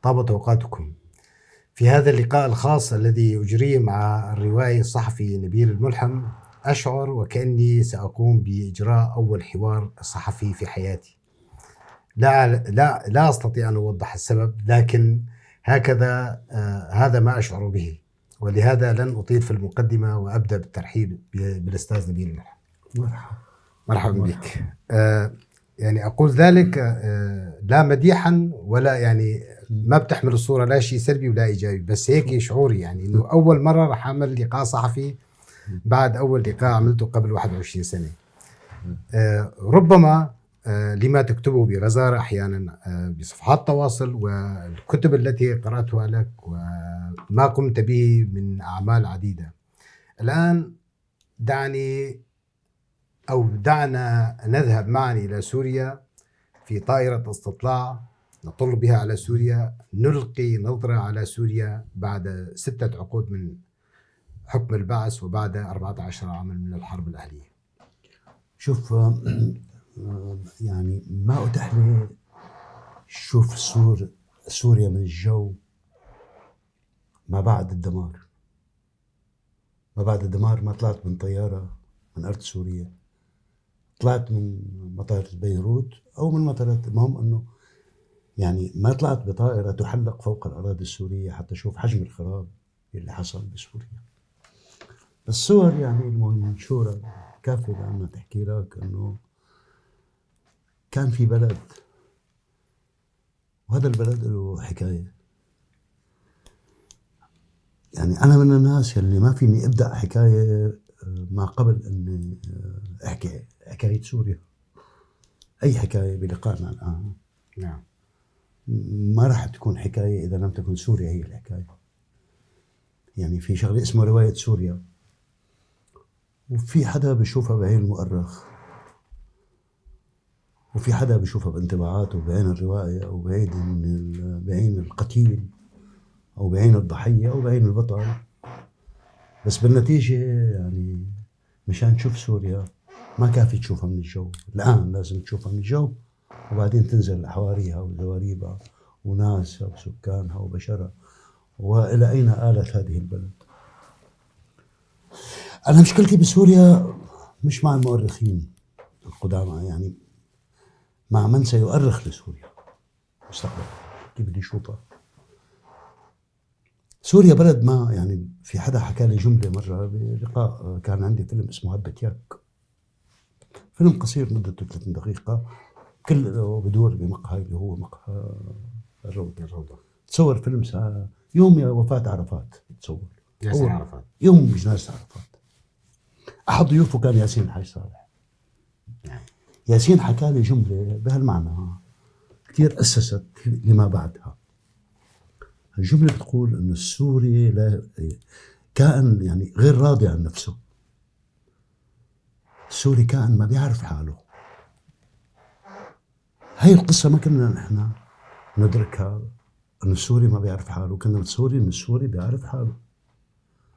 طابت أوقاتكم. في هذا اللقاء الخاص الذي أجريه مع الروائي الصحفي نبيل الملحم، أشعر وكأني سأقوم بإجراء أول حوار صحفي في حياتي. لا لا لا أستطيع أن أوضح السبب، لكن هكذا هذا ما أشعر به، ولهذا لن أطيل في المقدمة وأبدأ بالترحيب بالأستاذ نبيل الملحم. مرحبا. مرحبا بك. يعني أقول ذلك لا مديحا ولا يعني ما بتحمل الصورة لا شيء سلبي ولا إيجابي، بس هيك شعوري، يعني إنه أول مرة رح أعمل لقاء صحفي بعد أول لقاء عملته قبل 21 سنة. ربما لما تكتبه بغزارة أحيانا بصفحات التواصل والكتب التي قرأتها لك وما قمت به من أعمال عديدة. الآن دعني أو دعنا نذهب معا إلى سوريا في طائرة استطلاع نطل بها على سوريا، نلقي نظرة على سوريا بعد 6 عقود من حكم البعث وبعد 14 عاما من الحرب الأهلية. شوف، يعني ما أتاح لي شوف سوريا من الجو ما بعد الدمار. ما بعد الدمار ما طلعت من طيارة من أرض سوريا، طلعت من مطار بيروت أو من مطارات، المهم أنه يعني ما طلعت بطائرة تحلق فوق الأراضي السورية حتى أشوف حجم الخراب اللي حصل بسوريا. الصور يعني المنشورة كافية لأنها تحكي لك أنه كان في بلد، وهذا البلد له حكاية. يعني أنا من الناس اللي ما فيني أبدأ حكاية ما قبل أني أحكي حكاية سوريا، أي حكاية بلقائنا الآن. نعم. ما راح تكون حكاية إذا لم تكن سوريا هي الحكاية. يعني في شغلة اسمها رواية سوريا، وفي حدا بيشوفها بعين المؤرخ، وفي حدا بيشوفها بانطباعاته بعين الرواية أو بعين القتيل أو بعين الضحية أو بعين البطل. بس بالنتيجة يعني مشان تشوف سوريا ما كافي تشوفها من الجو، الآن لازم تشوفها من الجو وبعدين تنزل حواريها وزواريبها وناسها وسكانها وبشرها وإلى أين آلت هذه البلد. أنا مشكلتي بسوريا مش مع المؤرخين القدامى، يعني مع من سيؤرخ لسوريا مستقبلا، كيف بدي أشوفها. سوريا بلد ما، يعني في حدا حكى لي جملة مرة بلقاء، كان عندي فيلم اسمه هبة ياك، فيلم قصير مدته 30 دقيقة، كله بدور بمقهى اللي هو مقهى الروضة. تصور فيلم يوم وفاة عرفات، تصور ياسين عرفات، يوم جنازة عرفات. أحد ضيوفه كان ياسين الحاج صالح. ياسين حكى لي جملة بهالمعنى كثير أسست لما بعدها. الجملة بتقول إنه السوري لا كائن يعني غير راضي عن نفسه، السوري كائن ما بيعرف حاله. هاي القصة ما كنا نحن ندركها، إنه السوري ما بيعرف حاله، كنا متصورين إنه السوري بيعرف حاله.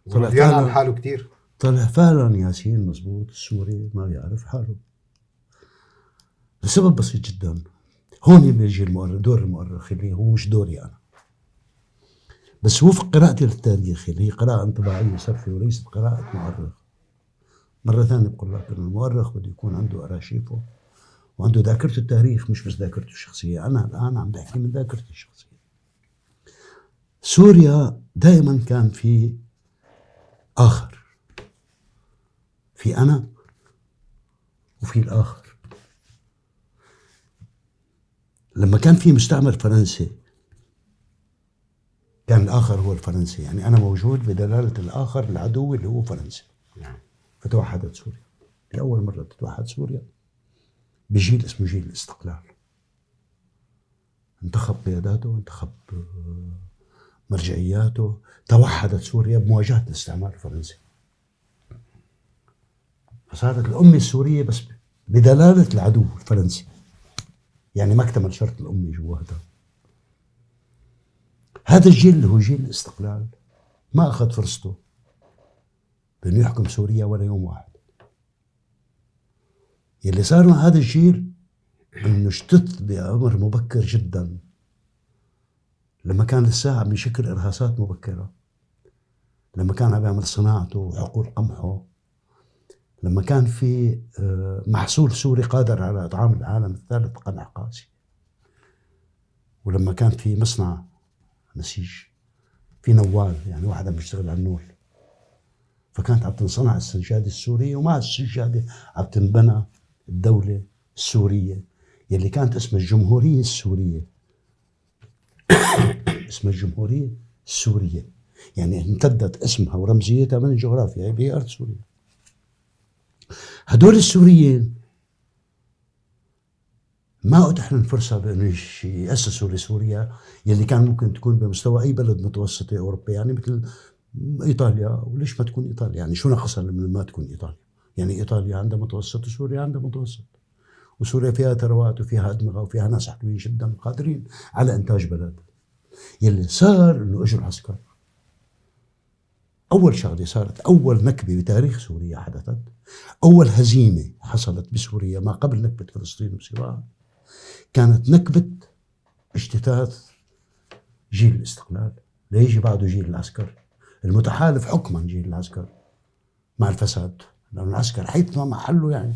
طلع فعلا حاله كثير. طلع فعلا ياسين مزبوط، السوري ما بيعرف حاله لسبب بسيط جدا. هون بيجي دور المؤرخ اللي هو مش دوري أنا، بس وفق قراءتي للتاريخ اللي هي قراءة انطباعية صرفة وليست قراءة مؤرخ. مرة ثانية بقول لك إنه المؤرخ بده يكون عنده أرشيفه وعنده ذاكرة التاريخ، مش بس ذاكرته الشخصية. أنا الآن عم بحكي من ذاكرتي الشخصية. سوريا دائما كان في آخر، في أنا وفي الآخر. لما كان في مستعمر فرنسي كان الآخر هو الفرنسي، يعني أنا موجود بدلالة الآخر العدو اللي هو فرنسي. فتوحدت سوريا لأول مرة، تتوحد سوريا بجيل اسمه جيل الاستقلال. انتخب قياداته، انتخب مرجعياته، توحدت سوريا بمواجهة الاستعمار الفرنسي. فصارت الأمة السورية بس بدلالة العدو الفرنسي، يعني ما اكتمل شرط الأمة جواتها. هذا الجيل اللي هو جيل الاستقلال ما أخذ فرصته بأنه يحكم سوريا ولا يوم واحد. يلي صار مع هذا الجيل انه اجتث بعمر مبكر جدا لما كان لسه عم يشكل ارهاصات مبكرة، لما كان عم يعمل صناعته وحقول قمحه، لما كان في محصول سوري قادر على اطعام العالم الثالث قمح قاسي، ولما كان في مصنع نسيج في نوال، يعني واحد عم يشتغل على النول، فكانت عم تنصنع السجادة السورية، ومع السجادة عم تنبنى الدولة السورية يلي كانت اسمها الجمهورية السورية. اسمها الجمهورية السورية، يعني امتدت اسمها ورمزيتها من الجغرافيا هي أرض سوريا. هدول السوريين ما أتح لهم فرصة بأنه يأسسوا لسوريا يلي كان ممكن تكون بمستوى أي بلد متوسطي أوروبي، يعني مثل إيطاليا. وليش ما تكون إيطاليا؟ يعني شو نقصها لما ما تكون إيطاليا؟ يعني إيطاليا عندها متوسط وسوريا عندها متوسط، وسوريا فيها ثروات وفيها أدمغة وفيها ناس حلوين جدا قادرين على إنتاج بلد. يلي صار إنه إجوا العسكر. أول شغلة صارت، أول نكبة بتاريخ سوريا حدثت، أول هزيمة حصلت بسوريا ما قبل نكبة فلسطين وسواها، كانت نكبة اجتثاث جيل الاستقلال ليجي بعده جيل العسكر المتحالف حكما، جيل العسكر مع الفساد، لأن العسكر حيثما محله يعني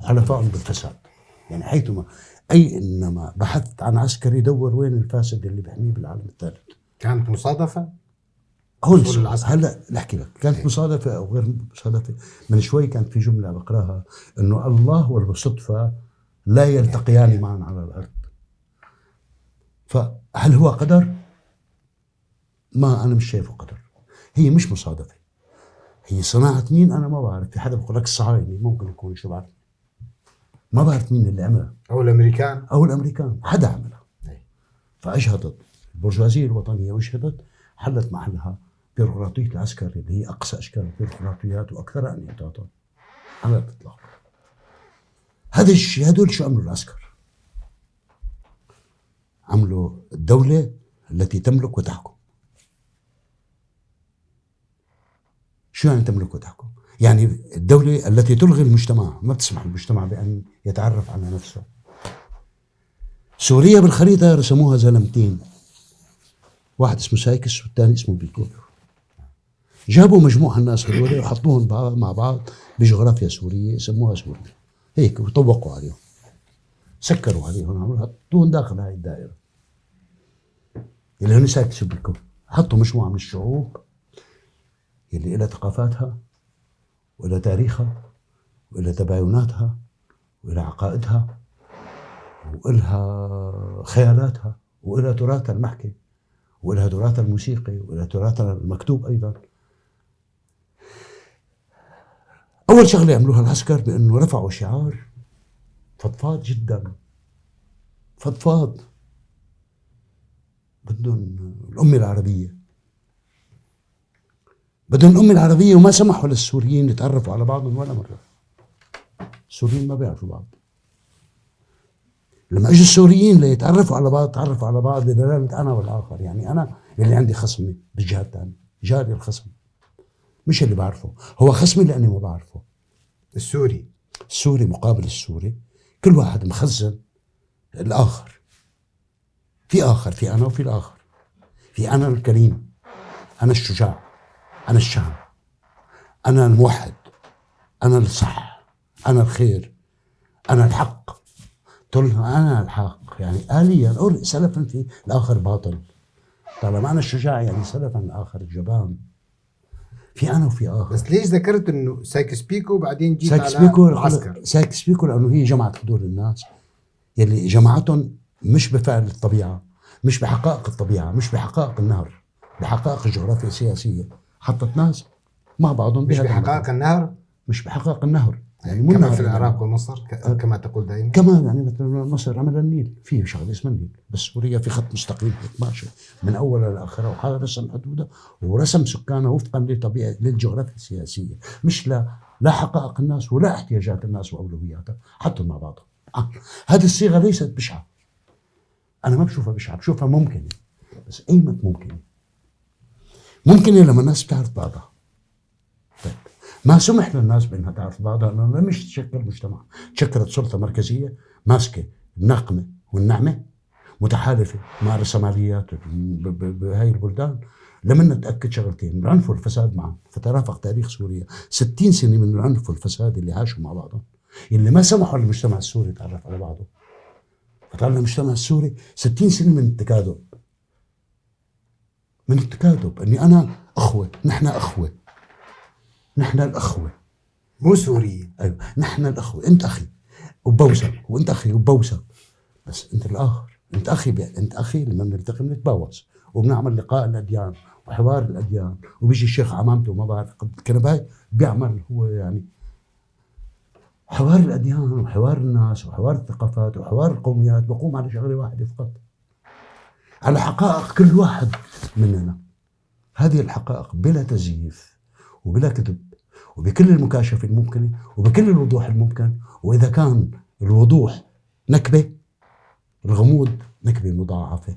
حلفائهم بالفساد، يعني حيثما أي إنما بحثت عن عسكري دور وين الفاسد اللي بحميه بالعالم الثالث. كانت مصادفة؟ هون هلا نحكي لك كانت مصادفة أو غير مصادفة. من شوي كانت في جملة بقراها إنه الله والصدفة لا يلتقيان معا على الأرض. فهل هو قدر؟ ما أنا مش شايفه قدر، هي مش مصادفة، هي صناعة مين أنا ما بعرف. في حدا بقول لك الصهاينة، ممكن يكون، شو بعرف، ما بعرف مين اللي عملها، أو الأمريكان، أو الأمريكان، حدا عملها. فأجهضت البرجوازية الوطنية وأجهضت، حلت محلها بيروقراطية العسكر اللي هي أقصى أشكال البيروقراطيات وأكثرها انحطاطا على الإطلاق. هذا الشيء، هدول شو عملوا العسكر؟ عملوا الدولة التي تملك وتحكم. شو يعني تملك وتحكم؟ يعني الدولة التي تلغي المجتمع، ما بتسمح للمجتمع بأن يتعرف على نفسه. سوريا بالخريطة رسموها زلمتين، واحد اسمه سايكس والثاني اسمه بيكو. جابوا مجموعة الناس هذول وحطوهم مع بعض بجغرافيا سورية سموها سوريا هيك، وطوقوا عليهم، سكروا عليهم، حطوهم داخل هاي الدائرة اللي هن سايكس وبيكو. حطوا مجموعة من الشعوب اللي إلها ثقافاتها وإلى تاريخها وإلى تبايناتها وإلى عقائدها وإلها خيالاتها وإلى تراثها المحكي وإلى تراثها الموسيقي وإلى تراثها المكتوب أيضا. أول شغلة عملوها العسكر بأنه رفعوا شعار فضفاض جدا، فضفاض، بدهم الأمة العربية، بدهم الأمة العربية، وما سمحوا للسوريين يتعرفوا على بعضهم ولا مرة. السوريين ما بيعرفوا بعض. لما اجوا السوريين ليتعرفوا على بعض، تعرفوا على بعض بدلالة أنا والآخر، يعني أنا اللي عندي خصمي بالجهة الثانية، جاري الخصم، مش اللي بعرفه، هو خصمي لأني ما بعرفه. السوري، السوري مقابل السوري، كل واحد مخزن الآخر، في آخر، في أنا وفي الآخر، في أنا الكريم، أنا الشجاع، أنا الشهم، أنا الموحد، أنا الصح، أنا الخير، أنا الحق. تقول أنا الحق يعني آليا أو سلفا في الآخر باطل. طالما أنا الشجاع يعني سلفا الآخر الجبان. في أنا وفي آخر. بس ليش ذكرت إنه سايكس بيكو وبعدين جيت على العسكر؟ سايكس بيكو لأنه هي جمعت هدول الناس يلي جمعتهم مش بفعل الطبيعة، مش بحقائق الطبيعة، مش بحقائق النهر، بحقائق الجغرافيا السياسية. حطت ناس مع بعضهم، مش بحقائق النهر، مش بحقائق النهر، يعني مو كما في العراق ومصر كما تقول دائما، كمان يعني مثلا مصر عمل النيل، في شغله اسمها النيل، بس سوريا في خط مستقيم هيك ماشي من اولها لاخرها، ورسم حدودها ورسم سكانها وفقا لطبيعة للجغرافيا السياسية، مش لا حقائق الناس ولا احتياجات الناس واولوياتها، حطهم مع بعضهم. هذه الصيغة ليست بشعة، انا ما بشوفها بشعة، بشوفها ممكنة. بس ايمت ممكنة؟ ممكنة لما الناس بتعرف بعضها. طيب ما سمح للناس بانها تعرف بعضها لانه مش تشكل مجتمع، تشكلت سلطة مركزية ماسكه النقمة والنعمة، متحالفة مع الرأسماليات بهاي البلدان. لمن نتأكد شغلتين، العنف والفساد معا. فترافق تاريخ سوريا 60 سنة من العنف والفساد اللي عاشوا مع بعضهم، اللي ما سمحوا للمجتمع السوري يتعرف على بعضه. فطلع المجتمع السوري 60 سنة من التكاذب، من التكاذب اني انا اخوة، نحن اخوة، نحن الاخوة، مو سوريين. ايوه نحن الاخوة، انت اخي وبوسك، وانت اخي وبوسك، بس انت الاخر، انت اخي انت اخي. لما بنلتقي بنتباوس وبنعمل لقاء الاديان وحوار الاديان، وبيجي الشيخ عمامته وما بعرف الكنباي بيعمل هو يعني حوار الاديان وحوار الناس وحوار الثقافات وحوار القوميات، بقوم على شغله واحدة فقط، على حقائق كل واحد مننا. هذه الحقائق بلا تزييف وبلا كذب وبكل المكاشفة الممكنة وبكل الوضوح الممكن. وإذا كان الوضوح نكبة، الغموض نكبة مضاعفة.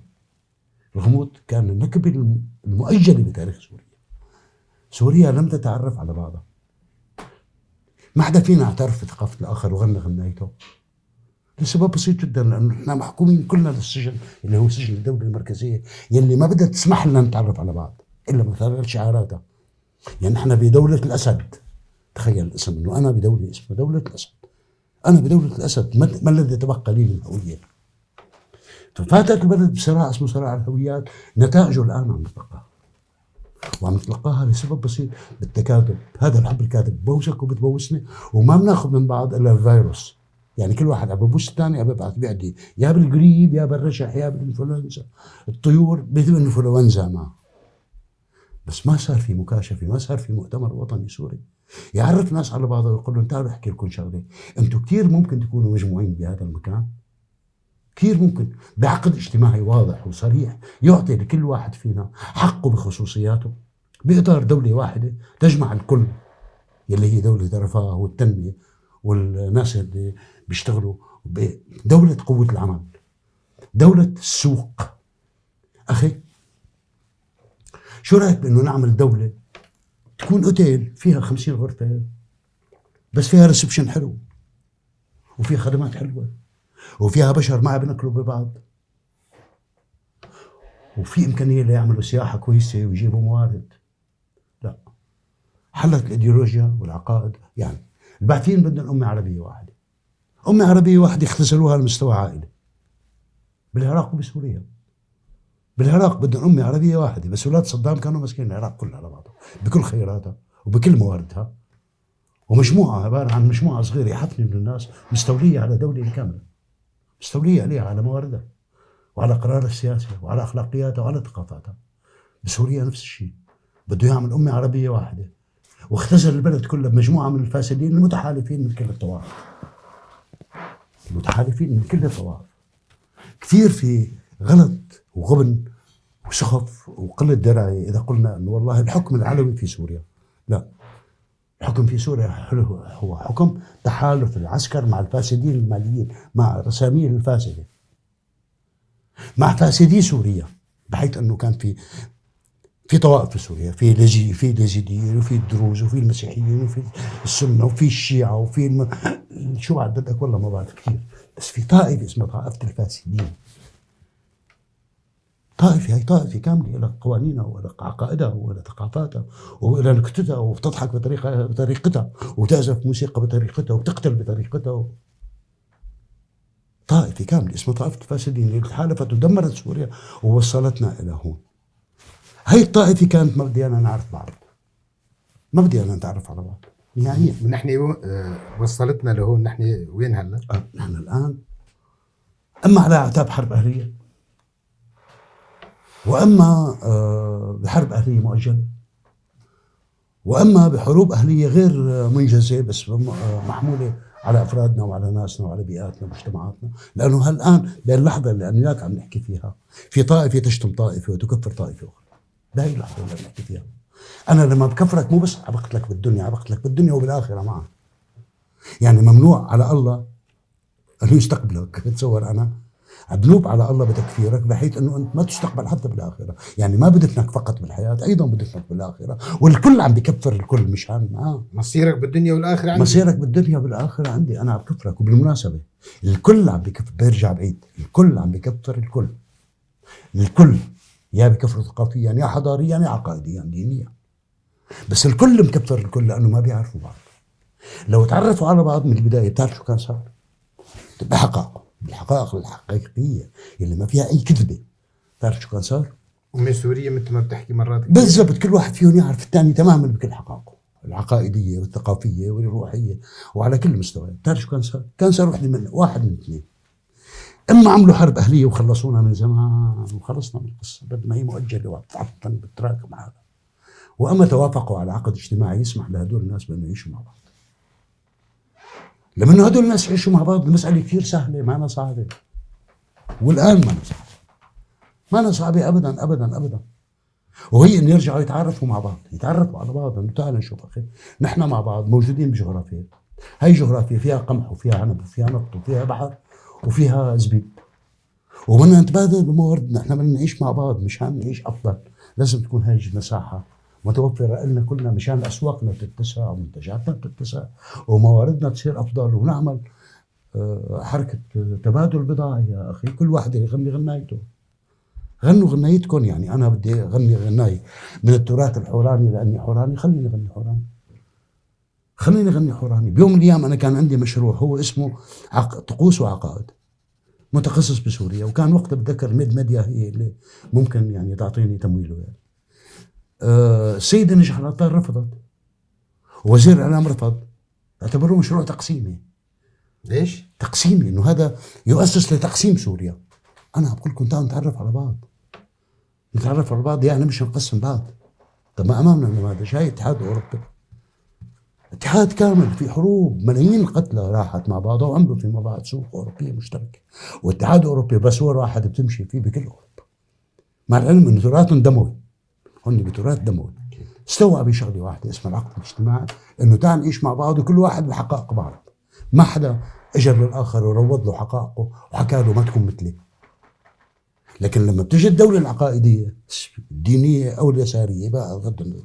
الغموض كان النكبة المؤجلة بتاريخ سوريا. سوريا لم تتعرف على بعضها، ما حدا فينا اعترف بثقافة الآخر وغنى غنايته، لسبب بسيط جدا، لأنه نحن محكومين كلنا للسجن اللي هو سجن الدولة المركزية، يلي ما بدها تسمح لنا نتعرف على بعض إلا من خلال شعاراتها. يعني نحن بدولة الأسد، تخيل الاسم، إنه أنا بدولة اسمها دولة الأسد، أنا بدولة الأسد، ما الذي تبقى لي من هوية؟ ففاتت البلد بصراع اسمه صراع الهويات، نتائجه الآن عم نتلقاها، وعم نتلقاها لسبب بسيط، بالتكاذب. هذا الحب الكاذب، بوسك وبتبوسني، وما بناخذ من بعض الا الفيروس. يعني كل واحد عم ببوس الثاني عم ببعث بيعدي، يا بالقريب يا بالرشح يا بالانفلونزا، الطيور بالانفلونزا معه. بس ما صار في مكاشفه، ما صار في مؤتمر وطني سوري يعرف ناس على بعضها ويقول لهم تعالوا احكي لكم شغله، انتم كثير ممكن تكونوا مجموعين بهذا المكان، كثير ممكن بعقد اجتماعي واضح وصريح يعطي لكل واحد فينا حقه بخصوصياته، بإطار دولة واحدة تجمع الكل، يلي هي دولة الرفاه والتنمية والناس اللي بيشتغلوا، دولة قوة العمل، دولة السوق. أخي شو رأيك بأنه نعمل دولة تكون أوتيل فيها 50 غرفة بس فيها reception حلو وفيها خدمات حلوة وفيها بشر ما بناكلوا ببعض، وفي إمكانية ليعملوا سياحة كويسة ويجيبوا موارد؟ لا، حلت الإيديولوجيا والعقائد. يعني البعثيين بدهم أمة عربية واحدة، أمة عربية واحدة اختزلوها لمستوى عائلة بالعراق وبسوريا. بالعراق بدهم أمة عربية واحدة، بس أولاد صدام كانوا ماسكين العراق كلها على بعضها بكل خيراتها وبكل مواردها، ومجموعة عبارة عن مجموعة صغيرة حفنة من الناس مستولية على دولة كاملة، مستولية عليها على مواردها وعلى قرارها السياسي وعلى أخلاقياتها وعلى ثقافاتها. بسوريا نفس الشيء، بده يعمل أمة عربية واحدة، واختزل البلد كلها بمجموعة من الفاسدين المتحالفين من كل الطوائف، المتحالفين من كل الطوائف. كثير في غلط وغبن وسخف وقلة دراية إذا قلنا أنه والله الحكم العلوي في سوريا. لا، الحكم في سوريا هو حكم تحالف العسكر مع الفاسدين الماليين، مع الرساميل الفاسدة، مع فاسدي سوريا، بحيث أنه كان في طوائف في سوريا، في اليزيديين وفي الدروز وفي المسيحيين وفي السنة وفي الشيعة وفي شو بعد بدك، والله ما بعرف كثير، بس في طائفة اسمها طائفة الفاسدين. طائفة، هي طائفة كاملة لها قوانينها ولها عقائدها ولها ثقافاتها ولها نكتتها، وبتضحك بطريقتها وتعزف موسيقى بطريقتها وبتقتل بطريقتها. طائفة كاملة اسمها طائفة الفاسدين اللي تحالفت ودمرت سوريا ووصلتنا إلى هون. هاي الطائفة كانت ما بدي أنا نعرف بعض، ما بدي أنا نتعرف على بعض نهائيا. نحن وصلتنا لهون، نحن وين هلا؟ نحن الآن أما على أعتاب حرب أهلية، وأما بحرب أهلية مؤجلة، وأما بحروب أهلية غير منجزة بس محمولة على أفرادنا وعلى ناسنا وعلى بيئاتنا ومجتمعاتنا. لأنه هالآن بهاللحظة اللي أنا وياك عم نحكي فيها في طائفة تشتم طائفة وتكفر طائفة أخرى. بهي اللحظة اللي عم نحكي فيها أنا لما بكفرك مو بس عم بقتلك بالدنيا، عم بقتلك بالدنيا وبالآخرة معا. يعني ممنوع على الله أنه يستقبلك. بتصور أنا بنوب على الله بتكفيرك بحيث انه انت ما تستقبل حتى بالاخرة، يعني ما بدفنك فقط بالحياة، ايضا بدفنك بالاخرة، والكل عم بكفر الكل مشان ما مصيرك بالدنيا والاخرة عندي. مصيرك بالدنيا والاخرة عندي، انا عم بكفرك. وبالمناسبة الكل عم بكفر، برجع بعيد، الكل عم بكفر الكل. الكل يا بكفروا ثقافيا يا حضاريا يا عقائديا دينيا، بس الكل مكفر الكل لانه ما بيعرفوا بعض. لو تعرفوا على بعض من البداية بتعرف شو كان صار؟ بحقائق، بالحقائق الحقيقية اللي ما فيها اي كذبه، بتعرف شو كان صار؟ أمي سورية مثل ما بتحكي مرات كتير. بالضبط، كل واحد فيهم يعرف الثاني تماما بكل حقائقه العقائديه والثقافية والروحية وعلى كل المستويات. بتعرف شو كان صار؟ كان صار وحده من واحد من اثنين، اما عملوا حرب اهليه وخلصونا من زمان وخلصنا من القصة بدل ما هي مؤجلة وعم بتراكم هذا، واما توافقوا على عقد اجتماعي يسمح لهدول الناس بانه يعيشوا مع بعض. لما انه هدول الناس يعيشوا مع بعض المسالة كثير سهلة، ما أنا صعبة، والان ما أنا صعبة، ما أنا صعبة ابدا ابدا ابدا. وهي انه يرجعوا يتعرفوا مع بعض، يتعرفوا على بعض، انه تعال نشوف اخي نحن مع بعض موجودين بجغرافيا، هاي جغرافيا فيها قمح وفيها عنب وفيها نفط وفيها بحر وفيها زبيب، وبدنا نتبادل بمواردنا، نحن بدنا نعيش مع بعض مشان نعيش افضل، لازم تكون هاي المساحة متوفرة لنا كلنا مشان اسواقنا تتسع ومنتجاتنا تتسع ومواردنا تصير افضل، ونعمل حركة تبادل بضاعة يا اخي، كل واحد يغني غنايته، غنوا غنايتكم. يعني انا بدي اغني غناي من التراث الحوراني لاني حوراني، خليني اغني حوراني، خليني اغني حوراني. بيوم من الايام انا كان عندي مشروع هو اسمه طقوس وعقائد، متخصص بسوريا، وكان وقتها بتذكر ميد ميديا هي اللي ممكن يعني تعطيني تمويله يعني. السيدة نجاح العطار رفضت، ووزير الاعلام رفض، اعتبروه مشروع تقسيمي. ليش؟ تقسيمي، انه هذا يؤسس لتقسيم سوريا. انا بقول لكم تعالوا نتعرف على بعض، نتعرف على بعض يعني مش نقسم بعض. طب ما امامنا نماذج، هاي الاتحاد الاوروبي اتحاد كامل في حروب ملايين القتلى راحت مع بعضها وعملوا فيما بعد سوق اوروبية مشتركة، والاتحاد الاوروبي باسور واحد بتمشي فيه بكل اوروبا، مع العلم انه تراثهم دموي، هن بتراث دموي. استوعبوا شغله واحدة اسمها العقد الاجتماعي، انه تعال نعيش مع بعض وكل واحد بحقائق بعض، ما حدا اجى للاخر وروض له حقائقه وحكى له ما تكون مثلي. لكن لما بتجي الدولة العقائدية الدينية أو اليسارية بقى بغض النظر،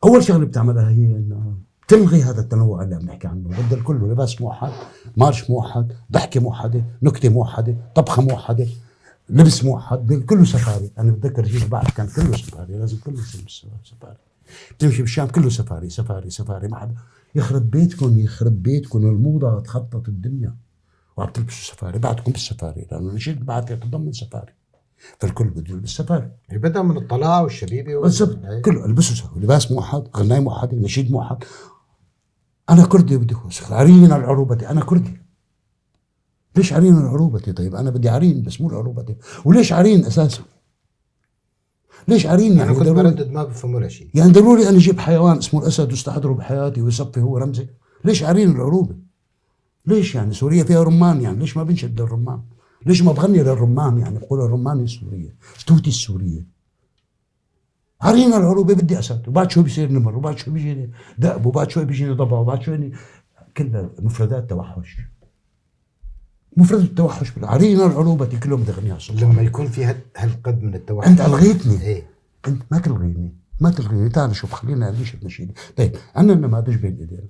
أول شغلة بتعملها هي إنه تلغي هذا التنوع اللي عم نحكي عنه، بدل كله لباس موحد، مارش موحد، ضحكة موحدة، نكتة موحدة، طبخة موحدة، لبس موحد، كله سفاري. أنا بتذكر جيل بعد كان كله سفاري، لازم كله يلبس سفاري. بتمشي بالشام كله سفاري سفاري سفاري، ما حدا يخرب بيتكم، يخرب بيتكم، الموضة تخطط الدنيا وعم تلبسوا سفاري، بعدكم بالسفاري، لانه نشيد بعد يتضمن سفاري، فالكل بده يلبس سفاري. بدأ من الطلاعة والشبيبة بالضبط، كله البسوا سفاري، لباس موحد، غناية موحدة، نشيد موحد. أنا كردي بدي عرين العروبة، أنا كردي. ليش عرين العروبة؟ طيب أنا بدي عرين بس مو العروبة. وليش عرين أساسا؟ ليش عرين يعني؟ أنا كنت بردد ما بفهم ولا شيء. يعني ضروري أنا أجيب حيوان اسمه الأسد واستحضره بحياتي ويصفي هو رمزي؟ ليش عرين العروبة؟ ليش يعني سوريا فيها رمان، يعني ليش ما بنشد للرمان؟ ليش ما بغني للرمان؟ يعني بقول الرمان السورية، توتي السورية. عرين العروبة بدي أسد، وبعد شوي بيصير نمر، وبعد شوي بيجيني دأب، وبعد شوي بيجيني ضبع، وبعد شوي كلها مفردات توحش. مفردة التوحش عرين العروبة كلهم بدي اغنيها. لما يكون في هالقد من التوحش انت الغيتني. ايه انت ما تلغيني، ما تلغيني، تعال شوف خلينا نشد نشيد. طيب عندنا النماذج بين ايدينا.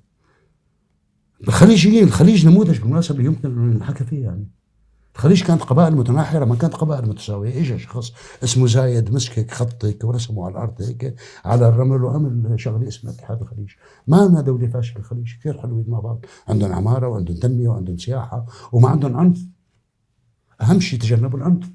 الخليجيين، الخليج نموذج بالمناسبة يمكن نحكي فيه يعني. الخليج كانت قبائل متناحرة، ما كانت قبائل متساوية. اجى شخص اسمه زايد مسك هيك خط هيك ورسمه على الارض هيك على الرمل وعمل شغلة اسمها اتحاد الخليج. ما لنا دولة فاشلة الخليج، كثير حلوين مع بعض، عندهم عمارة وعندهم تنمية وعندهم سياحة وما عندهم عنف. أهم شيء تجنبوا العنف.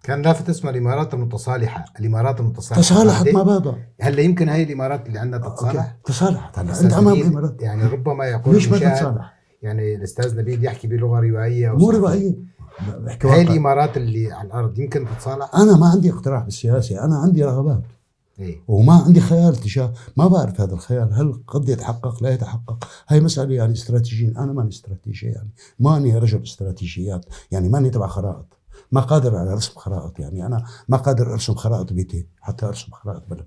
كان لافت اسمها الامارات المتصالحه، الامارات المتصالحه تصالحت مع بعضها. هلا يمكن هاي الامارات اللي عندنا تتصالح؟ تصالحت هلا انت امام الامارات، يعني ربما يقول ليش ما تتصالح؟ يعني الاستاذ نبيل يحكي بلغه روائيه مو روائيه، هاي الامارات اللي على الارض يمكن تتصالح؟ انا ما عندي اقتراح بالسياسة، انا عندي رغبات. إيه؟ وما عندي خيال تجاه، ما بعرف هذا الخيال هل قد يتحقق لا يتحقق، هاي مسألة يعني استراتيجيين، أنا ماني استراتيجي يعني، ماني رجل استراتيجيات، يعني ماني تبع خرائط، ما قادر على رسم خرائط، يعني أنا ما قادر أرسم خرائط بيتي حتى أرسم خرائط بلد.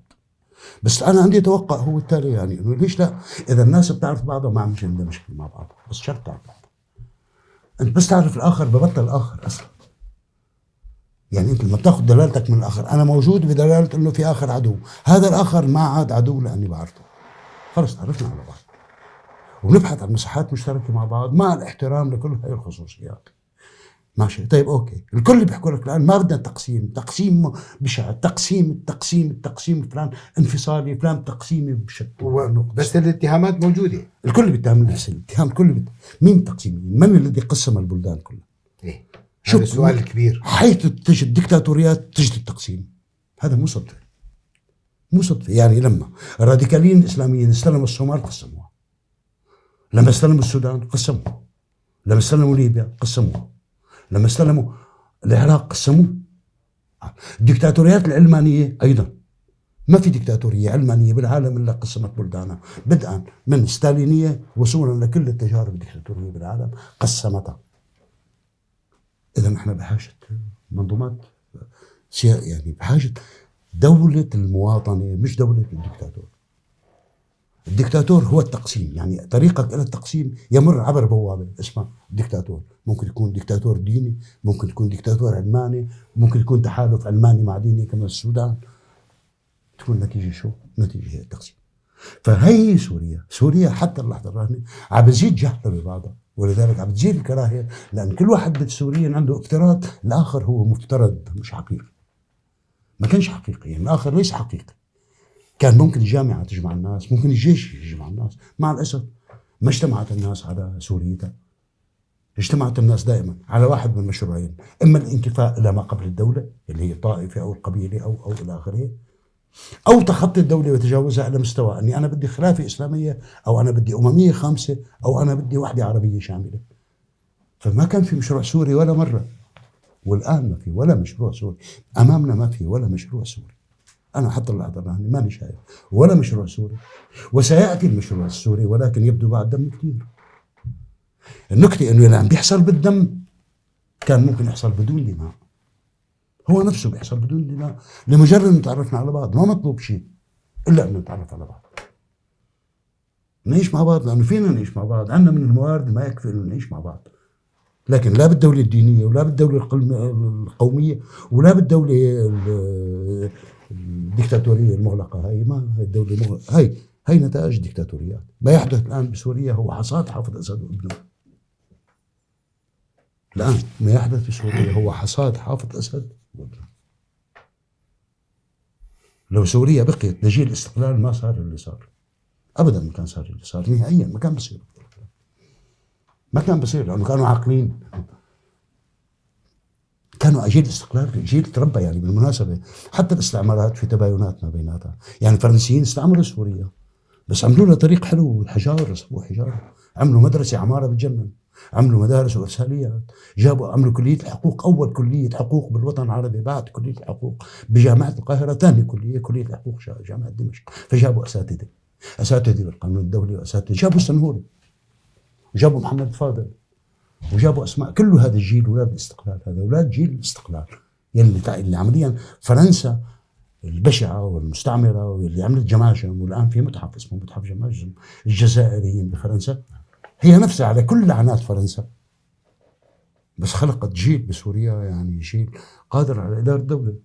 بس أنا عندي توقع هو التالي، يعني إنه ليش لا؟ إذا الناس بتعرف بعضها ما عم عندها مشكلة مع بعض، بس شرط تعرف بعض. انت بس تعرف الاخر ببطل الاخر اصلا. يعني انت لما بتاخذ دلالتك من الاخر، انا موجود بدلالة انه في اخر عدو، هذا الاخر ما عاد عدو لاني بعرفه. خلص تعرفنا على بعض. ونبحث عن مساحات مشتركة مع بعض مع الاحترام لكل هاي الخصوصيات. ماشي، طيب okay، الكل بيحكوا لك الان ما بدنا تقسيم، تقسيم بشع، التقسيم التقسيم التقسيم، فلان انفصالي، فلان تقسيمي بشكل. بس الاتهامات موجودة. الكل بيتهم نفس الاتهام، الكل مين التقسيميين؟ من الذي قسم البلدان كلها؟ إيه؟ شوف السؤال الكبير. حيث تجد ديكتاتوريات تجد التقسيم. هذا مو صدفة. مو صدفة، يعني لما الراديكاليين الاسلاميين استلموا الصومال قسموها. لما استلموا السودان قسموها. لما استلموا ليبيا قسموها. لما استلموا العراق قسموه. الدكتاتوريات العلمانية أيضا، ما في دكتاتورية علمانية بالعالم إلا قسمت بلدانها، بدءا من ستالينية وصولا لكل التجارب الدكتاتورية بالعالم قسمتها. إذا نحن بحاجة منظومات، يعني بحاجة دولة المواطنة مش دولة الدكتاتور. الدكتاتور هو التقسيم، يعني طريقك إلى التقسيم يمر عبر بوابة اسمها دكتاتور. ممكن يكون دكتاتور ديني، ممكن يكون دكتاتور علماني، ممكن يكون تحالف علماني مع ديني كما السودان. تكون النتيجة شو؟ النتيجة هي التقسيم. فهي سوريا، سوريا حتى اللحظة الراهنة عم بتزيد جهلها ببعضها، ولذلك عم بتزيد الكراهية، لأن كل واحد بالسوريين عنده افتراض، الآخر هو مفترض مش حقيقي. ما كانش حقيقي، يعني الآخر ليس حقيقي. كان ممكن الجامعة تجمع الناس، ممكن الجيش يجمع الناس، مع الأسف ما اجتمعت الناس على سوريتها. اجتمعت الناس دائما على واحد من مشروعين، إما الانكفاء إلى ما قبل الدولة اللي هي الطائفة أو القبيلة أو إلى آخره، أو تخطي الدولة وتجاوزها إلى مستوى أني أنا بدي خلافة إسلامية، أو أنا بدي أممية خامسة، أو أنا بدي وحدة عربية شاملة. فما كان في مشروع سوري ولا مرة، والآن ما في ولا مشروع سوري أمامنا، ما في ولا مشروع سوري. أنا حتى اللحظة الراهنة ماني شايف ولا مشروع سوري، وسيأتي المشروع السوري ولكن يبدو بعد دم كثير. النكتة إنه اللي عم بيحصل بالدم كان ممكن يحصل بدون دماء، هو نفسه بيحصل بدون دماء لمجرد أن تعرفنا على بعض. ما مطلوب شيء إلا أن نتعرف على بعض، نعيش مع بعض، لأنه فينا نعيش مع بعض، عندنا من الموارد ما يكفي إنه نعيش مع بعض. لكن لا بالدولة الدينية ولا بالدولة القومية ولا بالدولة الدكتاتورية المغلقة. هاي ما هي الدولة المغلقة، هاي نتائج دكتاتوريات. ما يحدث الآن بسوريا هو حصاد حافظ أسد وابنه. الآن ما يحدث في سوريا هو حصاد حافظ أسد وابنه. لو سوريا بقيت لجيل الاستقلال ما صار اللي صار، أبدا ما كان صار اللي صار نهائيا، ما كان بصير، ما كان بصير، لأنه كانوا عاقلين، كانوا جيل الاستقلال جيل تربى. يعني بالمناسبة حتى الاستعمارات في تباينات ما بيناتها، يعني الفرنسيين استعمروا سوريا بس عملوا لها طريق حلو، حجار، سووا حجار، عملوا مدرسة عمارة بتجنن، عملوا مدارس وارساليات، جابوا عملوا كلية الحقوق، أول كلية حقوق بالوطن العربي بعد كلية الحقوق بجامعة القاهرة، ثاني كلية كلية الحقوق جامعة دمشق. فجابوا أساتذة، أساتذة بالقانون الدولي وأساتذة، جابوا السنهوري وجابوا محمد فاضل وجابوا أسماء، كله هذا الجيل أولاد الاستقلال، هذا أولاد جيل الاستقلال يلي عمليا فرنسا البشعة والمستعمرة واللي عملت جماجم، والآن في متحف اسمه متحف جماجم الجزائريين بفرنسا، هي نفسها على كل لعنات فرنسا، بس خلقت جيل بسوريا، يعني جيل قادر على إدارة الدولة،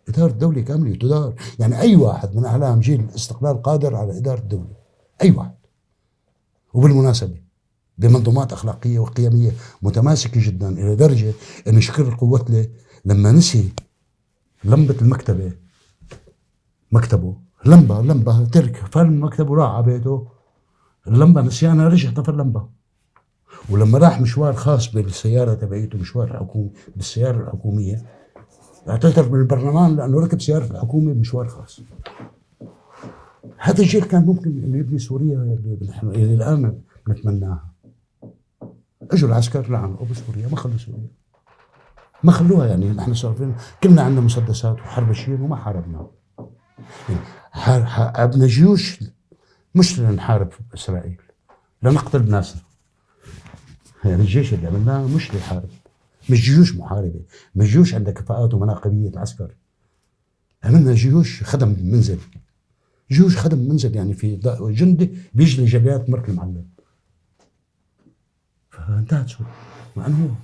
إدارة الدولة كاملة تدار، يعني أي واحد من أعلام جيل الاستقلال قادر على إدارة الدولة، أي واحد. وبالمناسبة بمنظومات أخلاقية وقيمية متماسكة جدا، إلى درجة أن شكر القوتلي لما نسي لمبة المكتبة، مكتبه لمبة ترك فل مكتبه راح على بيته، اللمبة نسيانها، رجع طفى اللمبة. ولما راح مشوار خاص بالسيارة تبعيته، مشوار حكومي بالسيارة الحكومية، اعتذر من البرلمان لأنه ركب سيارة الحكومة بمشوار خاص. هذا الجيل كان ممكن انه يبني سوريا اللي الآن نتمناها. اجوا العسكر لعنوا ابو سوريا، ما خلوا سوريا، ما خلوها. يعني نحن صار كلنا عندنا مسدسات وحرب شير وما حاربنا، يعني حاربنا جيوش مش لنحارب اسرائيل، لنقتل ناسنا. يعني الجيش اللي عملناه مش ليحارب، مش جيوش محاربة، مش جيوش عندها كفاءات ومناقبيه العسكر. عملنا جيوش خدم منزل، جيوش خدم منزل، يعني في جندي بيجلي جليات مرك المعلم. فانتهت سوريا. مع انه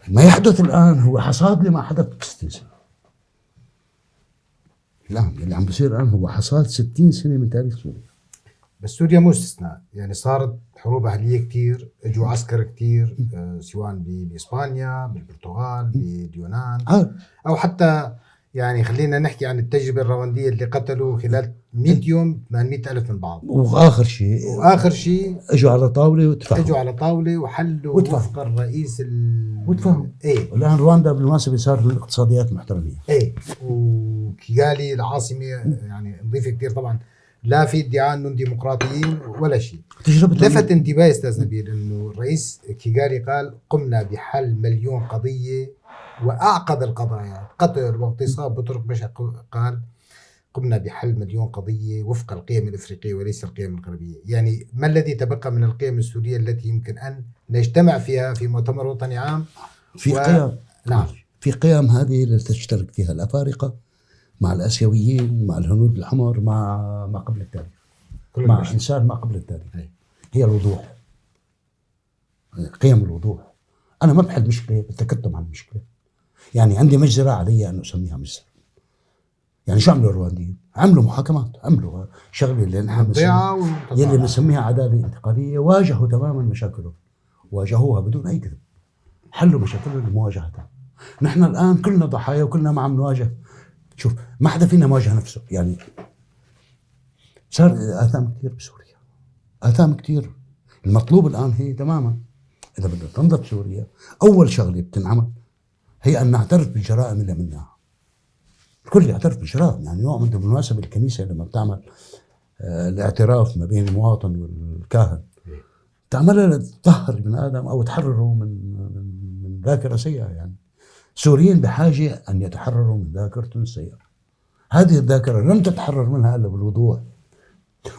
ما يحدث الان هو حصاد لما حدث ب 60 سنة. الان اللي عم بيصير الان هو حصاد 60 سنة من تاريخ سوريا. بس سوريا مو استثناء، يعني صارت حروب اهليه كثير، اجوا عسكر كثير، سواء باسبانيا، بالبرتغال، باليونان، او حتى يعني خلينا نحكي عن التجربة الروانديه اللي قتلوا خلال 100 يوم 800 الف من بعض. واخر شيء اجوا على طاولة وتفاهموا. اجوا على طاولة وحلوا وفق الرئيس وتفاهموا. ايه الان رواندا بالمناسبة صار من الاقتصاديات المحترمة. ايه، وكيغالي العاصمة يعني نظيفة كثير طبعا، لا في ادعاء انهم ديمقراطيين ولا شيء. لفت انتباهي استاذ نبيل انه الرئيس كيغالي قال قمنا بحل 1,000,000 قضية، واعقد القضايا قتل واغتصاب بطرق بشعة. قال قمنا بحل 1,000,000 قضية وفق القيم الافريقية وليس القيم الغربية. يعني ما الذي تبقى من القيم السورية التي يمكن ان نجتمع فيها في مؤتمر وطني عام؟ في قيم، نعم، في قيم هذه اللي تشترك فيها الافارقة مع الاسيويين، مع الهنود الحمر، مع ما قبل التاريخ، مع انسان ما قبل التاريخ. هي الوضوح، قيم الوضوح. انا ما بحل مشكلة بالتكتم عن المشكلة. يعني عندي مجزرة علي ان اسميها مجزرة. يعني شو عملوا الروانديين؟ عملوا محاكمات، عملوا شغله اللي نحن يلي بنسميها عدالة انتقالية، واجهوا تماما مشاكلهم، واجهوها بدون اي كذب، حلوا مشاكلهم بمواجهتها. نحن الان كلنا ضحايا وكلنا ما عم نواجه. شوف، ما حدا فينا مواجه نفسه. يعني صار آثام كثير بسوريا، آثام كثير. المطلوب الآن هي تماما إذا بدنا تنظف سوريا، أول شغلة بتنعمل هي أن نعترف بالجرائم اللي عملناها. الكل يعترف بالجرائم. يعني نوع من بالمناسبة الكنيسة لما بتعمل الاعتراف ما بين المواطن والكاهن، تعملها لتطهر البني آدم أو تحرره من ذاكرة سيئة. يعني سوريين بحاجة أن يتحرروا من ذاكرتهم السيئة. هذه الذاكرة لم تتحرر منها إلا بالوضوح،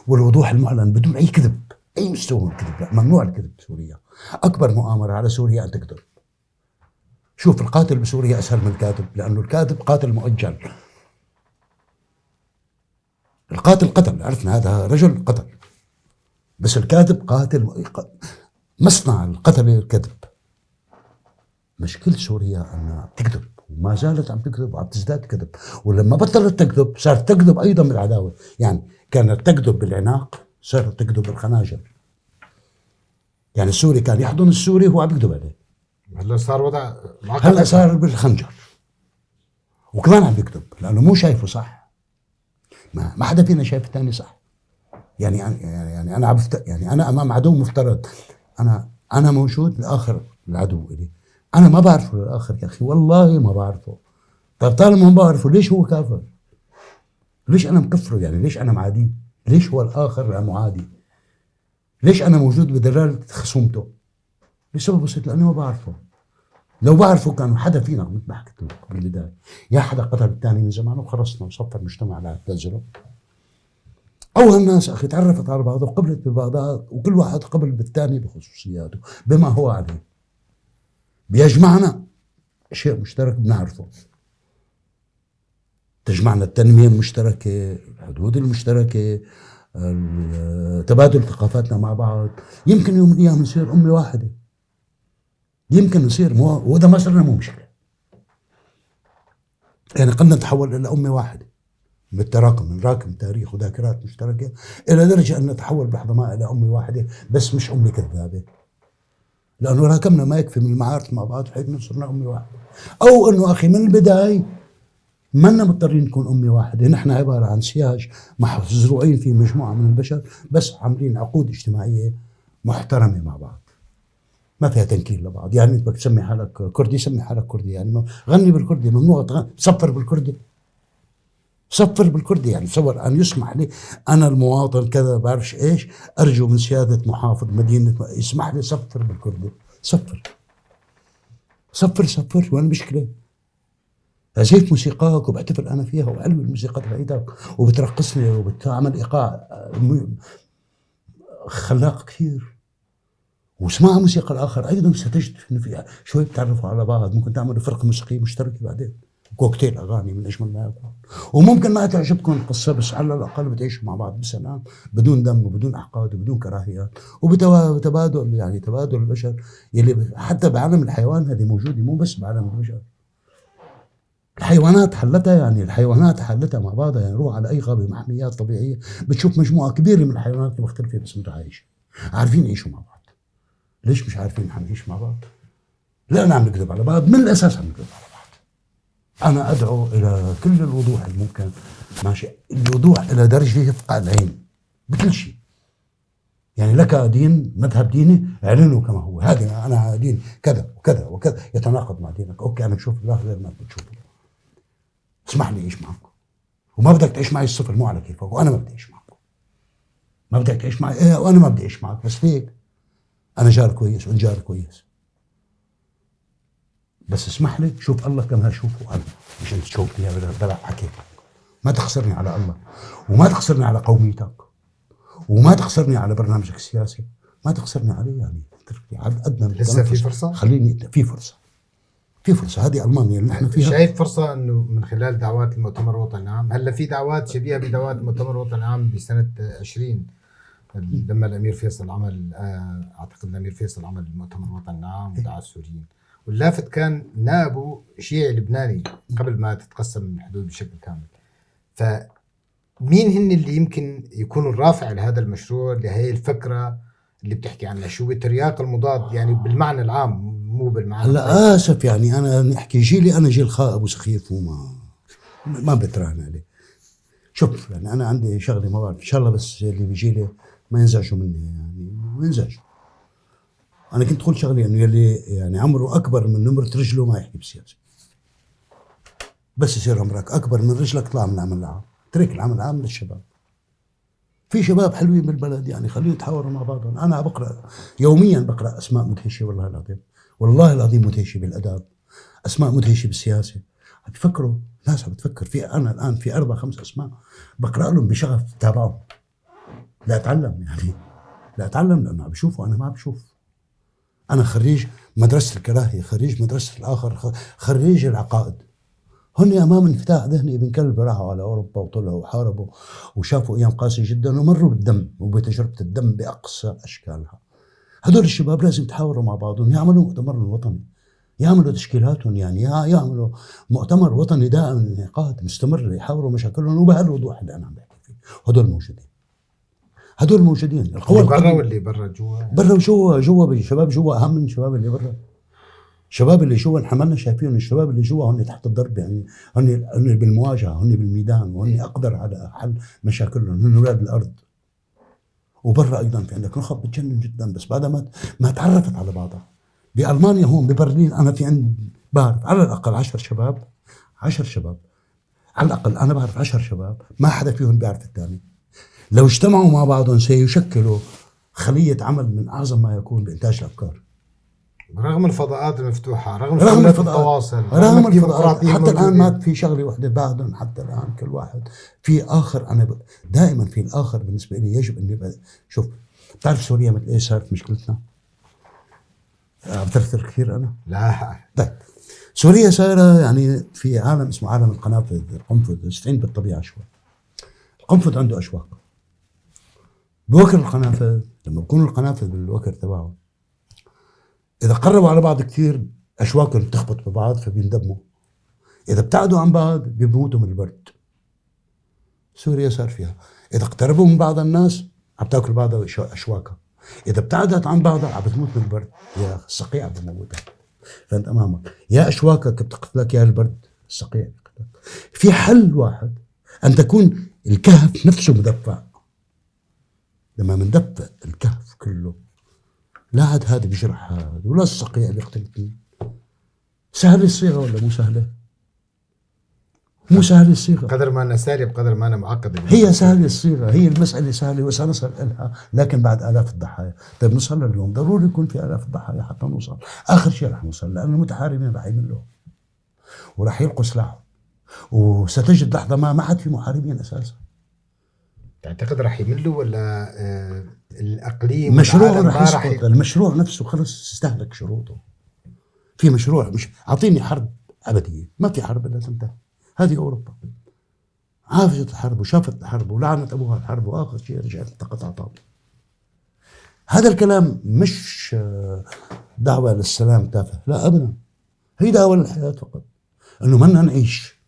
والوضوح المعلن بدون أي كذب، أي مستوى من الكذب. لا، ممنوع الكذب بسوريا. أكبر مؤامرة على سوريا أن تكذب. شوف، القاتل بسوريا أسهل من الكاذب، لأنه الكاذب قاتل مؤجل. القاتل قتل، عرفنا هذا رجل قتل، بس الكاذب قاتل. مصنع القتل الكذب. مشكلة سوريا أنها تكذب، وما زالت عم تكذب وعم تزداد كذب. ولما بطلت تكذب صارت تكذب أيضا بالعداوة. يعني كانت تكذب بالعناق، صارت تكذب بالخناجر. يعني السوري كان يحضن السوري وهو عم يكذب عليه. هلا صار وضع، هلا صار بالخنجر وكمان عم يكذب، لأنه مو شايفه صح. ما حدا فينا شايف الثاني صح. يعني يعني أنا عم يعني أنا أمام عدو مفترض، أنا موجود، الآخر العدو إلي. أنا ما بعرفه للآخر يا أخي، والله ما بعرفه. طيب طالما ما بعرفه ليش هو كافر؟ ليش أنا مكفره؟ يعني ليش أنا معاديه؟ ليش هو الآخر معادي؟ ليش أنا موجود بدلالة خصومته؟ لسبب بسيط، لأني ما بعرفه. لو بعرفه كان حدا فينا، مثل ما حكيت لك بالبداية، يا حدا قتل الثاني من زمان وخلصنا وصفى المجتمع على تنزله. أو هالناس أخي تعرفت على بعضها وقبلت ببعضها، وكل واحد قبل بالثاني بخصوصياته بما هو عليه. بيجمعنا شيء مشترك بنعرفه، تجمعنا التنمية المشتركة، الحدود المشتركة، تبادل ثقافاتنا مع بعض. يمكن يوم من الأيام نصير أمة واحدة، يمكن نصير وإذا ما صرنا مو مشكلة. يعني قلنا نتحول إلى أمة واحدة بالتراكم، نراكم تاريخ وذاكرات مشتركة إلى درجة أن نتحول بلحظة ما إلى أمة واحدة، بس مش أمة كذابة، لأنه راكمنا ما يكفي من المعارف مع بعض بحيث صرنا أمة واحدة. أو أنه أخي من البداية منا مضطرين نكون أمة واحدة، نحن عبارة عن سياج مزروعين فيه مجموعة من البشر، بس عاملين عقود اجتماعية محترمة مع بعض، ما فيها تنكيل لبعض. يعني انت بدك تسمي حالك كردي، سمي حالك كردي، يعني غني بالكردي، ممنوع تغني، صفر بالكردي، صفر بالكردي. يعني تصور أن يسمح لي أنا المواطن كذا بعرفش إيش، أرجو من سيادة محافظ مدينة يسمح لي صفر بالكردي، صفر صفر صفر، وين المشكلة؟ زيت موسيقاك وبحتفل أنا فيها، وحلوة الموسيقى تبعيتك وبترقصني وبتعمل إيقاع خلاق كثير. واسمع موسيقى الآخر أيضا، ستجد إنه في شوي بتعرفوا على بعض، ممكن تعملوا فرقة موسيقية مشتركة بعدين. كوكتيل اغاني من اجمل ما يكون. وممكن ما تعجبكم القصة، بس على الاقل بتعيشوا مع بعض بسلام، بدون دم وبدون احقاد وبدون كراهيات، وبتبادل، يعني تبادل البشر يلي حتى بعالم الحيوان هذه موجودة، مو بس بعالم البشر. الحيوانات حلتها، يعني الحيوانات حلتها مع بعضها. يعني روح على اي غابه محميات طبيعية بتشوف مجموعة كبيرة من الحيوانات المختلفة بس متعايشه، عارفين يعيشوا مع بعض. ليش مش عارفين نحن نعيش مع بعض؟ لأن عم نكذب على بعض من الاساس، عم نكذب على بعض. انا ادعو الى كل الوضوح الممكن، ماشي، الوضوح الى درجه يفقع العين بكل شيء. يعني لك دين، مذهب ديني، اعلنه كما هو. هذا انا دين كذا وكذا وكذا يتناقض مع دينك، okay، انا بشوف الله غير ما بتشوفه، اسمح لي اعيش معك. وما بدك تعيش معي الصفر، مو على كيفك، وانا ما بدي اعيش معك. ما بدك تعيش معي، ايه، وانا ما بدي اعيش معك، بس ليك انا جار كويس وانت جار كويس، بس اسمح لي شوف الله كما اشوفه انا، مش انت تشوفني بلا حكي. ما تخسرني على الله، وما تخسرني على قوميتك، وما تخسرني على برنامجك السياسي، ما تخسرني عليه. يعني اتركني على ادنى لسه في فرصة؟ خليني، في فرصة، في فرصة. هذه المانيا اللي نحن فيها. شايف فرصة انه من خلال دعوات المؤتمر الوطني العام، هلا في دعوات شبيهه بدعوات المؤتمر الوطني العام بسنة 20 لما الامير فيصل عمل، اعتقد الامير فيصل عمل المؤتمر الوطني العام ودعا السوريين، واللافت كان نائبه شيعي لبناني قبل ما تتقسم الحدود بشكل كامل. فمين هن اللي يمكن يكونوا الرافع لهذا المشروع، لهي الفكرة اللي بتحكي عنها؟ شو الترياق المضاد يعني بالمعنى العام، مو بالمعنى هلا اسف، يعني انا نحكي جيلي، انا جيل خائب وسخيف وما ما بتراهن عليه. شوف يعني انا عندي شغله ما بعرف، ان شاء الله بس اللي بيجي ما ينزعجوا مني، يعني ما ينزعجوا. انا كنت اقول شغله انه يلي يعني عمره اكبر من نمره رجله ما يحكي بالسياسة. بس يصير عمرك اكبر من رجلك اطلع من العمل العام، اترك العمل العام للشباب. في شباب حلوين بالبلد، يعني خليهم يتحاوروا مع بعضهم. انا بقرا يوميا، بقرا اسماء مدهشه والله العظيم، والله العظيم مدهشه بالاداب، اسماء مدهشه بالسياسة. عم بفكروا، ناس عم بتفكر. في انا الان في 4 5 اسماء بقرا لهم بشغف، تابعهم لا اتعلم، يعني لا اتعلم، لانه عم بشوفوا انا ما بشوف. انا خريج مدرسه الكراهية، خريج مدرسه الاخر، خريج العقائد. هن امام انفتاح ذهني ابن كلب، راحوا على اوروبا وطلعوا وحاربوا وشافوا ايام قاسية جدا ومروا بالدم وبتجربه الدم باقصى اشكالها. هدول الشباب لازم يتحاوروا مع بعضهم، يعملوا مؤتمر وطني، يعملوا تشكيلاتهم، يعني يعملوا مؤتمر وطني دائم الانعقاد مستمر، يحاوروا مشاكلهم وبهالوضوح اللي انا عم بحكي فيه. هدول موجودين، هدول موجودين. القوى برا واللي برا جوا، برا وجوا، جوا الشباب جوا اهم من الشباب اللي برا. الشباب اللي جوا نحن مالنا شايفينهم، الشباب اللي جوا هن تحت الضرب، يعني هن بالمواجهه، هن بالميدان، وهن اقدر على حل مشاكلهم، هن اولاد الارض. وبرا ايضا في عندك نخب بتجنن جدا، بس بعدها ما تعرفت على بعضها. بالمانيا هون ببرلين انا في عند بعرف على الاقل 10 شباب، 10 شباب على الاقل، انا بعرف 10 شباب ما حدا فيهم بيعرف الثاني. لو اجتمعوا مع بعضهم سيشكلوا خلية عمل من أعظم ما يكون بإنتاج الأفكار. رغم الفضاءات المفتوحة، رغم التواصل، رغم الفضاءات، حتى الآن ما في شغلة وحدة بعدهم، حتى الآن كل واحد في آخر. أنا دائما في الآخر بالنسبة لي يجب أن يبقى. شوف، بتعرف سوريا مثل إيش صارت مشكلتنا؟ بترثر كثير أنا؟ لا. طيب سوريا صايرة يعني في عالم اسمه عالم القنافذ، القنفذ، استعين بالطبيعة شوي. القنفذ عنده أشواك. بوكر القنافذ، لما بكونوا القنافذ بالوكر تبعه، إذا قربوا على بعض كثير أشواكهم بتخبط ببعض فبيندموا، إذا ابتعدوا عن بعض بيموتوا من البرد. سوريا صار فيها إذا اقتربوا من بعض الناس عم تاكل بعضها أشواكها، إذا ابتعدت عن بعضها عم بتموت من البرد، يا الصقيع بموتها. فأنت أمامك يا أشواكك بتقتلك يا البرد الصقيع بيقتلك. في حل واحد، أن تكون الكهف نفسه مدفع. لما مندفع الكهف كله لا عاد هذا بيجرح هذا ولا الصقيع بيقتل اثنين. سهلة الصيغة ولا مو سهلة؟ مو سهلة الصيغة. قدر ما أنا سهلة بقدر ما أنا معقدة. هي سهلة الصيغة، هي المسألة سهلة وسنصل لها، لكن بعد آلاف الضحايا. طيب نوصل اليوم ضروري يكون في آلاف الضحايا حتى نوصل. آخر شيء رح نوصل، لأن المتحاربين رح يملوا ورح يلقوا سلاحهم، وستجد لحظة ما عاد في محاربين أساسا. تعتقد رح يملوا ولا الأقليم مشروع رح يسقط؟ المشروع نفسه خلص استهلك شروطه. في مشروع، مش أعطيني حرب أبدية، ما في حرب إلا تنتهي. هذه أوروبا عافجت الحرب وشافت الحرب ولعنت أبوها الحرب، وآخر شيء رجعت التقت على طاولة. هذا الكلام مش دعوة للسلام تافه، لا أبدا، هي دعوة للحياة فقط، إنه بدنا نعيش،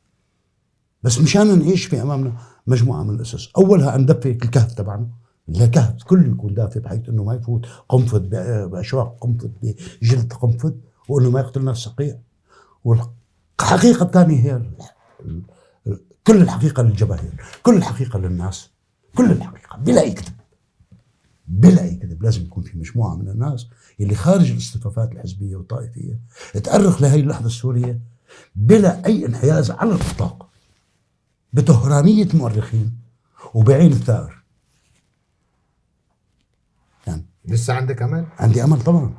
بس مشان نعيش في أمامنا مجموعة من الأسس. أولها أن ندفي الكهف تبعنا، الكهف كله يكون دافي بحيث إنه ما يفوت قنفذ بأشواق قنفذ بجلد قنفذ، وإنه ما يقتلنا الصقيع. والحقيقة الثانية هي كل الحقيقة للجماهير، كل الحقيقة للناس، كل الحقيقة بلا أي كذب، بلا أي كذب. لازم يكون في مجموعة من الناس اللي خارج الاصطفافات الحزبية والطائفية تأرخ لهي اللحظة السورية بلا أي انحياز على الإطلاق، بطهرانية المؤرخين وبعين الثائر. يعني لسه عندك أمل؟ عندي أمل طبعا،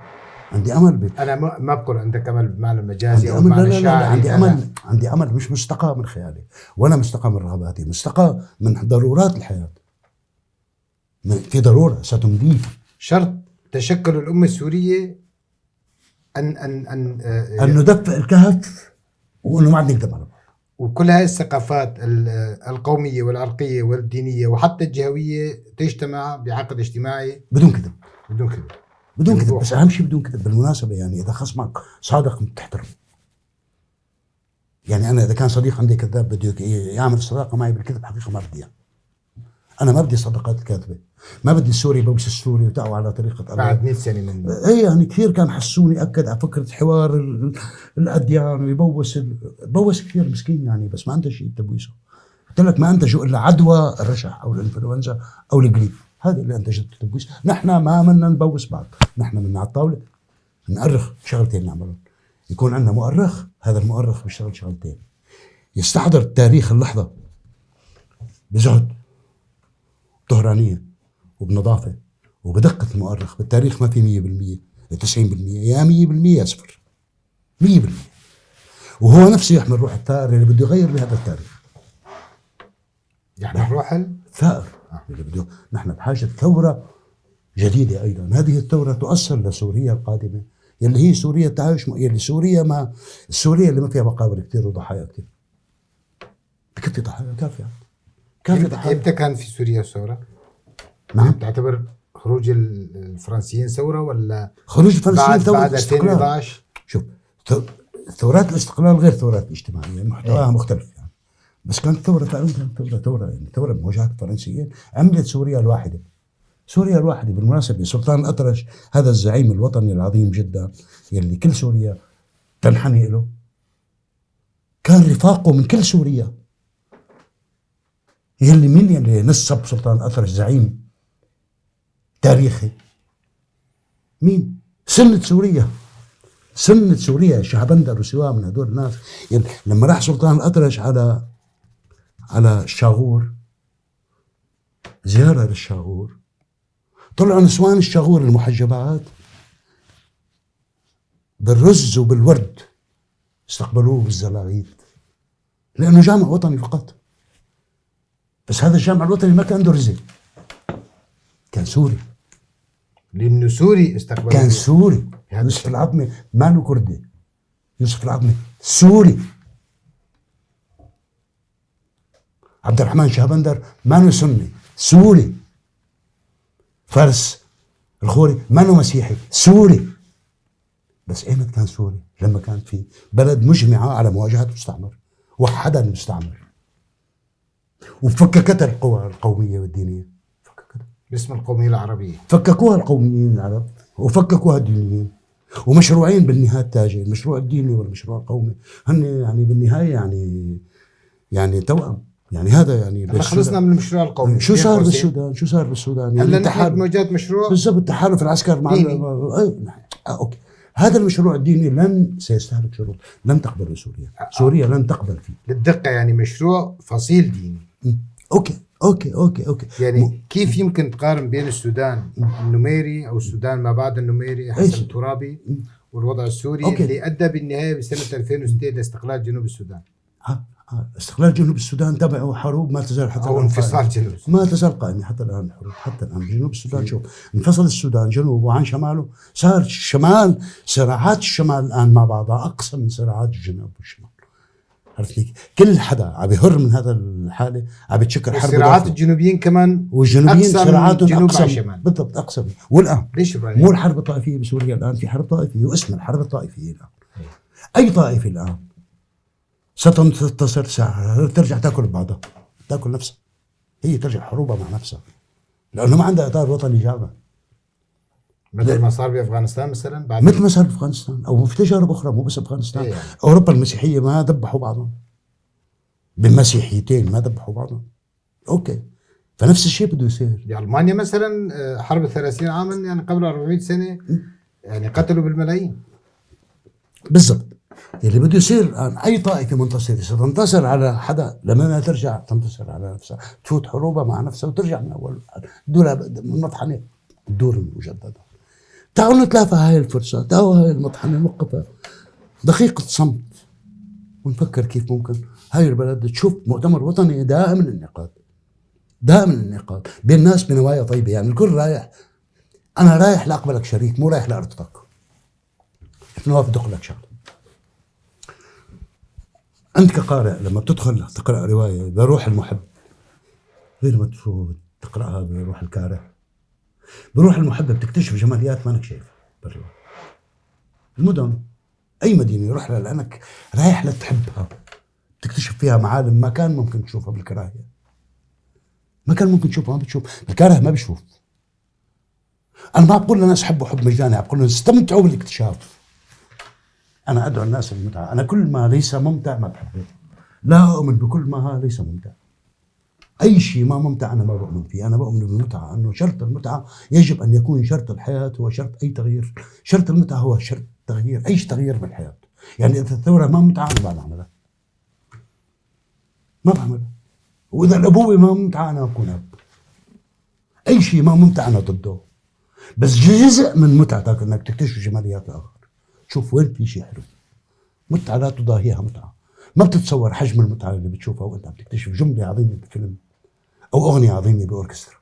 عندي أمل. أنا ما بقول عندك أمل بمعنى المجازي أو بمعنى الشاعري. عندي أمل، عندي أمل مش مستقى من خيالي ولا مستقى من رغباتي، مستقى من ضرورات الحياة. في ضرورة ستمضي. شرط تشكل الأمة السورية أن أن أن أن ندفئ الكهف، وأنه ما عاد نكذب على بعض. وكل هاي الثقافات القومية والعرقية والدينية وحتى الجهوية تجتمع بعقد اجتماعي بدون كذب، بدون كذب، بدون كذب. بس أهم شيء بدون كذب. بالمناسبة يعني إذا خصمك صادق بتحترمه. يعني أنا إذا كان صديق عندي كذاب بده يعمل صداقة معي بالكذب، حقيقة ما بدي إياه. أنا ما بدي الصداقات الكاذبة، ما بدي السوري يبوس السوري وتعوا على طريقة بعد 100 سنة من إيه. يعني كثير كان حسوني أكد على فكرة حوار الأديان ويبوس بوس كثير مسكين يعني، بس ما عنده شيء تبويسه. قلت لك ما أنتجوا إلا عدوى الرشح أو الإنفلونزا أو الجريب، هذا اللي أنتجته التبويس. نحن ما منا نبوس بعض، نحن منا على الطاولة نأرخ شغلتين نعملهم. يكون عندنا مؤرخ، هذا المؤرخ بيشتغل شغلتين، يستحضر تاريخ اللحظة بزهد طهرانية وبنظافة وبدقة. المؤرخ بالتاريخ ما في 100%، 90%، يا 100% يا صفر، 100%. وهو نفسه يحمل روح الثائر اللي بده يغير بهذا التاريخ. يحمل روح الثائر اللي بده. نحن بحاجة ثورة جديدة أيضا. هذه الثورة تؤصل لسوريا القادمة يلي هي سوريا التعايش، يلي سوريا ما سوريا اللي ما فيها مقابر كثير وضحايا كثير. بكفي ضحايا، كافية كافية ضحايا. امتى كان في سوريا ثورة؟ نعم. تعتبر خروج الفرنسيين ثورة ولا خروج الفرنسيين ثورة بعد 2011؟ شوف، ثورات الاستقلال غير ثورات الاجتماعية، محتواها مختلف يعني. بس كانت ثورة فعلا، كانت ثورة يعني ثورة بمواجهة الفرنسيين عملت سوريا الواحدة. سوريا الواحدة بالمناسبة سلطان الأطرش هذا الزعيم الوطني العظيم جدا يلي كل سوريا تنحني له، كان رفاقه من كل سوريا. يلي مين يلي نصب سلطان الأطرش زعيم تاريخي؟ مين؟ سنة سوريا، سنة سوريا، شهبندر وسواه من هدول الناس. يعني لما راح سلطان الأطرش على الشاغور، زيارة للشاغور، طلعوا نسوان الشاغور المحجبات بالرز وبالورد استقبلوه بالزلاغيط، لأنه جامع وطني فقط. بس هذا الجامع الوطني ما كان عنده رزق، كان سوري. لأنه سوري استقبلوه، كان سوري. يوسف العظمي ما له كردي، يوسف العظمي سوري. عبد الرحمن شهبندر ما له سني، سوري. فارس الخوري ما له مسيحي، سوري. بس ايمت كان سوري؟ لما كان في بلد مجمعة على مواجهة المستعمر، وحدها المستعمر وفككتها القوى القومية والدينية. فككتها باسم القومية العربية، فككوها القوميين العرب وفككوها الدينيين، ومشروعين بالنهاية التاجي، المشروع الديني والمشروع القومي، هن يعني بالنهاية يعني توأم. يعني هذا يعني خلصنا من المشروع القومي. شو صار بالسودان؟ شو صار بالسودان؟ يعني هلا نحن بمواجهة مشروع بالضبط، تحالف العسكر مع ديني. okay. هذا المشروع الديني لن سيستهلك شروط، لن تقبل سوريا، سوريا لن تقبل فيه. للدقة يعني مشروع فصيل ديني. okay okay okay okay. يعني كيف يمكن تقارن بين السودان النميري او السودان ما بعد النميري حسن الترابي والوضع السوري okay. اللي ادى بالنهاية بسنة 2006 لاستقلال جنوب السودان؟ استقلال جنوب السودان تبعه حروب ما تزال حتى او الآن انفصال قائمة. جنوب السودان. ما تزال قائمة حتى الآن الحروب، حتى الآن جنوب السودان. شوف، انفصل السودان جنوبه عن شماله، صار الشمال، صراعات الشمال الآن مع بعضها أقسى من صراعات الجنوب والشمال. عرفت كيف؟ كل حدا عم يهر من هذا الحالة عم يتشكر حرب الصراعات داخل. الجنوبيين كمان والجنوبيين أقسى من صراعاتهم الجنوب أقسى مع الشمال. بالضبط، أقسى. والآن ليش برأيك؟ مو الحرب الطائفية بسوريا الآن، في حرب طائفية واسمها الحرب الطائفية الآن. أي طائفة الآن ستنتصر ساعة ترجع تاكل ببعضها، تاكل نفسها، هي ترجع حروبها مع نفسها، لأنه ما عندها إطار وطني جامع. مثل ما صار بافغانستان مثلا بعد مثل ما صار بافغانستان او في تجارب اخرى، مو بس افغانستان. إيه يعني. اوروبا المسيحية ما ذبحوا بعضهم، بمسيحيتين ما ذبحوا بعضهم. okay، فنفس الشيء بده يصير. بالمانيا مثلا حرب 30 عاما، يعني قبل 400 سنة، يعني قتلوا بالملايين. بالضبط. اللي بده يصير الان، اي طائفة منتصره ستنتصر على حدا، لما ما ترجع تنتصر على نفسها، تفوت حروبها مع نفسها وترجع من اول دور من مطحنه تدور مجددا. تعالوا نتلافى هاي الفرصة، تعالوا هاي المطحنه نوقفها دقيقة صمت ونفكر كيف ممكن هاي البلد تشوف مؤتمر وطني دائم الانعقاد، دائم الانعقاد بين الناس بنوايا طيبة. يعني الكل رايح، انا رايح لاقبلك شريك، مو رايح لارتطك. نواف، بدي اقول لك شغله، انت كقارئ لما بتدخل تقرا رواية بروح المحب غير ما تفوت تقراها بروح الكاره. بروح المحب بتكتشف جماليات ما انك شايفها بالرواية. المدن، اي مدينة يروح لها لانك رايح لتحبها، تكتشف فيها معالم ما كان ممكن تشوفها بالكراهيه، ما كان ممكن تشوفها. ما بتشوف الكاره، ما بيشوف. انا ما بقول للناس حبوا حب مجاني، بقول لهم استمتعوا بالاكتشاف. انا ادعو الناس للمتعه. انا كل ما ليس ممتع ما بحبه، لا اؤمن بكل ما ليس ممتع. اي شيء ما ممتع انا ما بؤمن فيه. انا بؤمن بالمتعه، انه شرط المتعة يجب ان يكون شرط الحياة، هو شرط اي تغيير. شرط المتعة هو شرط تغيير، اي تغيير بالحياة. يعني اذا الثورة ما متعه انا ما بعملها، ما بعملها. واذا الابوة ما ممتعة انا بكون اب. اي شيء ما ممتع انا ضده. بس جزء من متعتك انك تكتشف جماليات الاخر، تشوف وين في شيء حلو. متعه لا تضاهيها متعه. ما بتتصور حجم المتعة اللي بتشوفها وانت عم تكتشف جملة عظيمة بفيلم، او اغنية عظيمة باوركسترا،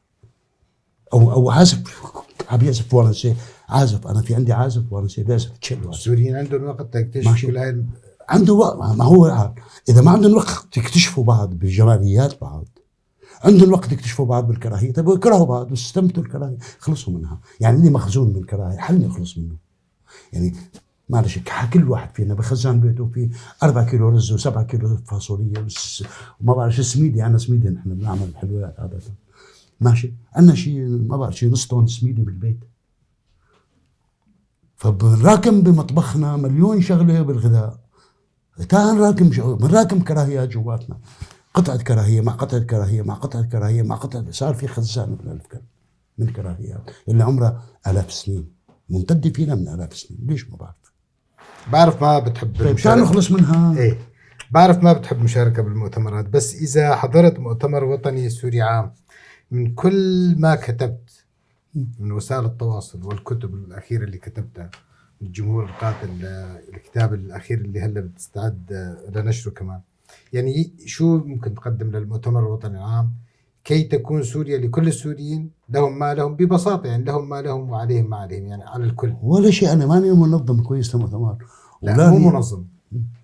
او عازف عم يعزف فيولنسي. عازف، انا في عندي عازف فيولنسي بيعزف تشيلو. السوريين عندهم وقت يكتشفوا ماشي. كل هاي عنده وقت. ما هو اذا ما عندهم وقت يكتشفوا بعض بجماليات بعض، عندهم وقت يكتشفوا بعض بالكراهيه. طيب كرهوا بعض واستمتوا الكراهيه، خلصوا منها. يعني اللي مخزون من الكراهية حل يخلص منه. يعني معلش، كل واحد فينا بخزان بيته في 4 كيلو رز و7 كيلو فاصوليا وما بعرف شو سميدي. عندنا سميدي، نحن بنعمل حلويات عادة، ماشي. عندنا شيء ما بعرف شيء نص طن سميدي بالبيت، فبنراكم بمطبخنا مليون شغله بالغذاء. تعال نراكم، بنراكم كراهيات جواتنا، قطعة كراهية مع قطعة كراهية مع قطعة كراهية مع قطعة، صار في خزان من الألف كلمة من كراهيات اللي عمرها آلاف السنين، ممتدة فينا من آلاف السنين. ليش ما بعرف. بعرف ما بتحب طيب تعال نخلص منها. ايه بعرف ما بتحب مشاركة بالمؤتمرات، بس إذا حضرت مؤتمر وطني سوري عام، من كل ما كتبت من وسائل التواصل والكتب الأخيرة اللي كتبتها، من الجمهور القاتل، الكتاب الأخير اللي هلا بتستعد لنشره كمان، يعني شو ممكن تقدم للمؤتمر الوطني العام كي تكون سوريا لكل السوريين، لهم ما لهم ببساطة، يعني لهم ما لهم وعليهم ما عليهم، يعني على الكل. ولا شيء، أنا ماني منظم كويس لمؤتمر. لا مو منظم.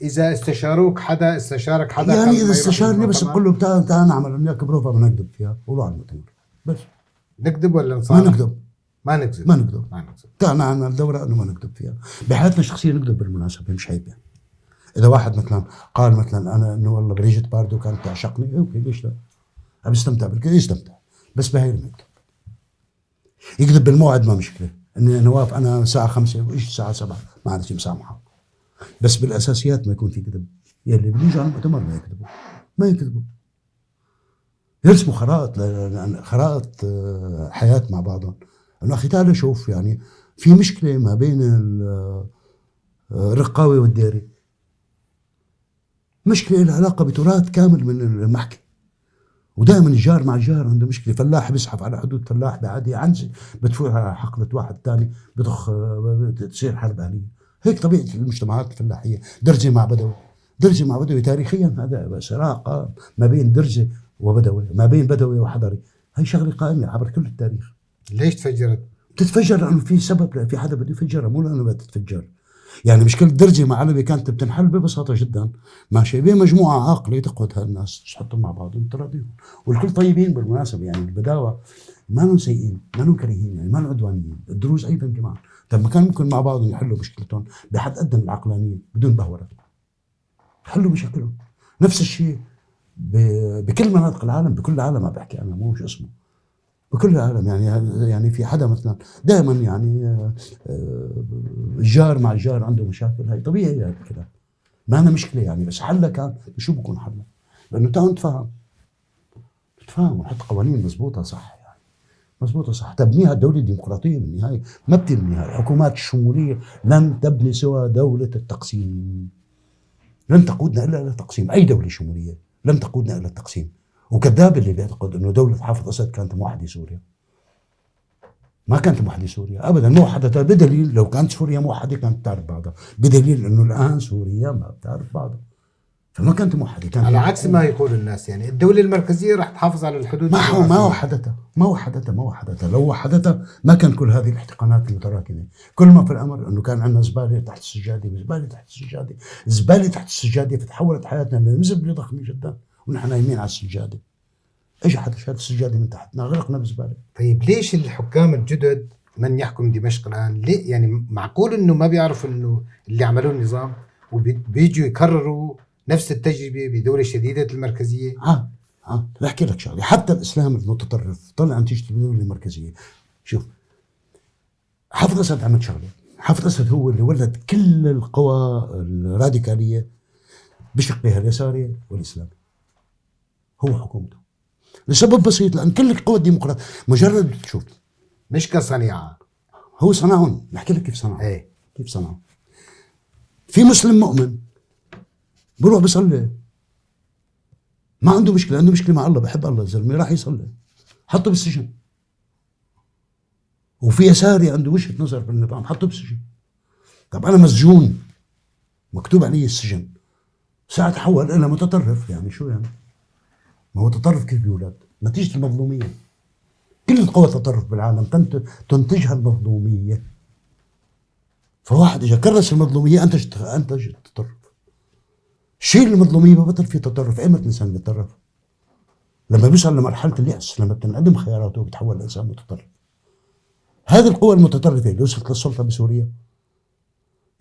إذا استشاروك حدا، استشارك حدا، يعني قبل إذا ما يروح استشارني بس للمؤتمر؟ بقول له تعال تعال نعمل وياك بروفا بنكذب فيها وروح على المؤتمر بس. نكذب ولا ما نصارح؟ نكذب. ما نكذب. ما نكذب. ما نكذب. تعال نعمل دورة انه ما نكذب فيها. بحياتنا الشخصية نكذب بالمناسبة، مش عيب. يعني إذا واحد مثلا قال مثلا أنا إنه والله بريجيت باردو كانت تعشقني، okay ليش لا؟ عم يستمتع بالكذب، يستمتع، بس بهي ما يكذب. يكذب بالموعد ما مشكلة، إني نواف أنا الساعة 5 وإيش الساعة 7، معلش مسامحة، بس بالأساسيات ما يكون في كذب. يلي بيجوا على المؤتمر ما يكذبوا، ما يكذبوا، يرسموا خرائط خرائط حياة مع بعضهم. إنه أخي تعال شوف، يعني في مشكلة ما بين الرقاوي والديري، مشكلة لها علاقة بتراث كامل من المحكي، ودائما الجار مع الجار عنده مشكلة. فلاح بيزحف على حدود فلاح بعادي عنزة بتفوت على حقلة واحد ثاني بتخ، تصير حرب أهلية. هيك طبيعة المجتمعات الفلاحية، درزي مع بدوي. درزي مع بدوي تاريخيا هذا صراع قائم ما بين درزي وبدوي، ما بين بدوي وحضري، هي شغله قائمة عبر كل التاريخ. ليش تفجرت؟ بتتفجر لانه في سبب، في حدا بده يفجرها، مو لانه بدها تتفجر. يعني مشكلة درزي مع علوي كانت بتنحل ببساطة جدا، ماشي، بمجموعة عاقلة تقود هالناس، تحطهم مع بعض وتراضيهم، والكل طيبين بالمناسبة، يعني البداوة ما لهم سيئين، ما لهم كريهين، يعني ما لهم عدوانيين، الدروز أيضا كمان. طيب ما كان ممكن مع بعضهم يحلوا مشكلتهم بحد أدنى من العقلانية بدون بهورة، حلوا مشاكلهم. نفس الشيء بكل مناطق العالم، بكل العالم عم بحكي أنا، مو شو اسمه، بكل العالم. يعني في حدا مثلا دائما يعني الجار مع الجار عنده مشاكل، هاي طبيعي هذا الكلام، ما أنا مشكلة يعني، بس حلها كان شو بكون حلها؟ لأنه تعالوا نتفاهم، نتفاهم ونحط قوانين مضبوطة صح، يعني مضبوطة صح، تبنيها الدولة الديمقراطية بالنهاية، ما بتبنيها الحكومات الشمولية، لن تبني سوى دولة التقسيم، لن تقودنا إلا إلى التقسيم، أي دولة شمولية لن تقودنا إلى التقسيم. وكذاب اللي بيعتقد انه دولة حافظ اسد كانت موحدة سوريا. ما كانت موحدة سوريا ابدا، موحدة بدليل لو كانت سوريا موحدة كانت تعرف بعضها، بدليل انه الان سوريا ما بتعرف بعضها. فما كانت موحدة، كانت على عكس ما يقول الناس، يعني الدولة المركزية رح تحافظ على الحدود. ما وحدتها، ما وحدتها، ما وحدتها، لو وحدتها ما كان كل هذه الاحتقانات المتراكمة، كل ما في الامر انه كان عندنا زبالة تحت السجادة، وزبالة تحت السجادة، زبالة تحت السجادة، فتحولت حياتنا لمزبلة ضخمة جدا ونحن نايمين على السجادة. اجى حدا شال السجادة من تحتنا، غرقنا بزبالة. طيب ليش الحكام الجدد من يحكم دمشق الآن؟ ليه يعني معقول انه ما بيعرفوا انه اللي عملوه النظام وبيجوا يكرروا نفس التجربة بدولة شديدة المركزية؟ بحكي لك شغلة، حتى الإسلام المتطرف طلع نتيجة الدولة المركزية. شوف حافظ أسد عمل شغلة، حافظ أسد هو اللي ولد كل القوى الراديكالية بشقها اليساري والإسلامي، هو حكومته، لسبب بسيط، لأن كل القوى الديمقراطية مجرد تشوف مش كصنيعة، هو صنعهم. بحكي لك كيف صنعهم. ايه كيف صنعهم. في مسلم مؤمن بروح بصلي، ما عنده مشكلة، عنده مشكلة مع الله، بحب الله الزلمة، راح يصلي، حطه بالسجن. وفي يساري عنده وجهة نظر بالنظام، حطه بالسجن. طب أنا مسجون مكتوب علي السجن، ساعة تحول إلى متطرف، يعني شو يعني؟ ما هو تطرف كيف بيولد؟ نتيجة المظلومية. كل القوى التطرف بالعالم تنتجها المظلومية. فواحد إجا كرس المظلومية أنتج التطرف. شيل المظلومية ببطل في تطرف. ايمتى الإنسان بيتطرف؟ لما بيوصل لمرحلة اليأس، لما بتنعدم خياراته بيتحول لإنسان متطرف. هذه القوى المتطرفة اللي وصلت للسلطة بسوريا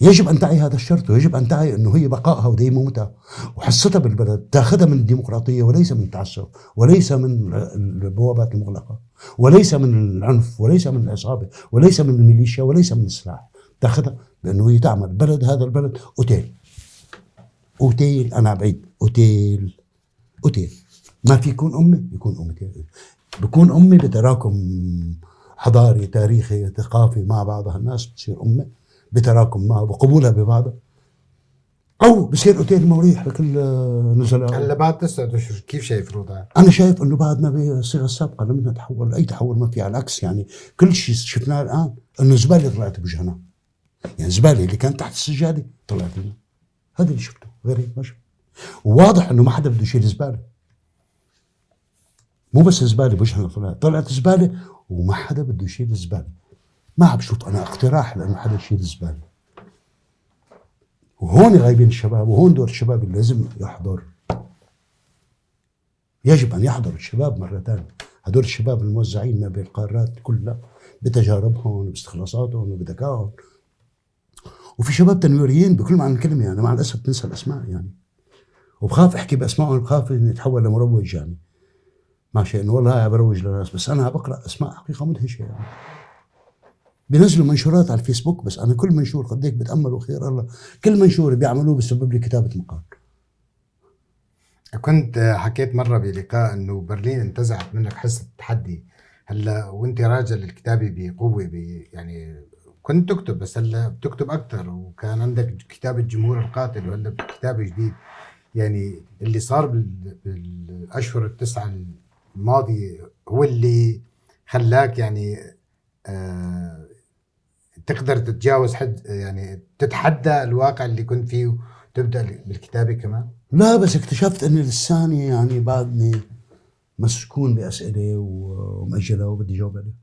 يجب أن تعي هذا الشرط، ويجب أن تعي أنه هي بقائها وديمومتها وحصتها بالبلد تاخذها من الديمقراطية وليس من التعسف، وليس من البوابات المغلقة، وليس من العنف، وليس من العصابة، وليس من الميليشيا، وليس من السلاح. تاخذها بأنه هي تعمل بلد، هذا البلد أوتيل، أوتيل، أنا بعيد، أوتيل، أوتيل. ما في يكون أمة، يكون أمتين، بكون أمة بتراكم حضاري تاريخي ثقافي مع بعضها، الناس بتصير أمة بتراكم معه بقبولها ببعضها، أو بصير أوتيل مريح لكل نزلاء. هلا بعد 9 أشهر كيف شايف الوضع؟ أنا شايف إنه بعدنا بالصيغة السابقة لم نتحول، أي تحول ما في، على العكس. يعني كل شيء شفناه الآن إنه زبالة طلعت بوجهنا، يعني زبالة اللي كانت تحت السجادة طلعت لنا، هذا اللي شفته، غير هيك ما شفت. وواضح إنه ما حدا بده يشيل زبالة، مو بس زبالة بوجهنا طلعت زبالة وما حدا بده يشيل الزبالة. ما عم بشوف أنا اقتراح لأنه حدا يشيل الزبالة. وهون غايبين الشباب، وهون دور الشباب اللي لازم يحضر. يجب أن يحضر الشباب مرة ثانية، هدول الشباب الموزعين ما بين القارات كلها بتجاربهم وباستخلاصاتهم وبذكائهم. وفي شباب تنويريين بكل معنى الكلمة، يعني مع الأسف بنسى الأسماء يعني، وبخاف أحكي بأسمائهم، بخاف إني أتحول لمروج يعني، ماشي إنه والله بروج للناس، بس أنا بقرأ أسماء حقيقة مدهشة يعني. بينزلوا منشورات على الفيسبوك، بس أنا كل منشور قديك بتأملوا خير الله، كل منشور بيعملوه بسبب لي كتابة مقال. كنت حكيت مرة بلقاء إنه برلين انتزعت منك حس التحدي، هلا وأنت راجل الكتابة بقوة يعني كنت تكتب، بس هلا بتكتب أكثر، وكان عندك كتاب الجمهور القاتل وهلا كتاب جديد. يعني اللي صار بالأشهر التسعة الماضية هو اللي خلاك يعني تقدر تتجاوز حد، يعني تتحدى الواقع اللي كنت فيه تبدأ بالكتابة كمان؟ لا، بس اكتشفت اني لساني يعني بعدني مسكون بأسئلة ومأجلها وبدي جاوب عليها،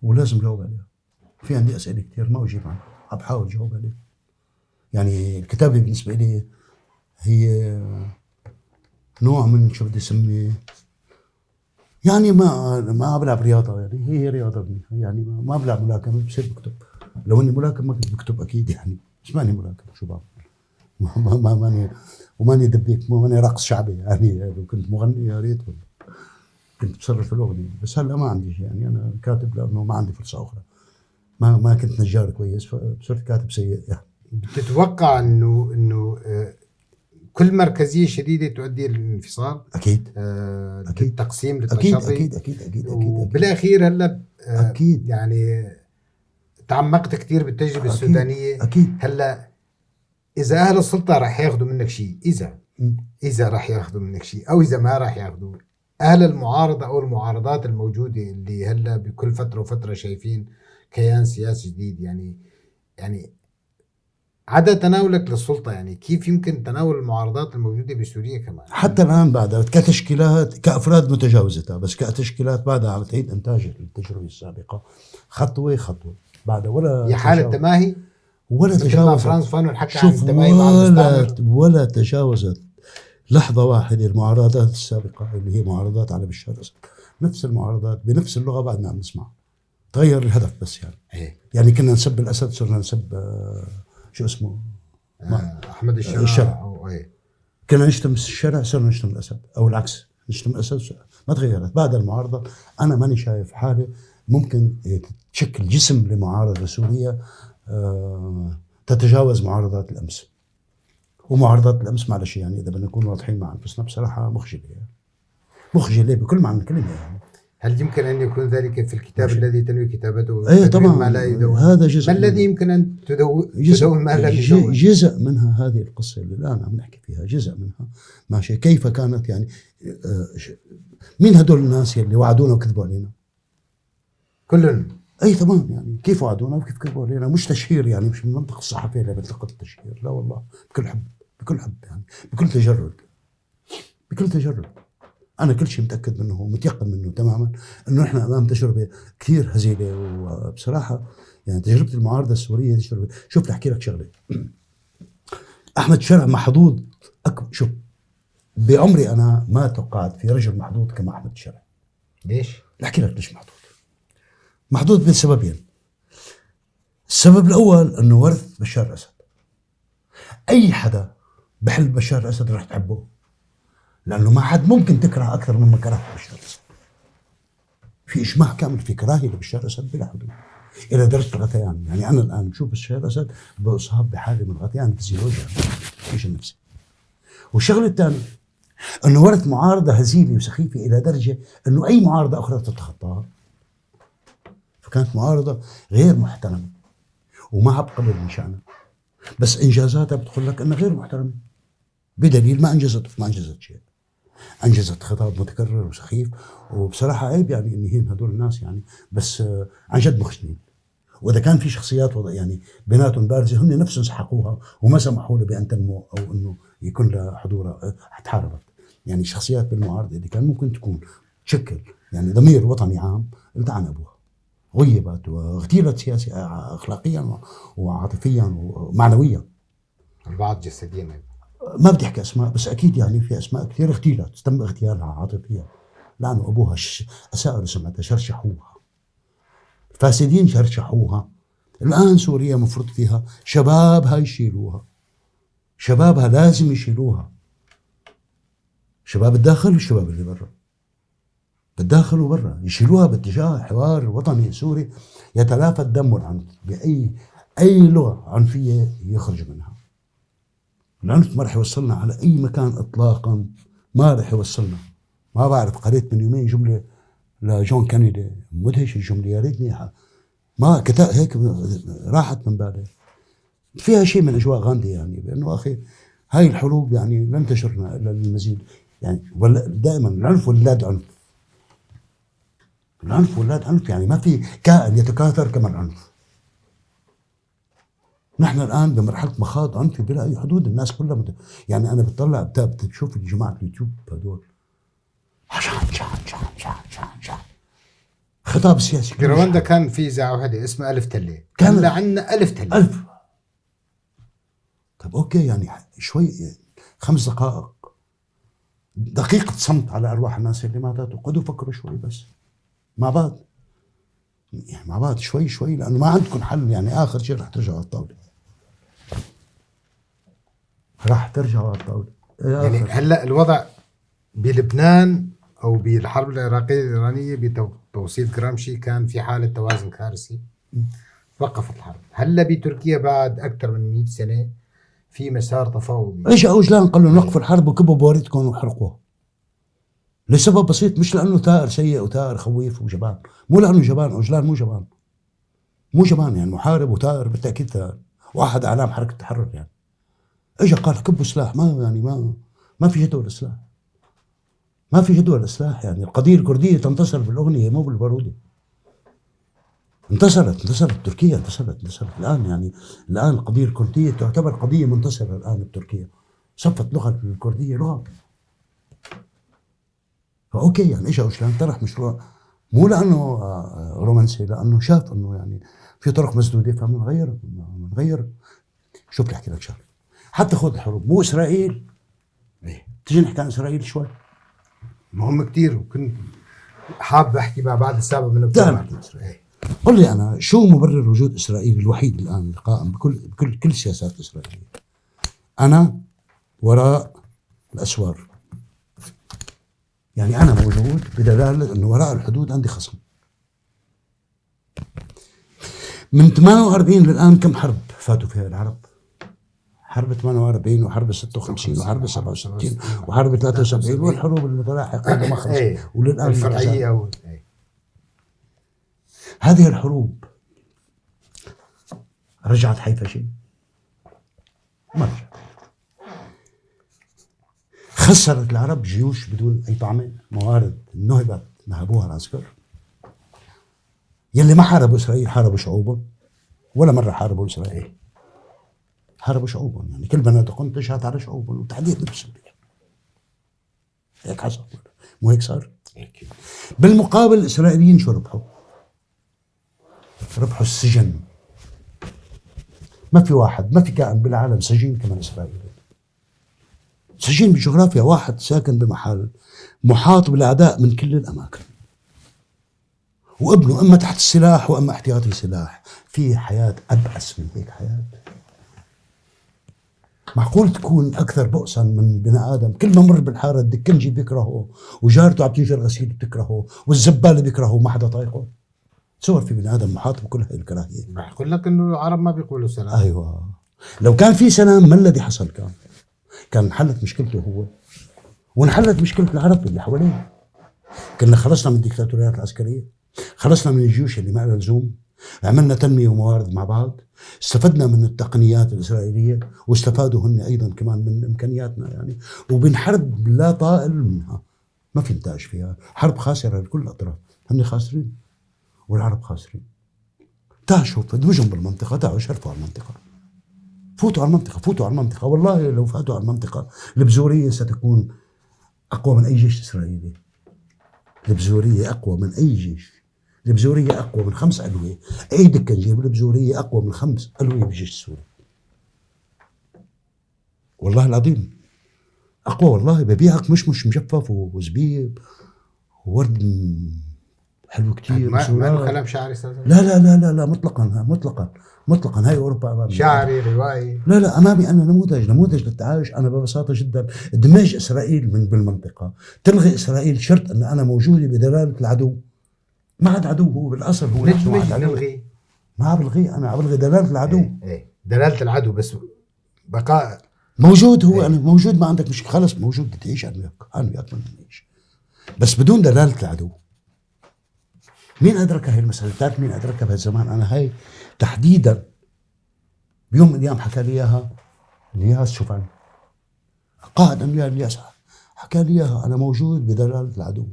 ولازم جاوب عليها. في عندي أسئلة كثير ما أجيب عنها، عم بحاول جاوب عليها. يعني الكتابة بالنسبة لي هي نوع من شو بدي اسميه، يعني ما بلعب رياضة، يعني هي رياضة، يعني ما بلعب ملاكمة، بصير بكتب. لو اني ملاكم ما كنت بكتب اكيد يعني، بس ماني ملاكم، شو بعمل؟ ما ماني وماني دبيك، ماني رقص شعبي يعني. لو كنت مغني يا ريت والله كنت بصرف الاغنية، بس هلا ما عندي شيء يعني. انا كاتب لانه ما عندي فرصة اخرى، ما كنت نجار كويس فصرت كاتب سيء يعني. بتتوقع انه كل مركزية شديدة تؤدي للانفصال؟ اكيد. اكيد. التقسيم للتشظي. اكيد اكيد اكيد اكيد. وبالاخير هلا اكيد يعني تعمقت كثير بالتجربة السودانية. اكيد. هلا اذا اهل السلطة رح ياخذوا منك شيء، اذا رح ياخذوا منك شيء او اذا ما رح ياخذوا، اهل المعارضة او المعارضات الموجودة اللي هلا بكل فترة وفترة شايفين كيان سياسي جديد، يعني عدا تناولك للسلطة، يعني كيف يمكن تناول المعارضات الموجودة بسوريا كمان؟ حتى الآن بعدها كتشكيلات كأفراد متجاوزتها، بس كتشكيلات بعدها عم تعيد إنتاج التجربة السابقة خطوة خطوة بعدها، ولا هي حالة تماهي ولا تجاوزت. فرانس فانون حكى عن التماهي مع المستعمر، ولا تجاوزت لحظة واحدة المعارضات السابقة اللي هي معارضات على بشار الأسد، نفس المعارضات بنفس اللغة بعدنا عم نسمعها، تغير الهدف بس يعني. إيه؟ يعني كنا نسب الأسد صرنا نسب شو اسمه احمد الشرع. إيه. كنا نشتم الشرع صرنا نشتم الاسد، او العكس نشتم الاسد، ما تغيرت بعد المعارضة. انا ماني شايف حاله ممكن تشكل جسم لمعارضه سورية تتجاوز معارضات الامس. ومعارضات الامس معلش يعني اذا بدنا نكون واضحين مع انفسنا بصراحة مخجله يعني. مخجله بكل معنى الكلمة يعني. هل يمكن أن يكون ذلك في الكتاب الذي تنوي كتابته؟ أي طبعا، ما لا يدون. هذا جزء. ما الذي يمكن أن تدون ما لا يدون؟ جزء منها هذه القصة اللي الآن عم نحكي فيها، جزء منها ماشي. كيف كانت يعني مين هدول الناس اللي وعدونا وكذبوا علينا؟ كلهم. أي تمام، يعني كيف وعدونا وكيف كذبوا علينا؟ مش تشهير يعني، مش من منطق الصحفية اللي بتلقط التشهير، لا والله، بكل حب، بكل حب يعني، بكل تجرد، بكل تجرد. أنا كل شيء متأكد منه ومتيقن منه تماما إنه نحن أمام تجربة كثير هزيلة. وبصراحة يعني تجربة المعارضة السورية تجربة، شوف لأحكي لك شغلة، أحمد شرع محظوظ شوف بعمري أنا ما توقعت في رجل محظوظ كما أحمد شرع. ليش؟ لأحكي لك ليش محظوظ. محظوظ بسببين. السبب الأول إنه ورث بشار الأسد. أي حدا بحل بشار الأسد رح تحبه، لأنه ما حد ممكن تكره أكثر مما كرهت بشار الأسد. في إجماع كامل في كراهية لبشار الأسد بلا حدود إلى درجة الغثيان. يعني أنا الآن بشوف بشار الأسد بأصاب بحالة من الغثيان فيزيولوجيا مش النفسي. والشغلة الثانية أنه ورث معارضة هزيلة وسخيفة إلى درجة أنه أي معارضة أخرى تتخطاها. فكانت معارضة غير محترمة وما عم بقلل من شأنها، بس إنجازاتها بتقول لك أنها غير محترمة، بدليل ما أنجزت شيء. أنجزت خطاب متكرر وسخيف، وبصراحة عيب يعني إني هين هدول الناس يعني، بس عن جد مخجلين. وإذا كان في شخصيات يعني بيناتهم بارزة هم نفسهم سحقوها وما سمحوا له بأن تنمو أو إنه يكون لها حضورها، تحاربت. يعني شخصيات بالمعارضة اللي كان ممكن تكون تشكل يعني ضمير وطني عام التعن أبوها، غيبت واغتيلت سياسيا أخلاقيا وعاطفيا ومعنويا، البعض جسديا. ما بدي احكي اسماء، بس اكيد يعني في اسماء كثير اغتيلت، تم اغتيالها عاطفيا لانه ابوها اساءوا لسمعتها، شرشحوها الفاسدين، شرشحوها. الان سوريا مفروض فيها شبابها يشيلوها، شبابها لازم يشيلوها، شباب الداخل والشباب اللي برا، بالداخل وبرا يشيلوها باتجاه حوار وطني سوري يتلافى الدم والعنف باي اي لغة عنفيه يخرج منها. العنف ما رح يوصلنا على أي مكان إطلاقا، ما رح يوصلنا. ما بعرف، قريت من يومين جملة لجون كينيدي مدهشة الجملة، يا ريتني ما كتاب هيك راحت من بالي. فيها شيء من أجواء غاندي يعني، بأنه أخي هاي الحروب يعني لن تجرنا إلا للمزيد يعني، ولا دائما العنف ولاد عنف، العنف ولاد عنف، يعني ما في كائن يتكاثر كما العنف. نحن الان بمرحلة مخاض عنفي بلا اي حدود. الناس كلها يعني انا بتطلع بتشوف جماعة اليوتيوب هدول شحن شحن شحن شحن شحن شحن خطاب سياسي. برواندا كان في اذاعة وحده اسمها ألف تله، كان عندنا 1000 تله 1000. طب okay، يعني شوي 5 دقائق، دقيقة صمت على أرواح الناس اللي ماتت، وقعدوا فكروا شوي بس مع بعض، يعني مع بعض شوي شوي، لأنه ما عندكم حل. يعني آخر شيء رح ترجعوا على الطاولة، رح ترجعوا على الطاولة. يعني هلا الوضع بلبنان أو بالحرب العراقية الإيرانية بتوصيف جرامشي كان في حالة توازن كارثي، وقفت الحرب. هلا بتركيا بعد أكثر من 100 سنة في مسار تفاوضي. اجى اوجلان قال لهم وقفوا الحرب وكبوا بواريدكم وحرقوها. لسبب بسيط، مش لانه ثائر سيء وثائر خويف وجبان، مو لانه جبان، اوجلان مو جبان. مو جبان، يعني محارب وثائر بالتاكيد ثائر، واحد اعلام حركة التحرر يعني. اجى قال كبوا سلاح، ما يعني ما في جدول السلاح. ما في جدول السلاح، يعني القضية الكردية تنتصر بالاغنيه مو بالباروده. انتصرت تركيا، انتصرت الان. يعني الان القضية الكردية تعتبر قضية منتصره الان بتركيا، صفت اللغة الكردية لغة. ف okay، يعني اجى اوجلان طرح مشروع، مو لانه رومانسي، لانه شاف انه يعني في طرق مسدودة فبنغير بنغير. شوف بدي احكي لك شغله، حتى خذ الحروب مو اسرائيل. إيه. تيجي نحكي عن اسرائيل شوي، مهم كثير، وكنت حاب احكي مع بعد السابق من تعال اسرائيل. قل لي انا شو مبرر وجود اسرائيل الوحيد الان القائم بكل كل السياسات الاسرائيلية؟ انا وراء الاسوار، يعني انا موجود بدلالة انه وراء الحدود عندي خصم. من 48 للان كم حرب فاتوا فيها العرب؟ حرب 48 وحرب 56 وحرب 67 وحرب 73 والحروب المتلاحقه ما خلصت وللان الفرعية. هذه الحروب رجعت حيفا شيء؟ ما رجعت. خسرت العرب جيوش بدون اي طعمه، موارد نهبت، نهبوها العسكر. يلي ما حاربوا اسرائيل حاربوا شعوبهم، ولا مرة حاربوا اسرائيل، حاربوا شعوبهم. يعني كل بنادقهم تشهد على شعوبهم وتحديدا بسوريا. هيك حصل، مو هيك صار؟ بالمقابل الاسرائيليين شو ربحوا؟ ربحوا السجن. ما في واحد، ما في كائن بالعالم سجين كمان اسرائيلي. سجين بجغرافيا، واحد ساكن بمحل محاط بالاعداء من كل الاماكن، وابنه اما تحت السلاح واما احتياطي سلاح. في حياة ابأس من هيك حياة؟ معقول تكون اكثر بؤسا من بني ادم كل ما مر بالحاره الدكنجي بيكرهه، وجارته عم تنشر غسيل بتكرهه، والزباله بيكرهه، وما حدا طايقة؟ تصور في بني ادم محاط بكل هاي الكراهية. رح اقول لك انه العرب ما بيقولوا سلام. ايوه، لو كان في سلام ما الذي حصل؟ كان انحلت مشكلته هو، وانحلت مشكلة العرب اللي حواليه. كنا خلصنا من الدكتاتوريات العسكرية، خلصنا من الجيوش اللي ما لها لزوم، عملنا تنمية وموارد مع بعض، استفدنا من التقنيات الاسرائيلية واستفادوا هن ايضا كمان من امكانياتنا يعني، وبنحرب لا طائل منها، ما في انتاج فيها، حرب خاسرة لكل الاطراف، هن خاسرين والعرب خاسرين. تعالوا شوف ادمجهم بالمنطقة، تعالوا شرفوا على المنطقة، فوتوا على المنطقة، فوتوا على المنطقة. والله لو فاتوا على المنطقة البزوريه ستكون اقوى من اي جيش اسرائيلي. البزوريه اقوى من اي جيش، البزوريه اقوى من 5 ألوية، اي دكنجير بالبزوريه اقوى من 5 ألوية بالجيش السوري. والله العظيم اقوى، والله ببيعك مش مجفف وزبيب وورد حلو كثير. ما كلام شعري استاذ؟ لا لا لا لا لا، مطلقا مطلقا مطلقا. هاي اوروبا امامي، شعري روائي. لا لا، امامي انا نموذج للتعايش. انا ببساطة جدا ادماج اسرائيل من بالمنطقة، تلغي اسرائيل شرط ان انا موجودة بدلالة العدو. ما عاد عدو هو بالاصل، هو ندمج نلغي. ما بلغي انا، عم بلغي دلالة العدو. ايه دلالة العدو، بس بقاء موجود هو. يعني موجود، ما عندك مشكلة، خلص موجود، بدي تعيش انا وياك، انا وياك بدنا نعيش، بس بدون دلالة العدو. مين أدرك هاي المسألة؟ بتعرف مين أدركها بهالزمان؟ أنا هاي تحديدا بيوم من الأيام حكى لي إياها الياس شوفان، قائد أميال الياس حكى لي إياها، أنا موجود بدلالة العدو.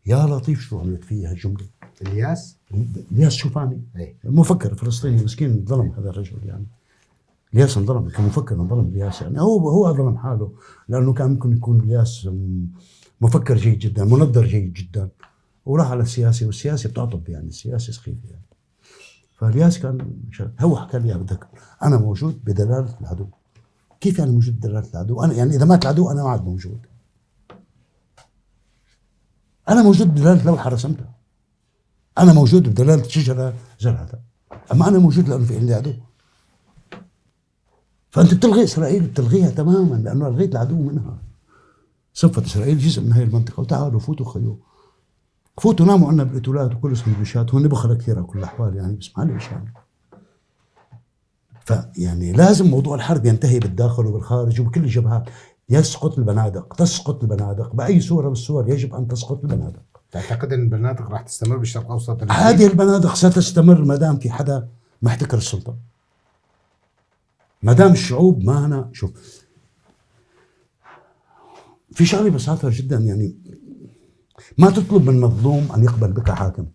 يا لطيف شو عملت فيها هالجملة. الياس؟ الياس شوفاني، المفكر الفلسطيني، مسكين ظلم هذا الرجل يعني. الياس انظلم كمفكر، انظلم الياس، يعني هو ظلم حاله، لانه كان ممكن يكون الياس مفكر جيد جدا، منظر جيد جدا، وراح على السياسة، والسياسة بتعطب يعني، السياسة سخيفة يعني. فالياس كان هو حكى لي بدك انا موجود بدلالة العدو. كيف يعني موجود بدلالة العدو؟ انا يعني اذا مات العدو انا ما عاد موجود. انا موجود بدلالة لوحة رسمتها، انا موجود بدلالة شجرة زرعتها، اما انا موجود لانه في عندي عدو. فانت بتلغي اسرائيل، بتلغيها تماما، لانه الغيت العدو منها. صفت اسرائيل جزء من هاي المنطقة، وتعالوا فوتوا خيو، فوتوا ناموا عندنا بالاوتيلات وكلوا سندويشات، هون بخرى كثير على كل الاحوال يعني، بس معلش يعني. فيعني لازم موضوع الحرب ينتهي بالداخل وبالخارج وبكل الجبهات. يسقط البنادق، تسقط البنادق باي صوره من الصور، يجب ان تسقط البنادق. تعتقد ان البنادق راح تستمر بالشرق الاوسط؟ هذه البنادق ستستمر ما دام في حدا محتكر السلطة، ما دام الشعوب ما هنا. شوف في شغله بساطة جدا، يعني ما تطلب من مظلوم ان يقبل بك حاكم.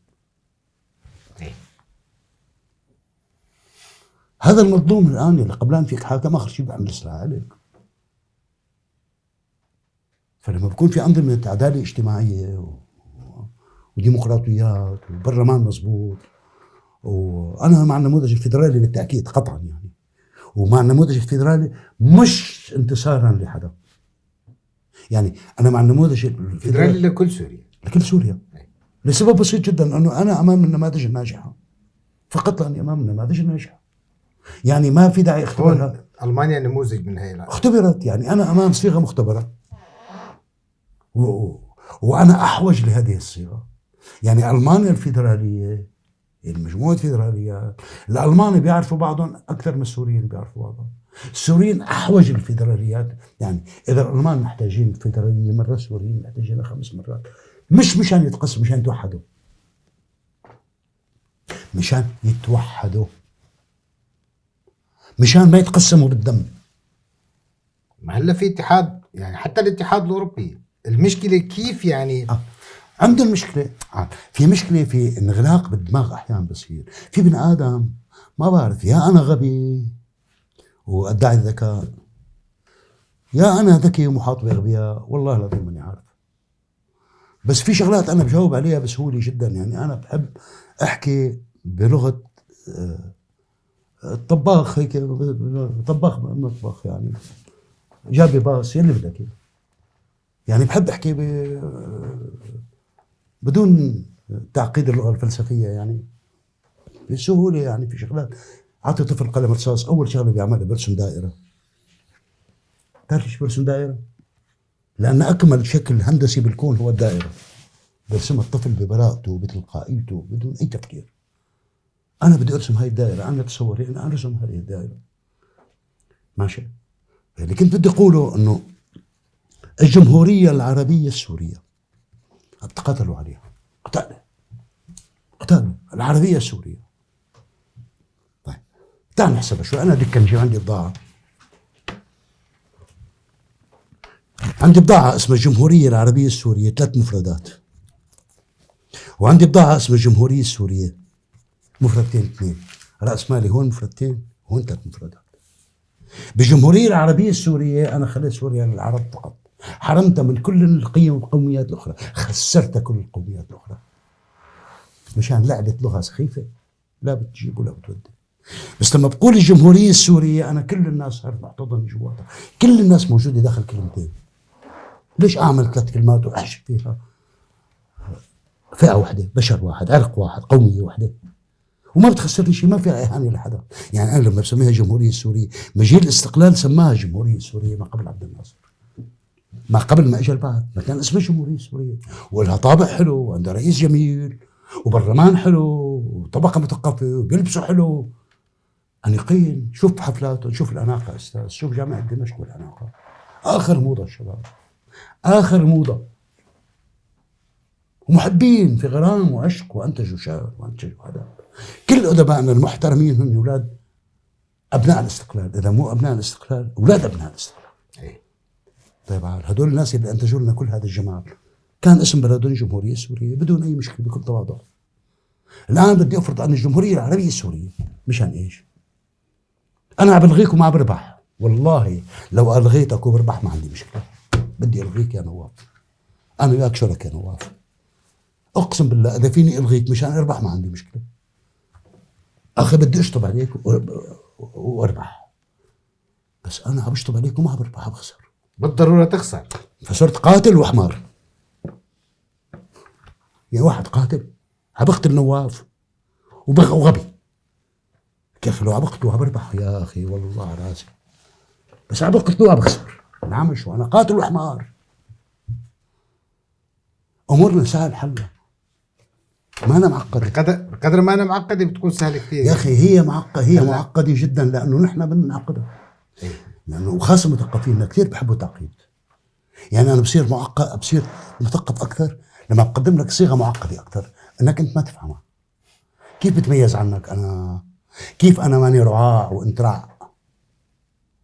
هذا المظلوم الان اللي قبلان فيك حاكم، اخر شيء بيعمل سلاح عليك. فلما بكون في انظمة عدالة اجتماعية وديمقراطيات وبرلمان مزبوط، وانا مع النموذج الفيدرالي بالتاكيد قطعا يعني، ومع النموذج الفيدرالي مش انتصارا لحدا، يعني انا مع النموذج الفيدرالي لكل سوريا، لكل سوريا، لسبب بسيط جدا، انه انا امام النماذج الناجحة فقط، لاني امام النماذج الناجحة، يعني ما في داعي اختبرها. المانيا نموذج من هي اختبرت، يعني انا امام صيغة مختبره وانا احوج لهذه الصيغة. يعني المانيا الفيدرالية، المجموعة الفيدراليات، الالمان بيعرفوا بعضهم اكثر من السوريين بيعرفوا بعضهم. السوريين احوج الفيدراليات، يعني اذا الالمان محتاجين الفيدرالية مرة، السوريين محتاجينها 5 مرات، مش مشان يتقسموا، مشان يتوحدوا، مشان يتوحدوا، مشان ما يتقسموا بالدم. ما هلا في اتحاد، يعني حتى الاتحاد الاوروبي المشكلة كيف يعني عندهم مشكلة. في مشكلة في انغلاق بالدماغ احيانا بصير في بني ادم، ما بعرف، يا انا غبي وادعي الذكاء، يا انا ذكي ومحاط باغبياء، والله العظيم ماني عارف. بس في شغلات انا بجاوب عليها بسهولة جدا، يعني انا بحب احكي بلغه الطباخ، هيك طباخ مطبخ يعني، جابي باص يلي بدك اياه، يعني بحب احكي بدون تعقيد اللغة الفلسفية، يعني بسهولة. يعني في شغلات، اعطي طفل قلم رصاص، اول شغله بيعملها برسم دائرة. بتعرف ليش برسم دائرة؟ لان اكمل شكل هندسي بالكون هو الدائرة. برسمها الطفل ببراءته وبتلقائيته بدون اي تفكير. انا بدي ارسم هاي الدائرة، انا تصوري انا ارسم هذه الدائرة. ماشي؟ اللي كنت بدي اقوله انه الجمهورية العربية السورية تقاتلوا عليها، قتلوا العربية السورية. طيب تعال نحسبها شوي. انا دكنجي عندي بضاعة، عندي بضاعة اسمها الجمهورية العربية السورية، 3 مفردات، وعندي بضاعة اسمها الجمهورية السورية، مفردتين 2، رأس مالي هون مفردتين، هون 3 مفردات. بالجمهورية العربية السورية أنا خليت سوريا للعرب فقط، حرمتها من كل القيم والقوميات الأخرى، خسرتها كل القوميات الأخرى مشان لعبة لغة سخيفة لا بتجيب ولا بتودي. بس لما بقول الجمهورية السورية أنا كل الناس صارت محتضنة جواتها، كل الناس موجودة داخل كلمتين. ليش أعمل 3 كلمات وأحشي فيها فئة واحدة، بشر واحد، عرق واحد، قومية واحدة، وما بتخسرني شيء، ما فيها إهانة لحدا. يعني أنا لما بسميها الجمهورية السورية، مجيل الاستقلال سماها الجمهورية السورية ما قبل عبد الناصر، ما قبل ما اجى البعث، ما كان اسمها الجمهورية السورية، ولها طابع حلو، وعندها رئيس جميل، وبرلمان حلو، وطبقة مثقفة، وبيلبسوا حلو، أنيقين. شوف حفلاتهم، شوف الأناقة أستاذ، شوف جامعة دمشق والأناقة، آخر موضة الشباب، آخر موضة، ومحبين في غرام وعشق، وأنتجوا شعر وأنتجوا أدب. كل أدبائنا المحترمين هم أولاد أبناء الاستقلال، إذا مو أبناء الاستقلال أولاد أبناء الاستقلال. طيب هدول الناس اللي أنتجوا لنا كل هذا الجمال، كان اسم بلدهم الجمهورية السورية بدون أي مشكلة، بكل تواضع. الآن بدي أفرض عن الجمهورية العربية السورية، مشان إيش؟ انا عم بلغيك وما عم بربح. والله لو الغيتك وبربح ما عندي مشكلة. بدي الغيك يا نواف، انا وياك شرك يا نواف. اقسم بالله اذا فيني الغيك مشان اربح ما عندي مشكلة. اخي بدي اشطب عليك واربح، بس انا عم بشطب عليك وما عم بربح، عم بخسر. بالضرورة تخسر. فصرت قاتل وحمار. يعني واحد قاتل عم بقتل نواف وغبي. كيف لو عم بقتله عم بربح يا اخي والله على راسي، بس عم بقتله وعم بخسر. نعم شو انا قاتل وحمار. امورنا سهل حلها، ما أنا معقدة. بقدر ما أنا معقدة بتكون سهلة كثير يا أخي. هي معقدة، هي معقدة جدا، لأنه نحن بدنا نعقدها. إيه؟ لأنه خاصة مثقفين كثير بحبوا التعقيد. يعني أنا بصير معقد، بصير مثقف أكثر لما بقدم لك صيغة معقدة أكثر إنك أنت ما تفهمها. كيف بتميز عنك أنا؟ كيف أنا ماني رعاع وأنت رع؟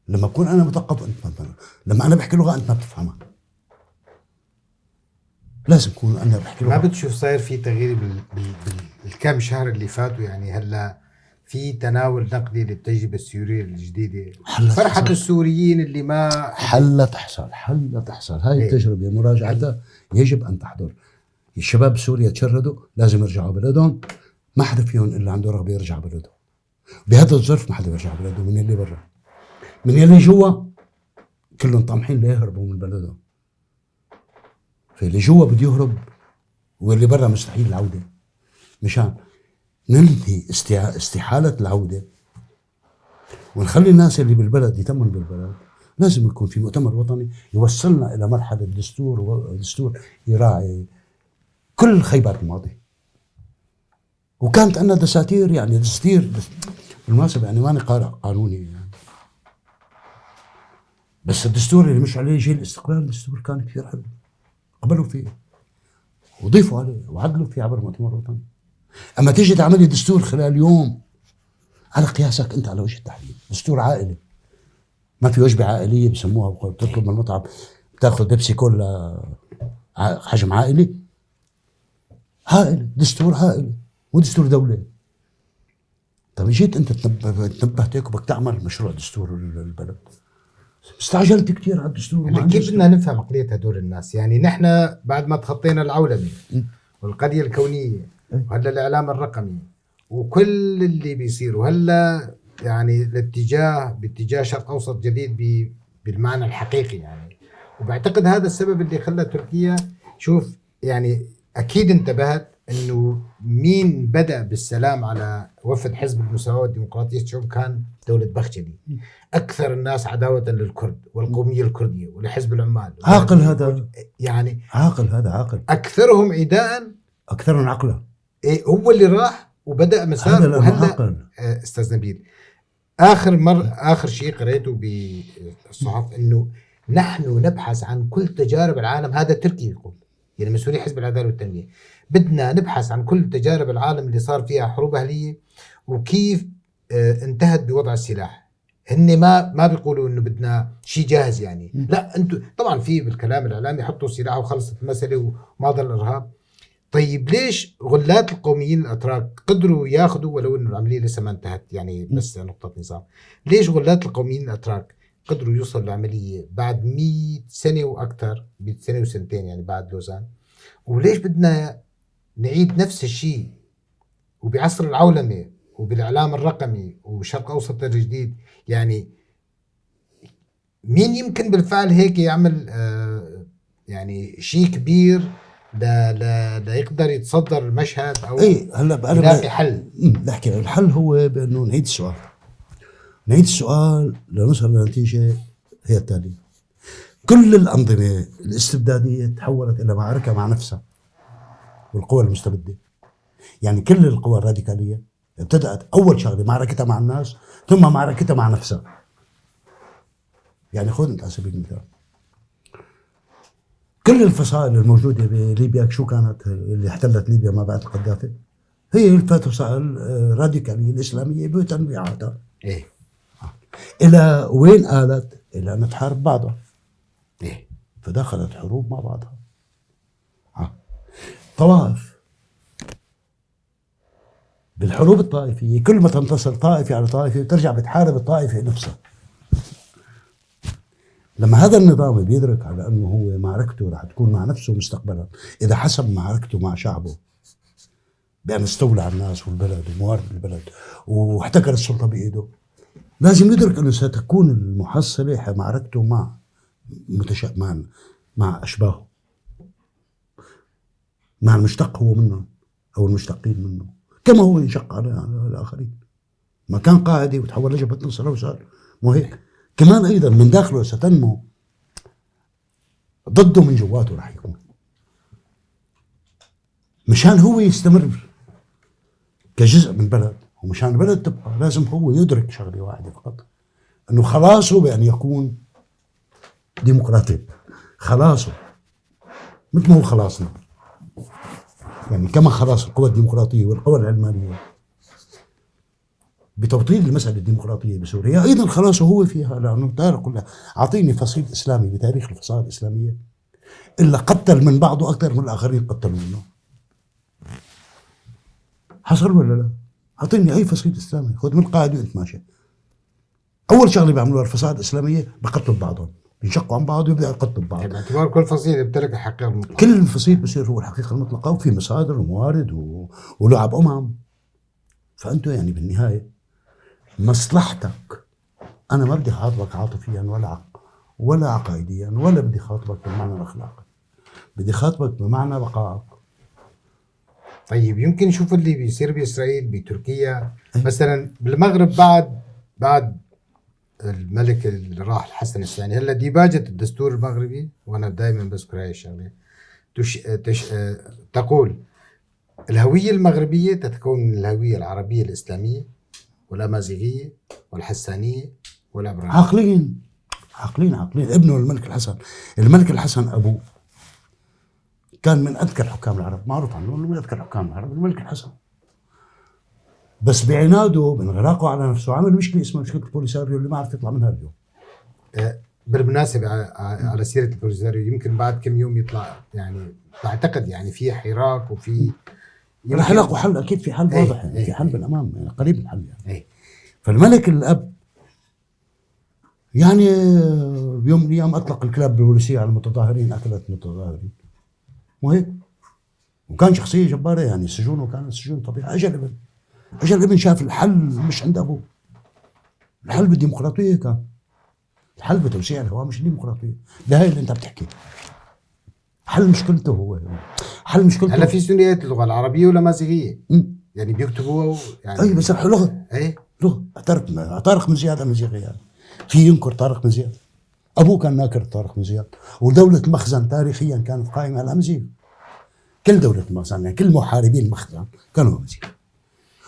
لما بكون أنا مثقف وأنت ما، لما أنا بحكي لغة أنت ما بتفهمها. لازم يكون أنا بحكي لغة. ما بتشوف صاير في تغيير بالكم شهر اللي فاتوا؟ يعني هلا في تناول نقدي للتجربة السورية الجديدة، فرحة السوريين اللي ما حلت تحصل، حلت تحصل هاي التجربة مراجعتها يجب أن تحضر. الشباب بسوريا تشردوا، لازم يرجعوا بلدهم. ما حدا فيهم إلا عنده رغبة يرجع بلده. بهذا الظرف ما حدا بيرجع بلده، من اللي برا من اللي جوا كلهم طامحين ليهربوا من بلدهم. فاللي جوا بده يهرب واللي برا مستحيل العودة. مشان ننهي استحالة العودة ونخلي الناس اللي بالبلد يتمن بالبلد، لازم يكون في مؤتمر وطني يوصلنا إلى مرحلة دستور، ودستور يراعي كل خيبات الماضي. وكانت عندنا دساتير، يعني دستير بالمناسبة يعني ماني قارئ قانوني يعني، بس الدستور اللي مش عليه جيل الاستقلال الدستور كان كثير حلو، قبلوا فيه وضيفوا عليه وعدلوا فيه عبر المؤتمر الوطني. اما تيجي تعملي دستور خلال يوم على قياسك انت على وجه التحديد، دستور عائلي، ما في وجبة عائلية بسموها، بتطلب من المطعم بتاخذ بيبسي كولا حجم عائلي، عائلي، دستور عائلي مو دستور دولة. طيب جيت انت تنبهت هيك وبدك تعمل مشروع دستور البلد، استعجلت كثير على الدستور. كيف بدنا نفهم عقلية هدول الناس؟ يعني نحن بعد ما تخطينا العولمة والقضية الكونية وهلا الإعلام الرقمي وكل اللي بيصير، وهلا يعني الاتجاه باتجاه شرق أوسط جديد بالمعنى الحقيقي يعني. وبعتقد هذا السبب اللي خلى تركيا، شوف يعني أكيد انتبهت إنه مين بدأ بالسلام على وفد حزب المساواة والديمقراطية، شو كان دولة بخشلي، أكثر الناس عداوة للكرد والقومية الكردية ولحزب العمال. عاقل هذا يعني، عاقل هذا، عاقل، أكثرهم عداء، أكثرهم عقلا. إيه هو اللي راح وبدأ مسار. وهلا أستاذ نبيل، آخر شيء قريته بالصحف إنه نحن نبحث عن كل تجارب العالم. هذا تركي يقول، يعني مسؤولي حزب العدالة والتنمية، بدنا نبحث عن كل تجارب العالم اللي صار فيها حروب أهلية وكيف انتهت بوضع السلاح. هن ما بيقولوا انه بدنا شيء جاهز يعني، لا انتم طبعا في بالكلام الاعلامي حطوا سلاح وخلصت المسألة وما ضل الارهاب. طيب ليش غلات القوميين الاتراك قدروا ياخذوا، ولو انه العملية لسه ما انتهت يعني بس نقطة نظام، ليش غلات القوميين الاتراك قدروا يوصلوا لعملية بعد 100 سنة واكثر، 100 سنة وسنتين يعني بعد لوزان؟ وليش بدنا نعيد نفس الشيء وبعصر العولمة وبالإعلام الرقمي وشرق أوسط الجديد؟ يعني مين يمكن بالفعل هيك يعمل يعني شيء كبير لا يقدر يتصدر المشهد أو هلا يلاقي حل؟ نحكي الحل هو بأنه نعيد السؤال، نعيد السؤال لنوصل لنتيجة هي التالية: كل الأنظمة الاستبدادية تحولت إلى معركة مع نفسها والقوى المستبدة. يعني كل القوى الراديكالية ابتدأت أول شغلة معركتها مع الناس، ثم معركتها مع نفسها. يعني خذ أنت على سبيل المثال كل الفصائل الموجودة بليبيا، شو كانت اللي احتلت ليبيا ما بعد القذافي؟ هي الفصائل الراديكالية الإسلامية بتنويعاتها. إيه؟ إلى وين آلت؟ إلى أن تحارب بعضها. إيه؟ فدخلت حروب مع بعضها. طوائف بالحروب الطائفية كل ما تنتصر طائفة على طائفة بترجع بتحارب الطائفة نفسها. لما هذا النظام بيدرك على انه هو معركته رح تكون مع نفسه مستقبلا، اذا حسب معركته مع شعبه بأن استولى على الناس والبلد وموارد البلد واحتكر السلطة بإيده، لازم يدرك أنه ستكون المحصلة معركته مع مع أشباهه، مع المشتق هو منه أو المشتقين منه، كما هو ينشق على الآخرين. ما كان قاعدة وتحول لجبهة نصرة وصار مو هيك؟ كمان أيضا من داخله ستنمو ضده من جواته رح يكون، مشان هو يستمر كجزء من بلد ومشان البلد تبقى لازم هو يدرك شغله واحدة فقط، انه خلاصه بان يكون ديمقراطي. خلاصه مثل ما هو خلاصنا، يعني كما خلاص القوى الديمقراطية والقوى العلمانية بتوطيد المسألة الديمقراطية بسوريا، أيضا خلاصه هو فيها. لأنه تعرف، أعطيني فصيل إسلامي بتاريخ الفصائل الإسلامية إلا قتل من بعضه أكثر من الآخرين قتلوا منه. حصل ولا لا؟ أعطيني أي فصيل إسلامي، خذ من القاعدة وأنت ماشي. أول شغلة بيعملوها الفصائل الإسلامية بقتلوا بعضهم، بينشقوا عن بعض ويبدأوا يقتلوا بعض. يعني باعتبار كل فصيل يمتلك الحقيقة المطلقة. كل فصيل بصير هو الحقيقة المطلقة، وفي مصادر وموارد ولعب أمم. فأنتم يعني بالنهاية مصلحتك، أنا ما بدي خاطبك عاطفيا ولا عقائديا، ولا بدي خاطبك بالمعنى الأخلاقي، بدي خاطبك بمعنى بقائك. طيب يمكن نشوف اللي بيصير بإسرائيل، بتركيا مثلا، بالمغرب بعد الملك اللي راح الحسن الثاني. هلا ديباجة الدستور المغربي، وأنا دائما بذكر هاي الشغلة، تقول الهوية المغربية تتكون من الهوية العربية الإسلامية والأمازيغية والحسانية والعبرانية. عاقلين عاقلين عاقلين. ابنه الملك الحسن، الملك الحسن أبوه كان من أذكى الحكام العرب، معروف عنه انه من أذكى الحكام العرب الملك الحسن، بس بعناده بانغلاقه على نفسه عمل مشكلة اسمها مشكلة البوليساريو اللي ما عرف يطلع منها اليوم. بالمناسبة على سيرة البوليساريو، يمكن بعد كم يوم يطلع، يعني بعتقد يعني في حراك وفي رح يلاقوا حل، أكيد في حل واضح، يعني في حل بالأمام، يعني قريب الحل يعني. فالملك الأب يعني بيوم من الأيام أطلق الكلاب البوليسية على المتظاهرين، أكلت المتظاهرين، مو هيك؟ وكان شخصية جبارة يعني، سجونه كانت سجون طبيعة. أجل الابن شاف الحل مش عند أبوه، الحل بالديمقراطية كان، الحل بتوسيع الهوامش الديمقراطية، ده هي اللي أنت بتحكي. حل مشكلته هو، حل مشكلته. هلا في ثنائيات اللغة العربية والأمازيغية، يعني بيكتبوها يعني. أي بس لغة، إيه لغة. طارق بن زياد أمازيغي يعني، في ينكر طارق بن زياد؟ أبوه كان ناكر طارق بن زياد. ودولة المخزن تاريخيا كانت قائمة على الأمازيغ، كل دولة المخزن يعني كل محاربين المخزن كانوا أمازيغ،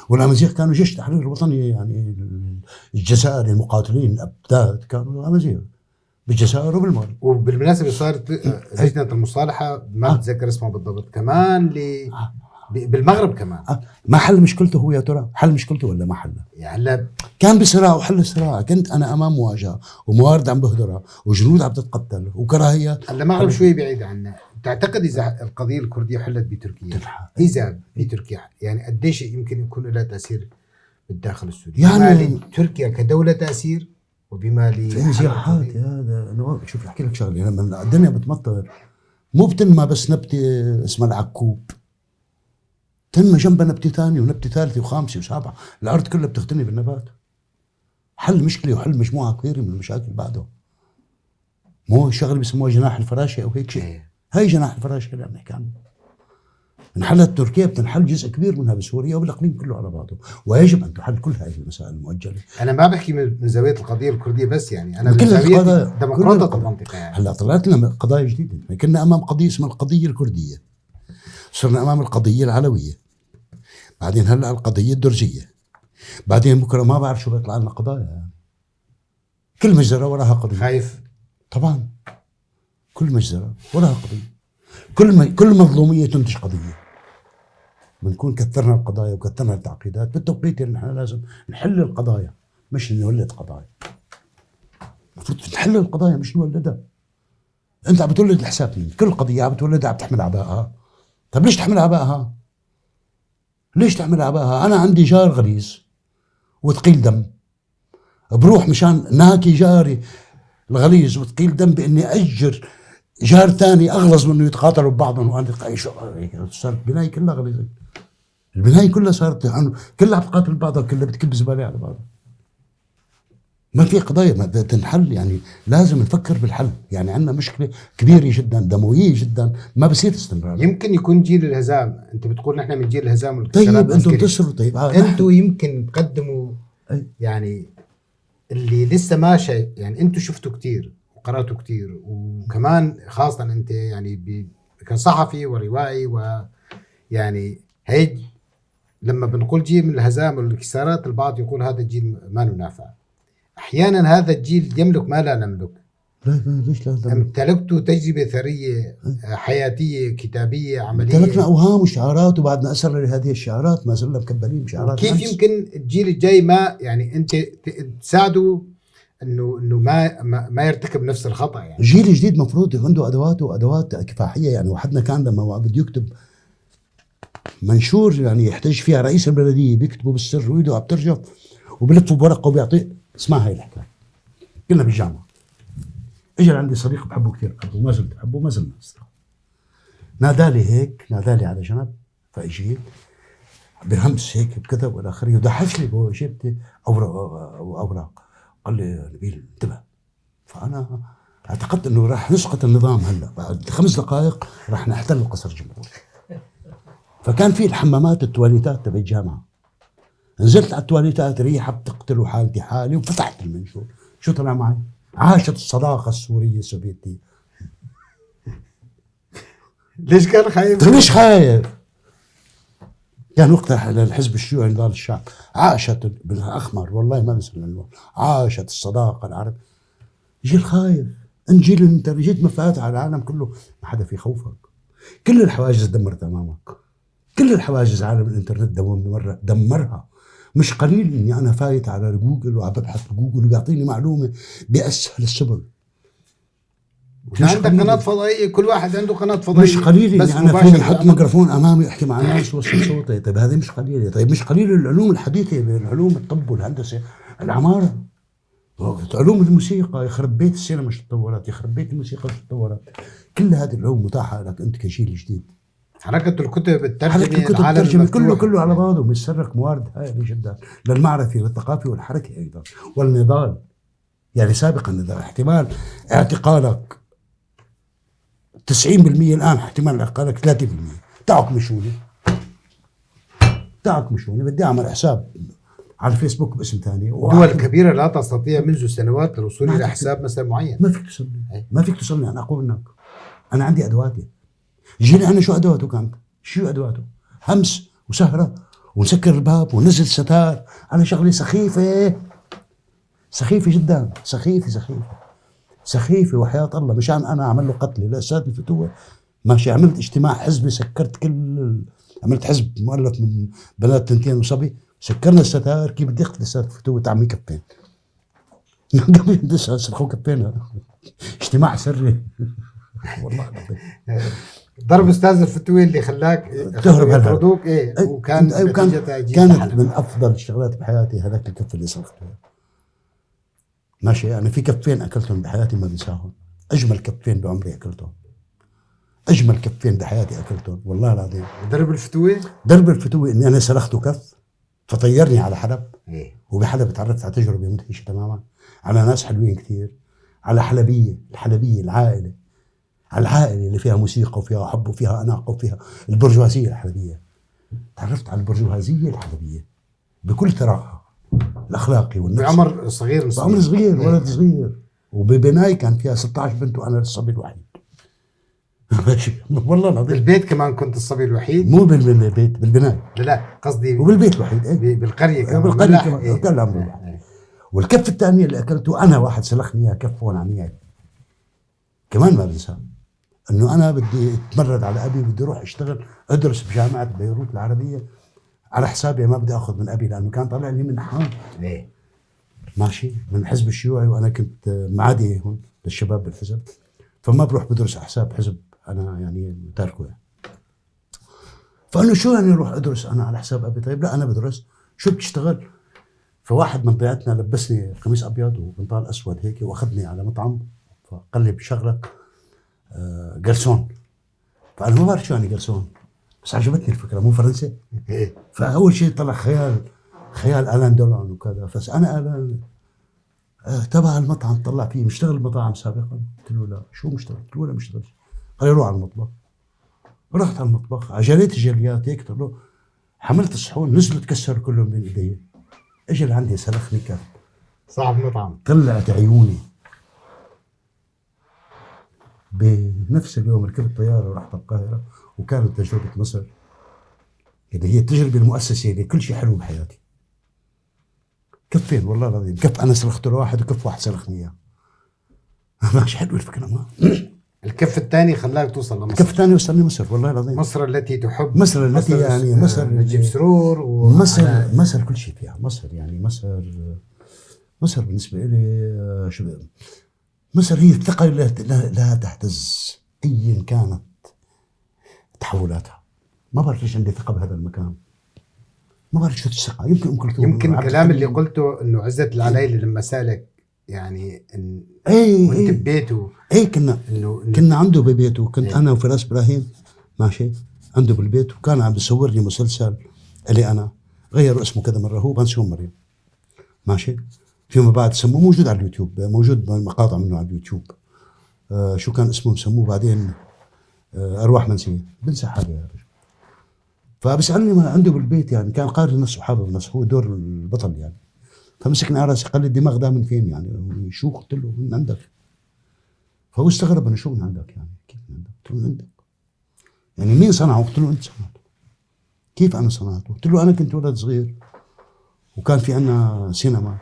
والأمازيغ كانوا جيش التحرير الوطني، يعني الجزائر المقاتلين الأبداد كانوا أمازيغ بالجزائر وبالمغرب. وبالمناسبة صارت لجنة المصالحة، ما بتذكر اسمها بالضبط، كمان بالمغرب كمان. ما حل مشكلته هو يا ترى؟ حل مشكلته ولا ما حلها؟ يعني كان بصراع وحل الصراع. كنت انا امام مواجهة وموارد عم بهدرها وجنود عم تتقتل وكراهيات. هلا المغرب شوي بعيد عنا، تعتقد اذا القضية الكردية حلت بتركيا، اذا بتركيا يعني قديش يمكن يكون لها تاثير بالداخل السوري؟ يعني تركيا كدولة تاثير، وبما لي انزياحات. هذا شوف احكي لك شغله، لما الدنيا بتمطر مو بتنمى بس نبته اسمها العكوب، تنمى جنبها نبته ثانية ونبته ثالثة وخامسه وسابعه، الارض كلها بتغتني بالنبات. حل مشكلة وحل مجموعة كبيرة من المشاكل بعده. مو شغله بيسموها جناح الفراشة او هيك شيء، هي جناح الفراشة اللي عم نحكي عنه. انحلت تركيا بتنحل جزء كبير منها بسوريا وبالاقليم كله على بعضه، ويجب ان تحل كل هذه المسائل المؤجلة. انا ما بحكي من زاوية القضية الكردية بس، يعني انا من زاوية ديمقراطية المنطقة. يعني هلا طلعت لنا قضايا جديدة، كنا امام قضية اسمها القضية الكردية، صرنا امام القضية العلوية، بعدين هلا القضية الدرزيه، بعدين بكره ما بعرف شو بيطلع لنا قضايا. يعني كل مجزرة وراها قضية. خايف؟ طبعا كل مجزرة وراها قضية، كل مظلوميه تنتج قضية. بنكون كثرنا القضايا وكثرنا التعقيدات بالتوقيت اللي نحن لازم نحل القضايا مش نولد قضايا. المفروض نحل القضايا مش نولدها. انت عم بتولد لحساب مين؟ كل قضية عم بتولدها عم تحمل عبائها. طيب ليش تحمل عبائها؟ ليش تحمل اعبائها؟ انا عندي جار غليظ وثقيل دم، بروح مشان ناكي جاري الغليظ وثقيل دم باني اجر جار ثاني اغلظ منه يتقاتلوا ببعضهم، وانا شو صارت البناية كلها غليظة، البناية كلها صارت كلها عم تقاتل بعضها، كلها بتكب زبالة على بعضها. ما في قضايا ما بدها تنحل، يعني لازم نفكر بالحل. يعني عندنا مشكلة كبيرة جدا، دموية جدا، ما بصير استمرار. يمكن يكون جيل الهزام، انت بتقول نحن من جيل الهزام. طيب انتم انتصروا. طيب انتم يمكن تقدموا يعني اللي لسه ماشي، يعني انتم شفتوا كثير وقرأتوا كثير، وكمان خاصة انت يعني كصحفي وروائي، ويعني هي لما بنقول جيل من الهزام والانكسارات البعض يقول هذا الجيل ما له نافع. احيانا هذا الجيل يملك ما لا نملك. لا ليش لا؟ امتلكتوا تجربه ثرية حياتيه كتابيه عملية، امتلكنا اوهام وشعارات وبعدنا اثر لهذه الشعارات، ما زلنا مكبلين بشعارات. كيف يمكن الجيل الجاي ما يعني انت تساعده انه ما يرتكب نفس الخطا؟ يعني الجيل الجديد مفروض عنده ادوات وادوات كفاحيه. يعني وحدنا كان لما بده يكتب منشور يعني يحتج فيها رئيس البلدية بيكتبه بالسر وايده عم ترجف وبلفه بورقه وبيعطيه. اسمع هاي الحكاية، كنا بالجامعة، اجى عندي صديق بحبه كثير، بحبه ما زلت بحبه، ما زلنا اصدقاء. نادالي هيك، نادالي على جنب، فاجيت بهمس هيك بكذا والى اخره، ودحش لي بجيبتي اوراق. قال لي نبيل انتبه. فانا اعتقدت انه راح نسقط النظام هلا بعد 5 دقائق، راح نحتل قصر الجمهوري. فكان في الحمامات التواليتات تبع الجامعة، نزلت على التواليتات، ريحه بتقتل وحالتي حالي، وفتحت المنشور. شو طلع معي؟ عاشت الصداقة السورية السوفيتية. ليش كان خايف؟ ليش خايف؟ كان وقتها الحزب الشيوعي نضال الشعب، عاشت بالاخمر، والله ما بنسى العنوان، عاشت الصداقة العرب. جيل خايف، انت جيل انت جيت مفاتح على العالم كله، ما حدا في خوفك. كل الحواجز دمرت امامك، كل الحواجز عالم الانترنت دمرها. مش قليل اني انا فايت على جوجل وعم ببحث بجوجل وبيعطيني معلومة باسهل السبل. مش عندك قناة فضائية، كل واحد عنده قناة فضائية. مش قليل اني انا فيني احط ميكروفون امامي واحكي مع الناس ووصل صوتي. طيب هذه مش قليله. طيب مش قليل العلوم الحديثة، العلوم الطب والهندسة، العمارة، علوم الموسيقى، يخرب بيت السينما شو تطورت، يخرب بيت الموسيقى شو تطورت. كل هذه العلوم متاحة لك انت كجيل جديد. حركة الكتب، الترجمة، الكتب، الترجمة، كله على بعضه، بيسرق موارد هائلة جدا للمعرفة والثقافة والحركة أيضا والنضال. يعني سابقا النضال احتمال اعتقالك 90%، الآن احتمال اعتقالك 3%. تعك مشوني، تعك مشوني، بدي أعمل حساب على الفيسبوك باسم ثاني. دول كبيرة لا تستطيع منذ سنوات الوصول إلى حساب مثلا معين. ما فيك تصلني، ما فيك تصلني، أنا أقوى منك، أنا عندي أدواتي. جينا أنا شو أدواته كانت؟ شو أدواته؟ همس وسهرة ونسكر الباب ونزل ستار على شغلة سخيفة، سخيفة جدا، سخيفة سخيفة سخيفة وحياة الله. مشان أنا أعمل له قتلة لأستاذ الفتوة، ماشي، عملت اجتماع حزبي، سكرت كل، عملت حزب مؤلف من بنات 2 وصبي، سكرنا الستار. كيف بدي اقتل استاذ الفتوة؟ تعمل كفين، سرخوا كفين، اجتماع سري. والله العظيم ضرب استاذ الفتوى اللي خلاك تهرب، يطردوك. ايه، وكان كانت من افضل الشغلات بحياتي هذاك الكف اللي صرفته. ماشي، يعني في كفين اكلتهم بحياتي ما بنساهم، اجمل كفين بعمري اكلتهم، اجمل كفين بحياتي اكلتهم والله العظيم. درب الفتوى، درب الفتوى اني انا سلخته كف فطيرني على حلب. وبحلب تعرفت على تجربه مدهشه تماما، على ناس حلوين كثير، على حلبيه، الحلبية العائلة، على العائلة اللي فيها موسيقى وفيها حب وفيها أناقة وفيها البرجوازية الحلبية. تعرفت على البرجوازية الحلبية بكل ثرائها الأخلاقي والنفسي. بعمر صغير، بعمر صغير، ولد صغير. وببناي كان فيها 16 بنت وأنا الصبي الوحيد. ماشي والله العظيم. بالبيت كمان كنت الصبي الوحيد؟ مو بالبيت، بالبناي. لا قصدي وبالبيت الوحيد. إيه؟ بالقرية كمان. بالقرية كمان. إيه؟ كان العمر الوحيد. والكف الثاني اللي أكلته أنا، واحد سلخني إياه كف هون عن كمان ما بنساه، انه انا بدي اتمرد على ابي، بدي اروح اشتغل ادرس بجامعة بيروت العربية على حسابي، ما بدي اخذ من ابي لانه كان طالع لي منحه. ليه؟ ماشي، من الحزب الشيوعي، وانا كنت معادي هون للشباب بالحزب، فما بروح بدرس على حساب حزب انا يعني تاركه يعني. فانه شو يعني اروح ادرس انا على حساب ابي؟ طيب لا انا بدرس، شو بتشتغل؟ فواحد من ضيعتنا لبسني قميص ابيض وبنطال اسود هيك، واخذني على مطعم، فقال لي بشغلك جرسون. فانا ما بعرف شو يعني جرسون، بس عجبتني الفكرة، مو فرنسي. فاول شيء طلع خيال الان دولون وكذا. بس انا الان تبع المطعم طلع فيه مشتغل مطاعم سابقا؟ قلت له لا. شو مشتغل؟ قلت له لا مشتغل. قال لي روح على المطبخ. رحت على المطبخ، عجليت الجليات هيك، له حملت الصحون، نزلوا تكسروا كلهم بين ايدي. اجى لعندي سلخني كف. صاحب المطعم. طلعت عيوني. بنفس اليوم ركبت طيارة ورحت القاهرة، وكانت تجربه مصر اللي هي التجربة المؤسسة لكل شيء حلو بحياتي. كفين والله العظيم، كف انا سلخت له واحد وكف واحد سلخني اياه. ماشي حلوة الفكرة. ما الكف الثاني خلاك توصل لمصر. الكف الثاني وصلني مصر والله العظيم. مصر التي تحب، مصر التي يعني مصر نجيب سرور، مصر كل شيء فيها. مصر يعني مصر بالنسبة لي شو، مصر هي الثقة اللي لا تهتز ايا كانت تحولاتها. ما بعرف ليش عندي ثقة بهذا المكان، ما بعرف شو الثقة. يمكن ام كلثوم، يمكن الكلام اللي قلته انه عزت العلايلي لما سالك يعني إن ايه وانت ببيته، ايه كنا عنده ببيته، كنت ايه انا وفراس ابراهيم ماشي عنده بالبيت، وكان عم بيصور لي مسلسل اللي انا غيروا اسمه كذا مرة، هو بنسيون مريم ماشي، فيما بعد سموه، موجود على اليوتيوب، موجود مقاطع منه على اليوتيوب. شو كان اسمه سموه بعدين؟ ارواح منسية. بنسى حالي يا رجل. فبسالني ما عنده بالبيت يعني، كان قاري نفسه وحابب نفسه، هو دور البطل يعني. فمسكني على راسي قال لي الدماغ ده من فين يعني؟ شو؟ قلت له من عندك. فهو استغرب انه شو من عندك يعني؟ كيف من عندك؟ قلت له من عندك. يعني مين صنعه؟ قلت له انت صنعته. كيف انا صنعته؟ قلت له انا كنت ولد صغير وكان في عندنا سينما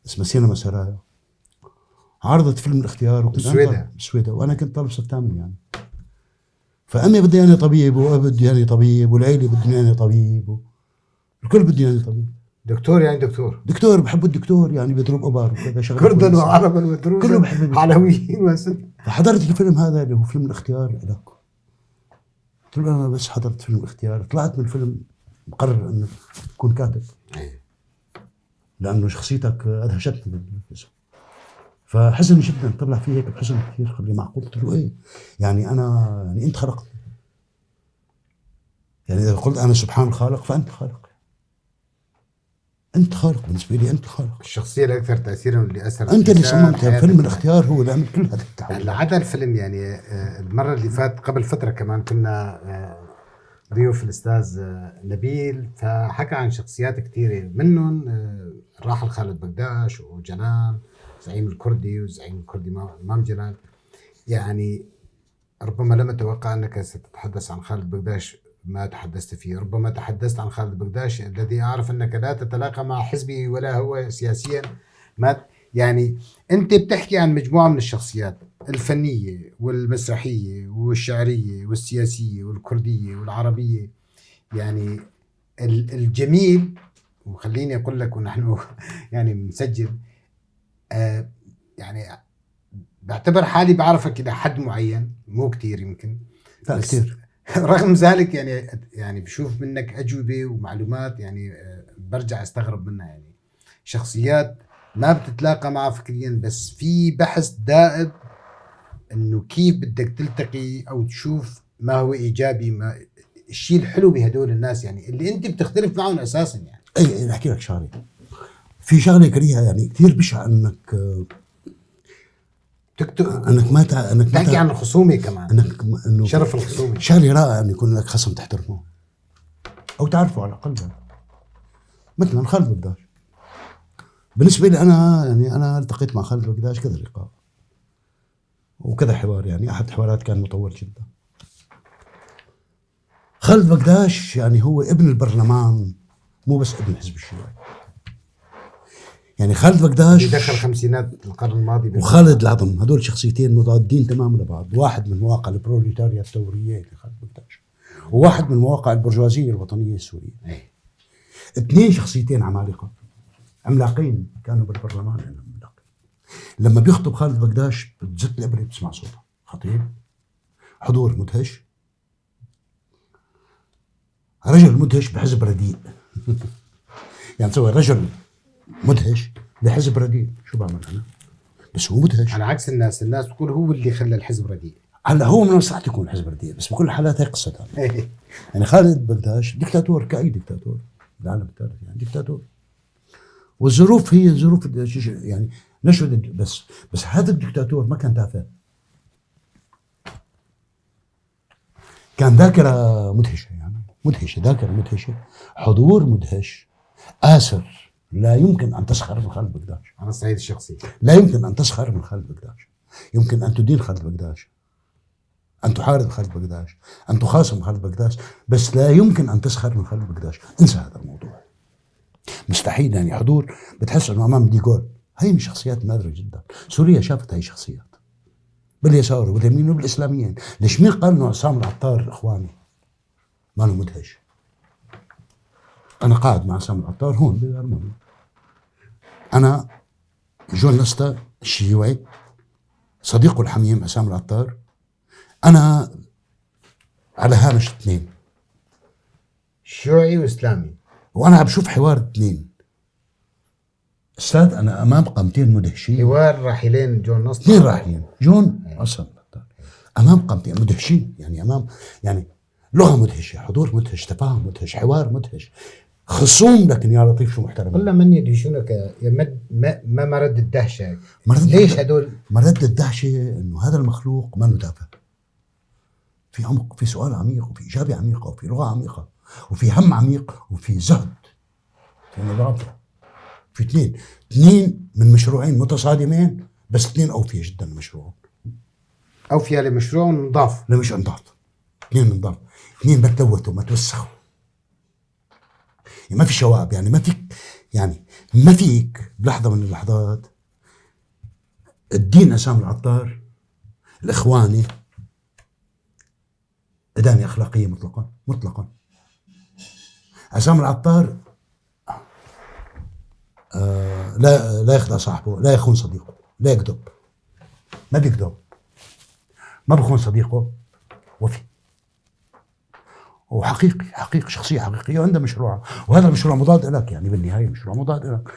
اسمها سينما سرايا، عرضت فيلم الاختيار، وكنت بالسويدة بالسويدة، وانا كنت طالب صف ثامن يعني. فامي بدي اياني طبيب، وابي بدي اياني طبيب، والعيلة بدهم اياني طبيب، الكل بده اياني طبيب. دكتور يعني دكتور، دكتور بحب الدكتور يعني، بيضرب ابر وكذا شغله، كردا وعربا ودروزا كله بحب، علويين وسن. فحضرت الفيلم هذا اللي هو فيلم الاختيار لك. قلت له انا بس حضرت فيلم الاختيار، طلعت من الفيلم مقرر انه اكون كاتب، لانه شخصيتك ادهشتني. فحزن جدا، طلع فيه هيك بحزن كثير، قال لي معقول؟ قلت له ايه يعني انا يعني انت خلقتني، يعني اذا قلت انا سبحان الخالق فانت خالق، انت خالق بالنسبة لي، انت خالق. الشخصية الاكثر تاثيرا واللي اثرت انت اللي صممتها، فيلم الاختيار هو اللي عمل كل هذا التحول. عدا الفيلم يعني المرة اللي فات قبل فترة كمان كنا ضيوف الاستاذ نبيل، فحكى عن شخصيات كثيرة منهم الراحل خالد بكداش وجنان زعيم الكردي، والزعيم الكردي مام جلال. يعني ربما لم اتوقع انك ستتحدث عن خالد بكداش ما تحدثت فيه، ربما تحدثت عن خالد بكداش الذي اعرف انك لا تتلاقى مع حزبه ولا هو سياسيا، ما يعني انت بتحكي عن مجموعة من الشخصيات الفنية والمسرحيه والشعريه والسياسية والكرديه والعربية. يعني الجميل، وخليني اقول لك ونحن يعني بنسجل، يعني بعتبر حالي بعرفك الى حد معين، مو كثير يمكن، لا كثير، رغم ذلك يعني بشوف منك اجوبه ومعلومات يعني برجع استغرب منها. يعني شخصيات ما بتتلاقى معها فكريا، بس في بحث دائب انه كيف بدك تلتقي او تشوف ما هو ايجابي، ما الشيء الحلو بهدول الناس يعني اللي انت بتختلف معهم اساسا يعني. اي احكي لك شغله، في شغله كريهة يعني كثير بشعة، انك تكتب انك ما انك تحكي عن الخصومة كمان، انك انه شرف الخصومة شغله رائعة انه يكون لك خصم تحترمه او تعرفه على الاقل. يعني مثلا خالد بكداش، بالنسبة لي انا يعني انا التقيت مع خالد بكداش كذا لقاء وكذا حوار، يعني احد الحوارات كان مطول جدا. خالد بكداش يعني هو ابن البرلمان، مو بس ابن حزب الشيوعي. يعني خالد بكداش اللي دخل خمسينات القرن الماضي وخالد العظم، هدول شخصيتين مضادين تماما لبعض، واحد من مواقع البروليتاريا الثورية اللي خالد بكداش، وواحد من مواقع البرجوازيه الوطنية السورية. اثنين شخصيتين عمالقة، عملاقين كانوا بالبرلمان، يعني عملاقين. لما بيخطب خالد بكداش بتزت الابره، بتسمع صوته، خطيب، حضور مدهش. رجل مدهش بحزب رديء. يعني تصور رجل مدهش لحزب رديء، شو بعمل انا؟ بس هو مدهش. على عكس الناس، الناس بتقول هو اللي خلى الحزب رديء. هلا هو من مصلحته يكون الحزب رديء، بس بكل الحالات هي قصة ثانية. يعني خالد بكداش دكتاتور كأي دكتاتور بالعالم الثالث، يعني دكتاتور، والظروف هي الظروف يعني نشوة. بس هذا الدكتاتور ما كان تافه، كان ذاكرة مدهشة، يعني مدهشة، ذاكرة مدهشة، حضور مدهش، آسر. لا يمكن أن تسخر من خالد بكداش على الصعيد الشخصي. لا يمكن أن تسخر من خالد بكداش. يمكن أن تدين خالد بكداش، أن تحارب خالد بكداش، أن تخاصم خالد بكداش، بس لا يمكن أن تسخر من خالد بكداش. انسى هذا الموضوع، مستحيل. يعني حضور بتحس انه امام ديغول. هي من شخصيات نادرة جدا. سوريا شافت هي شخصيات باليسار وباليمين وبالاسلاميين. ليش مين قال انه عصام العطار اخواني؟ ما له مدهش. انا قاعد مع عصام العطار هون بالمانيا، انا جون نستا الشيوعي، صديقه الحميم عصام العطار، انا على هامش اثنين، شيوعي واسلامي، وانا عم بشوف حوار اثنين. استاذ انا امام قامتين مدهشين، حوار راحلين جون نستا، اثنين راحلين جون عصام العطار، امام قامتين مدهشين، يعني امام يعني لغة مدهشه، حضور مدهش، تفاهم مدهش، حوار مدهش، خصوم لكن يا لطيف شو محترمين. قل من يدهشونك يا ما مرد الدهشة؟ ليش هدول مرد الدهشة؟ انه هذا المخلوق ما تافه، في عمق، في سؤال عميق، وفي اجابه عميقة، وفي لغة عميقة، وفي هم عميق، وفي زهد، في نظافة، في اثنين من مشروعين متصادمين، بس اثنين اوفياء جدا لمشروعهم. اوفياء لمشروع نضاف، لمشروع نضاف، اثنين نضاف، اثنين ما تلوثوا، ما توسخوا، يعني ما في شوائب، يعني ما فيك، يعني ما فيك بلحظة من اللحظات الدين عصام العطار الاخواني ادانة اخلاقية مطلقا مطلقا. عصام العطار لا يخدع صاحبه، لا يخون صديقه، لا يكذب، ما بيكذب، ما بخون صديقه، وفي وحقيقي، حقيقي، شخصية حقيقية وعندها مشروع، وهذا المشروع مضاد لك، يعني بالنهاية مشروع مضاد لك.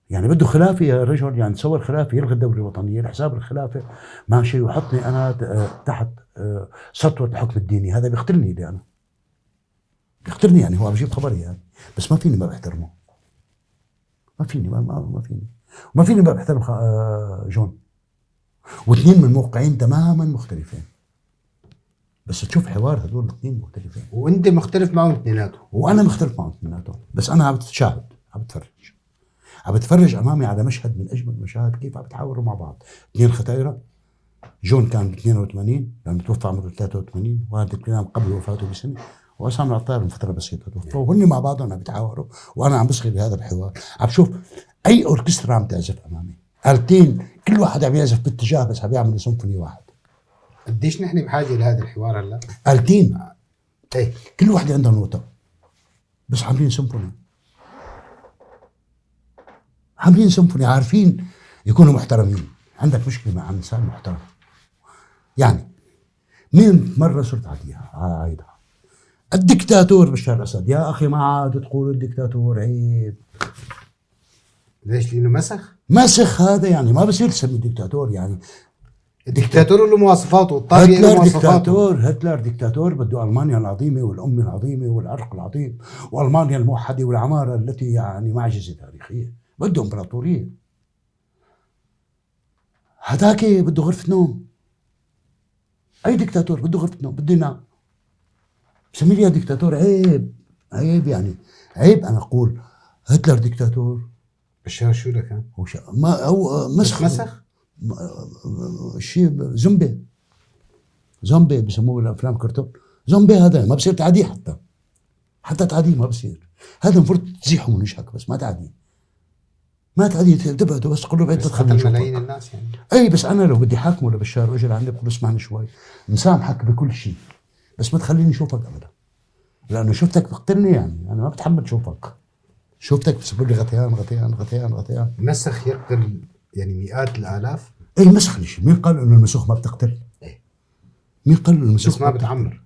يعني بده خلافة يا رجل، يعني تصور خلافة يلغي الدولة الوطنية لحساب الخلافة، ماشي، ويحطني أنا تحت سطوة الحكم الديني، هذا بيقتلني لي أنا، بيقتلني، يعني هو عم بجيب خبري يعني، بس ما فيني ما بحترمه، ما فيني ما فيني، وما فيني ما بحترم جون. واثنين من موقعين تماما مختلفين، بس تشوف حوار هدول الاثنين مختلفين، وانت مختلف معهم اثنيناتهم، وانا مختلف معهم اثنيناتهم، بس انا عم بتشاهد، عم بتفرج، عم بتفرج امامي على مشهد من اجمل المشاهد، كيف عم بتحاوروا مع بعض. اثنين ختايره، جون كان ب 82 لانه توفى عمره 83، وهذا الكلام قبل وفاته بسنة، وعصام العطار من فترة بسيطة توفى، وهن مع بعضهم عم بيتحاوروا، وانا عم بصغي بهذا الحوار، عم بشوف اي اوركسترا عم تعزف امامي، آلتين كل واحد عم يعزف باتجاه، بس عم يعمل سيمفوني واحد. قديش نحن بحاجة لهذا الحوار هلا؟ آلتين، ايه، كل وحده عندها نوتة، بس عاملين سيمفوني، عاملين سيمفوني، عارفين يكونوا محترمين. عندك مشكلة مع انسان محترم، يعني مين مرة صرت عاديها عايدها الدكتاتور بشار الاسد، يا اخي ما عاد تقول الدكتاتور، عيب. ليش؟ لانه مسخ؟ مسخ هذا، يعني ما بصير تسمي دكتاتور، يعني الدكتاتور له مواصفاته، الطاغية له مواصفاته. دكتاتور، هتلر دكتاتور بده المانيا العظيمة والامه العظيمة والعرق العظيم والمانيا الموحدة والعماره التي يعني معجزه تاريخية، بده امبراطورية. هذاك بده غرفة نوم. اي دكتاتور بده غرفة نوم، بده ينام. سمي لي دكتاتور، عيب، عيب، يعني عيب انا اقول هتلر دكتاتور. بشار شو لك؟ ما هو مسخ، مسخ شيء زومبي، زومبي بسموه بالافلام كرتون، زومبي هذا ما بصير تعاديه، حتى تعاديه ما بصير. هذا المفروض تزيحه من وجهك، بس ما تعاديه، ما تعاديه، تبعده بس قول له بعد تدخل ملايين الناس يعني. اي بس انا لو بدي حاكمه لبشار واجي لعندي بقول له اسمعني شوي، مسامحك بكل شيء، بس ما تخليني اشوفك ابدا، لانه شفتك بقتلني، يعني انا ما بتحمل شوفك، شفتك بسبب لي غثيان غثيان غثيان غثيان. مسخ يقتل يعني مئات الالاف. اي مسخ ليش؟ مين قال انه المسوخ ما بتقتل؟ ايه، مين قال انه المسوخ بس ما بتعمر؟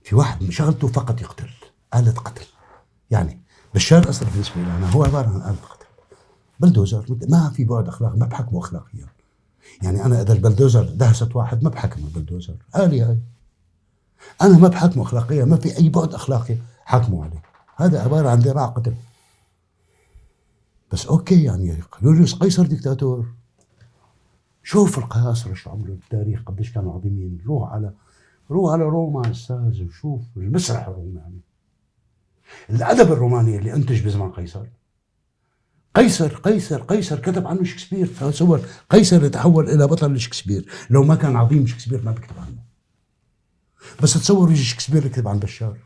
في واحد شغلته فقط يقتل. آلة قتل. يعني بشار الأسد بالنسبة لي أنا هو عبارة عن آلة قتل، بلدوزر، ما في بعد أخلاقي، ما بحكمه أخلاقيا. يعني أنا إذا البلدوزر دهست واحد ما بحكم البلدوزر، آلي هاي أنا ما بحكمه أخلاقيا، ما في أي بعد أخلاقي حاكمه عليه، هذا عبارة عن ذراع قتل. بس okay، يعني يوليوس قيصر ديكتاتور، شوف القياصرة شو عملوا بالتاريخ، قديش كانوا عظيمين. روح على روما استاذ وشوف المسرح الروماني، الادب الروماني اللي انتج بزمن قيصر. قيصر قيصر قيصر كتب عنه شكسبير، تصور قيصر يتحول الى بطل لشكسبير، لو ما كان عظيم شكسبير ما بيكتب عنه. بس تصور يجي شكسبير يكتب عن بشار،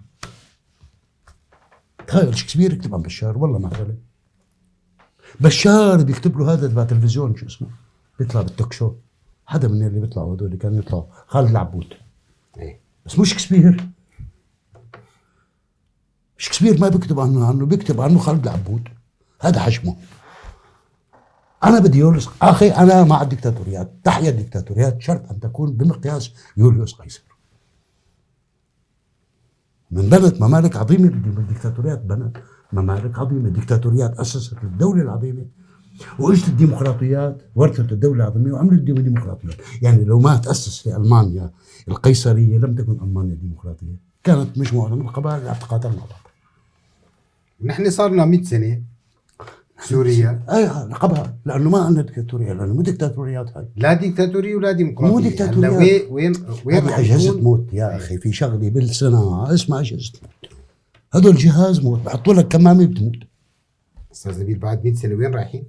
تخيل شكسبير يكتب عن بشار، والله ما هبل. بشار بيكتب له هذا تبع التلفزيون، شو اسمه، بيطلع بال talk show، حدا من اللي بيطلعوا هدول اللي كانوا يطلعوا، خالد العبود. إيه. بس مو شكسبير، شكسبير ما بيكتب عنه، بيكتب عنه خالد العبود، هذا حجمه. أنا بدي يوليوس أخي، أنا مع الدكتاتوريات، تحيا الدكتاتوريات، شرط أن تكون بمقياس يوليوس قيصر. من بنت ممالك عظيمة بالدكتاتوريات، بنت ممالك عظيمة، الدكتاتوريات أسست الدولة العظيمة، وإجت الديمقراطيات ورثت الدولة العظيمة وعملت الديمقراطيات. يعني لو ما تأسس في ألمانيا القيصرية لم تكن ألمانيا ديمقراطية، كانت مجموعة من القبائل اللي عم تقاتل مع بعض. نحن صار لنا 100 سنة سوريا اي لقبها، لانه ما عندنا ديكتاتوريه، لانه مو ديكتاتوريات هاي، لا ديكتاتوريه ولا ديمقراطية، مو ديكتاتوريات. وين اجهزة موت يا اخي، في شغله بالصناعة اسمها اجهزة موت، هدول جهاز موت، بحطوا لك كمامه بتموت. استاذ نبيل بعد 100 سنة وين رايحين؟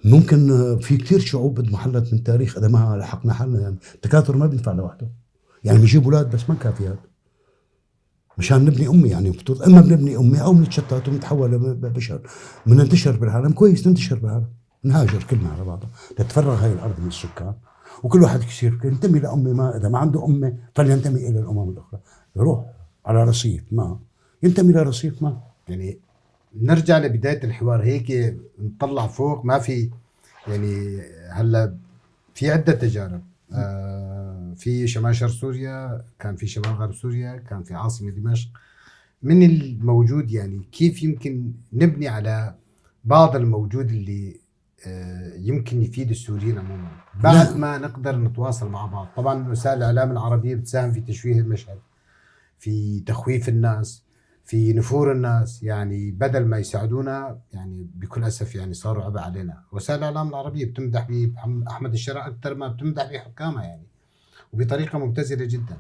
ممكن في كثير شعوب اضمحلت من التاريخ اذا ما لحقنا حالنا. يعني التكاثر ما بينفع لوحده، يعني بنجيب اولاد بس ما كافيات مشان نبني أمة. يعني إما بنبني أمة أو بنتشتت وبنتحول بشر، بننتشر بالعالم. كويس ننتشر بالعالم، نهاجر كلنا على بعضها، تتفرغ هاي الأرض من السكان، وكل واحد يصير ينتمي لأمة ما، إذا ما عنده أمة فلينتمي إلى الأمم الأخرى، يروح على رصيف ما، ينتمي لرصيف ما. يعني نرجع لبداية الحوار هيك نطلع فوق، ما في يعني هلا في عدة تجارب، في شمال شرق سوريا، كان في شمال غرب سوريا، كان في عاصمة دمشق. من الموجود يعني كيف يمكن نبني على بعض الموجود اللي يمكن يفيد السوريين عموما بعد ما نقدر نتواصل مع بعض؟ طبعا وسائل الإعلام العربية بتساهم في تشويه المشهد، في تخويف الناس، في نفور الناس، يعني بدل ما يساعدونا يعني بكل أسف يعني صاروا عبء علينا. وسائل الإعلام العربية بتمدح بأحمد الشرع أكثر ما بتمدح بحكامها يعني، وبطريقة مبتذلة جدا.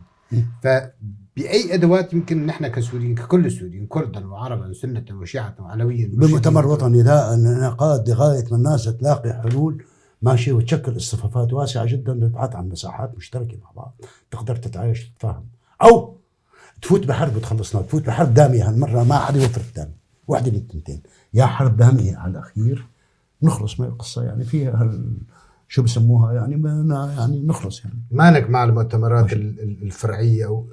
فبأي أدوات يمكن نحن كسوريين، ككل السوريين، كردا وعربا سنة وشيعة وعلويا، بمؤتمر وطني ده انعقاد لغاية ما الناس تلاقي حلول ماشي، وتشكل اصطفافات واسعة جدا تبحث عن مساحات مشتركة مع بعض تقدر تتعايش تتفاهم، أو تفوت بحرب وتخلصنا، تفوت بحرب دامية هالمرة ما حدا يوفر الثاني، واحدة من الثنتين، يا حرب دامية على الأخير نخلص من القصة، يعني فيها شو بسموها يعني يعني نخلص. يعني مانك مع المؤتمرات الفرعية أو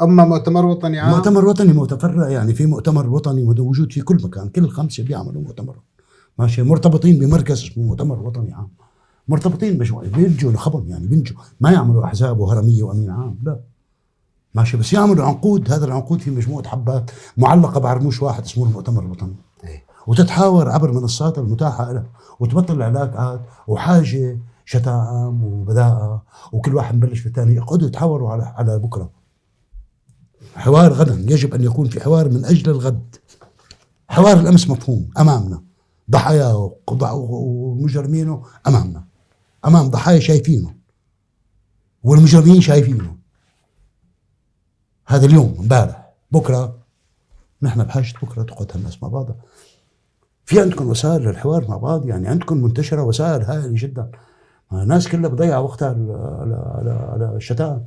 أما مؤتمر وطني عام؟ مؤتمر وطني متفرع، يعني في مؤتمر وطني موجود في كل مكان، كل 5 بيعملوا مؤتمر ماشي، مرتبطين بمركز اسمه مؤتمر وطني عام، مرتبطين بمجموعة بينجوا نخبهم، يعني بينجوا، ما يعملوا أحزاب وهرمية وأمين عام، لا ماشي، بس يعملوا عنقود. هذا العنقود في مجموعة حبات معلقة بعرموش واحد اسمه المؤتمر الوطني، وتتحاور عبر منصات المتاحة لها، وتبطل العلاقات وحاجة شتائم وبداءة، وكل واحد مبلش بالثاني، يقعدوا يتحاوروا على بكرة. حوار غدا، يجب أن يكون في حوار من أجل الغد. حوار الأمس مفهوم أمامنا، ضحايا ومجرمينه أمامنا، أمام ضحايا شايفينه والمجرمين شايفينه. هذا اليوم امبارح، بكرة نحن بحاجة بكرة تقعد الناس مع بعضها. في عندكم وسائل للحوار مع بعض، يعني عندكم منتشرة وسائل هائلة جدا. الناس كلها بضيع وقتها على الشتائم،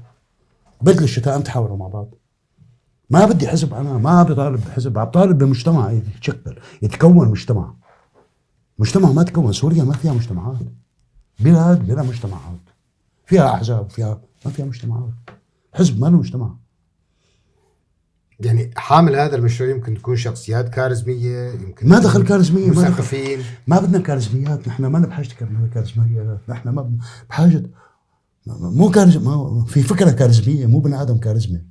بدل الشتائم تحاوروا مع بعض. ما بدي حزب، انا ما بطالب بحزب، عم بطالب بمجتمع يتشكل، يتكون مجتمع. مجتمع ما تكون، سوريا ما فيها مجتمعات، بلاد بلا مجتمعات، فيها احزاب فيها، ما فيها مجتمعات، حزب ما له مجتمع. يعني حامل هذا المشروع يمكن تكون شخصيات كاريزمية، يمكن ما دخل كاريزمية، مثقفين، ما بدنا كاريزميات، نحن ما بحاجة كاريزميات، نحن ما بحاجة، مو كاريزما، في فكرة كاريزمية، مو بني آدم كاريزمي.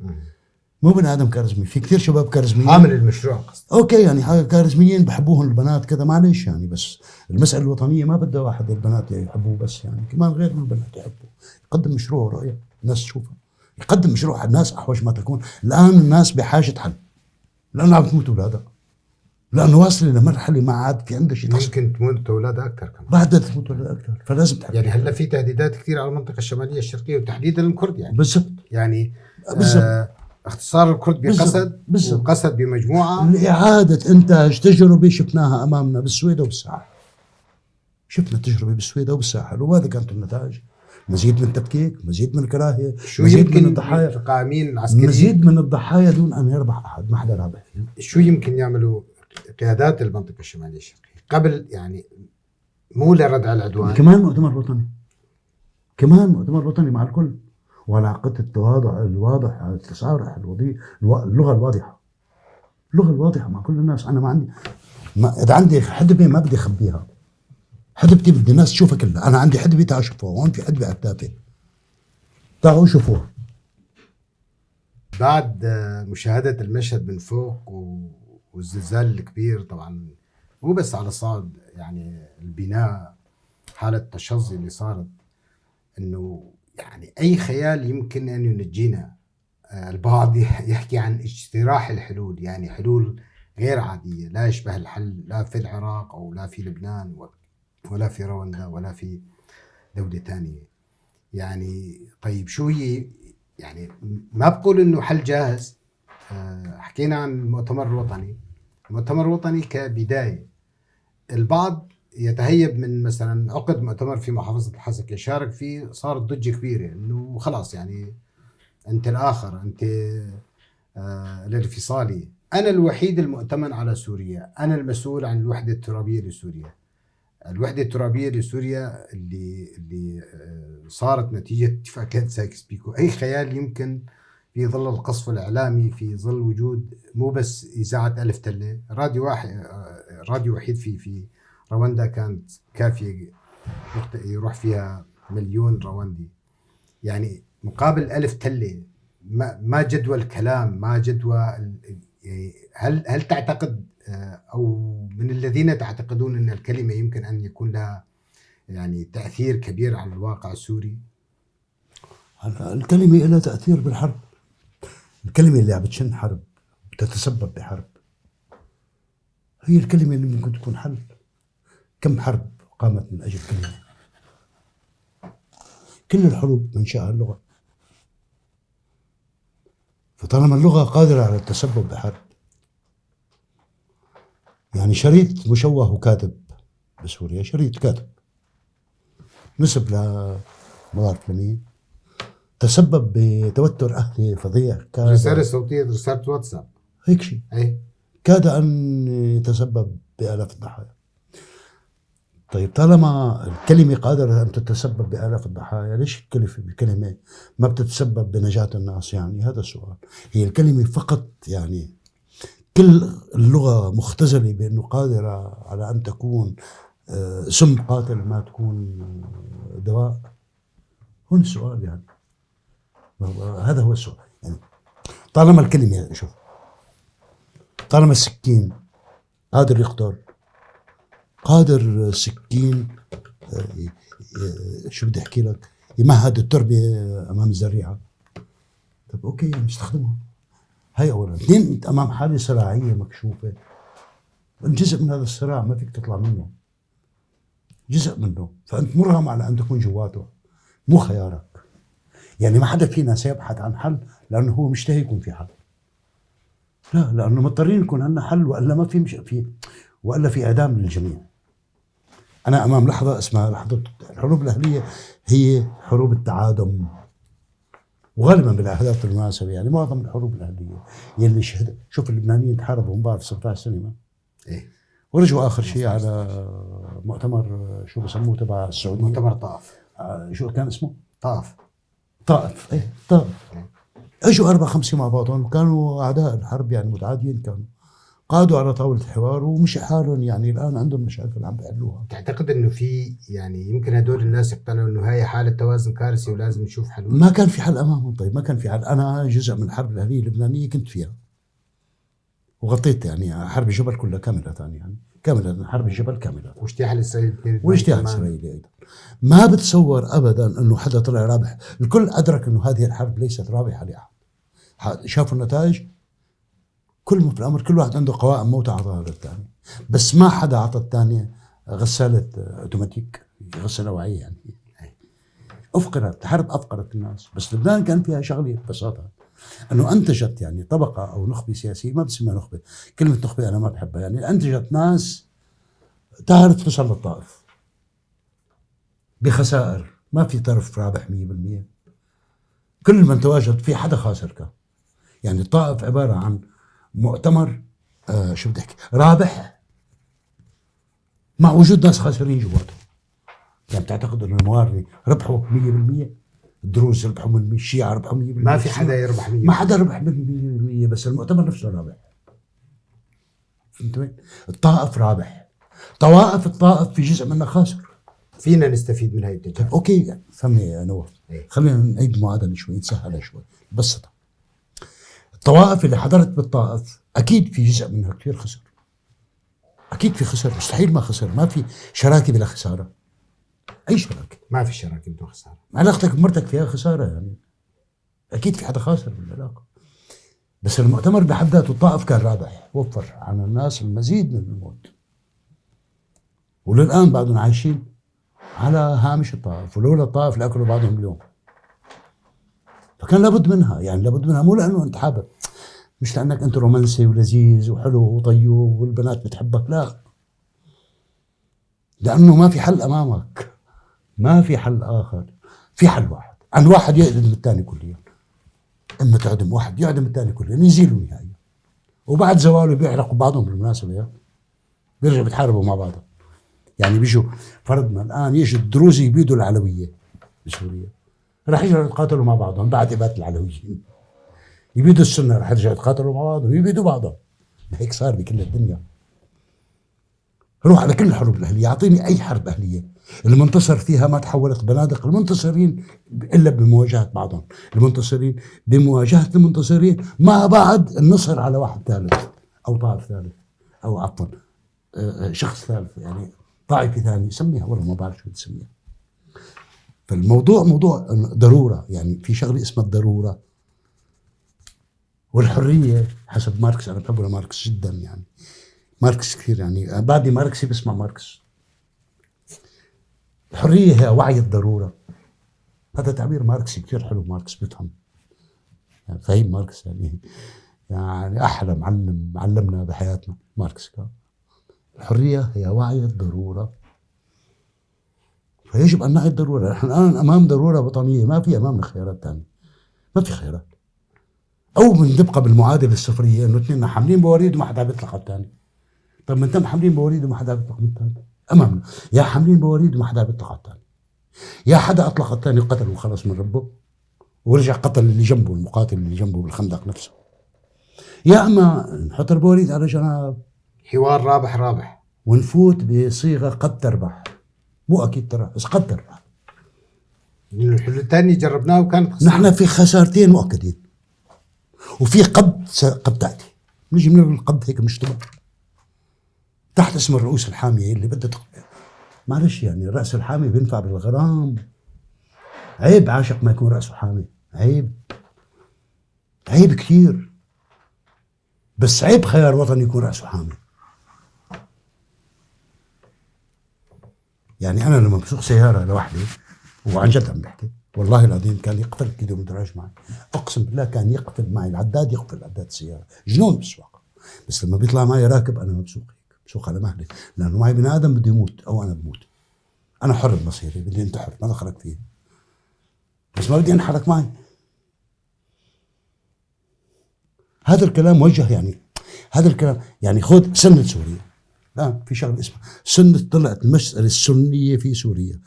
مو بني ادم كاريزمي، في كثير شباب كاريزميين. حامل المشروع قصدي. okay، يعني كاريزميين بحبوهم البنات كذا، معلش يعني، بس المسالة الوطنية ما بدها واحد البنات يحبوه بس، يعني كمان غير من البنات يحبوه. يقدم مشروع ورؤية الناس تشوفها، يقدم مشروع الناس احوج ما تكون الان. الناس بحاجة حل لانه عم تموت اولادها، لانه واصله لمرحلة ما عاد في عندها شيء. ممكن تموت اولادها اكثر كمان، بعدها تموت اولادها اكثر، فلازم تحل. يعني هلا في تهديدات كثير على المنطقة الشمالية الشرقية وتحديدا الكرد يعني. بالضبط. يعني بالضبط. اختصار الكرد بقسد، وقسد بمجموعه لإعادة إنتاج تجربة شفناها أمامنا بالسويد وبالساحل. شفنا تجربة بالسويد وبالساحل، وماذا كانت النتائج؟ مزيد من التفكيك، مزيد من الكراهية، شو مزيد يمكن من الضحايا، القائمين العسكريين، مزيد من الضحايا دون أن يربح أحد، ما حدا رابح فيها. شو يمكن يعملوا قيادات المنطقة الشمالية الشرقية قبل، يعني مو لردع العدوان؟ كمان مؤتمر وطني، كمان مؤتمر وطني مع الكل، وعلى عقدة التواضع الواضح، التصارح الوضيح، اللغة الواضحة، اللغة الواضحة مع كل الناس. أنا ما عندي، ما إذا عندي حدبة ما بدي أخبيها، حدبتي بدي الناس تشوفها كلها. أنا عندي حدبة، تعالوا شوفوها، هون في حدبة على التافه، تعالوا شوفوها. بعد مشاهدة المشهد من فوق والزلزال الكبير، طبعا مو بس على صعد يعني البناء، حالة التشظي اللي صارت، إنه يعني أي خيال يمكن أن ينجينا. البعض يحكي عن اجتراح الحلول، يعني حلول غير عادية لا يشبه الحل لا في العراق أو لا في لبنان ولا في رواندا ولا في دولة تانية. يعني طيب شو هي؟ يعني ما بقول إنه حل جاهز. حكينا عن المؤتمر الوطني، المؤتمر الوطني كبداية. البعض يتهيب من مثلا عقد مؤتمر في محافظة الحسكة شارك فيه، صارت ضجة كبيرة إنه خلاص يعني أنت الآخر، أنت الانفصالي، أنا الوحيد المؤتمن على سوريا، أنا المسؤول عن الوحدة الترابية لسوريا. الوحدة الترابية لسوريا اللي صارت نتيجة اتفاقيات سايكس بيكو. أي خيال يمكن في ظل القصف الإعلامي، في ظل وجود مو بس إذاعة ألف تلة، راديو واحد، راديو وحيد في رواندا كانت كافية يروح فيها 1,000,000 رواندي. يعني مقابل 1000 تلة ما جدوى الكلام، ما جدوى يعني هل تعتقد أو من الذين تعتقدون أن الكلمة يمكن أن يكون لها يعني تأثير كبير على الواقع السوري؟ الكلمة لها تأثير بالحرب. الكلمة اللي عم بتشن حرب، بتتسبب بحرب، هي الكلمة اللي ممكن تكون حل. كم حرب قامت من أجل كلمة؟ كل الحروب منشأها اللغة. فطالما اللغة قادرة على التسبب بحرب، يعني شريط مشوه وكاتب بسوريا، شريط كاتب نسب لما بعرف لمين، تسبب بتوتر أهلي فظيع. رسالة صوتية، رسالة واتساب، هيك شيء، أي كاد أن يتسبب بآلاف الضحايا. طيب طالما الكلمة قادرة أن تتسبب بآلاف الضحايا، ليش الكلمة ما بتتسبب بنجاة الناس؟ يعني هذا السؤال. هي الكلمة فقط، يعني كل اللغة مختزلة بأنه قادرة على أن تكون سم قاتل، ما تكون دواء. هون السؤال، يعني هذا هو السؤال. يعني طالما الكلمة، شوف، طالما السكين قادر يقتل، قادر السكين شو بدي احكي لك، يمهد التربة امام الزريعه. طب okay، نستخدمها. هي اولا. اثنين، انت امام حاله صراعيه مكشوفة، انت جزء من هذا الصراع، ما فيك تطلع منه، جزء منه، فانت مرغم على ان تكون جواته، مو خيارك. يعني ما حدا فينا سيبحث عن حل لانه هو مشتهي يكون في حل، لا، لانه مضطرين يكون عندنا حل، والا ما في، مش في، والا في اعدام للجميع. انا امام لحظة اسمها لحظة الحروب الاهلية، هي حروب التعادم، وغالبا بالاحداث المناسبة. يعني معظم الحروب الاهلية يلي شهد، شوف اللبنانيين تحاربوا من بعض 16 سنة ما؟ إيه؟ ورجعوا اخر شيء على مؤتمر، شو بسموه تبع السعودية، مؤتمر طائف. شو كان اسمه؟ طائف. طائف، ايه طائف. اجوا 4 5 مع بعضهم، وكانوا اعداء الحرب، يعني متعاديين كانوا، قادوا على طاولة الحوار ومشي حالهم، يعني الآن عندهم مشاكل عم بيحلوها. تعتقد إنه في يعني يمكن هدول الناس يقتنعوا إنه هاي حالة توازن كارثي ولازم نشوف حلول؟ ما كان في حل أمامهم. طيب ما كان في حل. أنا جزء من الحرب الأهلية اللبنانية كنت فيها وغطيت يعني حرب الجبل كلها كاملة، يعني كاملة حرب الجبل كاملة، واجتياح الإسرائيلي، واجتياح الإسرائيلي أيضا. ما بتصور أبدا أنه حدا طلع رابح. الكل أدرك أنه هذه الحرب ليست رابحة لأحد. شافوا النتائج، كل ما في الأمر كل واحد عنده قوائم موتى أعطاها للثاني، بس ما حدا أعطى الثاني غسالة أوتوماتيك، غسالة وعية يعني. أفقرت الحرب، أفقرت الناس. بس لبنان كان فيها شغلة ببساطة، أنه أنتجت يعني طبقة أو نخبة سياسية، ما بسميها نخبة، كلمة نخبة أنا ما بحبها، يعني أنتجت ناس تعرف توصل للطائف بخسائر، ما في طرف رابح 100%، كل من تواجد في حدا خاسر كان. يعني الطائف عبارة عن مؤتمر شو بدي احكي، رابح مع وجود ناس خاسرين جواته. يعني بتعتقد انه الموارنة ربحوا 100%، الدروز ربحوا 100%، الشيعة ربحوا 100%، ما في حدا يربح 100%، ما حدا ربح 100%، بس المؤتمر نفسه رابح. فهمت وين؟ الطائف رابح، طوائف الطائف في جزء منها خاسر. فينا نستفيد من هاي التجارب. طيب okay يعني فهمني يا نواف، خلينا نعيد المعادلة شوي، نسهلها شوي، نبسطها. الطوائف اللي حضرت بالطائف اكيد في جزء منها كثير خسر، اكيد في خسر، مستحيل ما خسر، ما في شراكة بلا خسارة. اي شراكة؟ ما في شراكة بدون خسارة. علاقتك بمرتك فيها خسارة، يعني اكيد في حدا خاسر بالعلاقة. بس المؤتمر بحد ذاته الطائف كان رابح، وفر على الناس المزيد من الموت، وللان بعدهم عايشين على هامش الطائف، ولولا الطائف لاكلوا بعضهم اليوم. فكان لابد منها، يعني لابد منها، مو لانه انت حابب، مش لانك انت رومانسي ولذيذ وحلو وطيب والبنات بتحبك، لا، لانه ما في حل امامك، ما في حل اخر، في حل واحد، عن واحد يعدم الثاني كليا، اما تعدم واحد يعدم الثاني كليا، يزيلوا نهائيا، وبعد زواله بيحرقوا بعضهم بالمناسبة، بيرجعوا بيتحاربوا مع بعضهم. يعني بيجوا فرضنا الان يجوا الدروزي يبيدوا العلوية بسوريا، رح يرجعوا يتقاتلوا مع بعضهم بعد ابادة العلويين، يبيدوا السنة رح يرجعوا يتقاتلوا مع بعضهم ويبيدوا بعضهم. هيك صار بكل الدنيا. روح على كل الحروب الاهلية، اعطيني اي حرب اهليه المنتصر فيها ما تحولت بنادق المنتصرين الا بمواجهة بعضهم، المنتصرين بمواجهة المنتصرين مع بعض، النصر على واحد ثالث او طائف ثالث او عفوا شخص ثالث، يعني طائفة ثانية، سميها والله ما بعرف شو تسميها. فالموضوع موضوع ضرورة، يعني في شغله اسمها الضرورة والحرية حسب ماركس. انا بحبه لماركس جدا، يعني ماركس كثير، يعني بعدني ماركسي بسمع ماركس. الحرية هي وعي الضرورة، هذا تعبير ماركسي كثير حلو، ماركس بيفهم يعني، فهيم ماركس يعني احلى معلم علمنا بحياتنا ماركس كان. الحرية هي وعي الضرورة، فيجب ان نعي الضرورة. نحن الان امام ضرورة وطنية، ما في امامنا خيارات ثانية، ما في خيارات. او بنبقى بالمعادله الصفريه انه اثنين حاملين بواريد وما حدا بيطلق على الثاني. طيب ما انتم حاملين بواريد وما حدا بيطلق من الثاني، امامنا يا حاملين بواريد وما حدا بيطلق على الثاني، يا حدا اطلق الثاني وقتل وخلص من ربه ورجع قتل اللي جنبه، المقاتل اللي جنبه بالخندق نفسه، يا اما نحط البواريد على جنب، حوار رابح رابح، ونفوت بصيغة قد تربح، مو اكيد تربح بس قد تربح. الحلول الثاني جربناه وكانت خسارة. نحن في خسارتين مؤكدين، وفي قد تاتي، نجي من القد هيك بنشتبه تحت اسم الرؤوس الحامية اللي بدها معلش يعني الراس الحامي بينفع بالغرام، عيب عاشق ما يكون راسه حامي، عيب، عيب كثير، بس عيب خيار وطني يكون راسه حامي. يعني انا لما بسوق سيارة لوحدي، وعن جد عم بحكي والله العظيم، كان يقفل الكيلومتراج معي، اقسم بالله كان يقفل معي العداد، يقفل عداد السيارة، جنون بالسواقه. بس لما بيطلع معي راكب انا ما بسوق هيك، بسوق على مهلي، لانه معي بني ادم بده يموت او انا بموت، انا حر بمصيري، بدي انتحر ما دخلك فيه، بس ما بدي انحرك معي. هذا الكلام موجه، يعني هذا الكلام يعني خذ سنة سوريا، لا في شغله اسمها سنة، طلعت المسألة السنية في سوريا.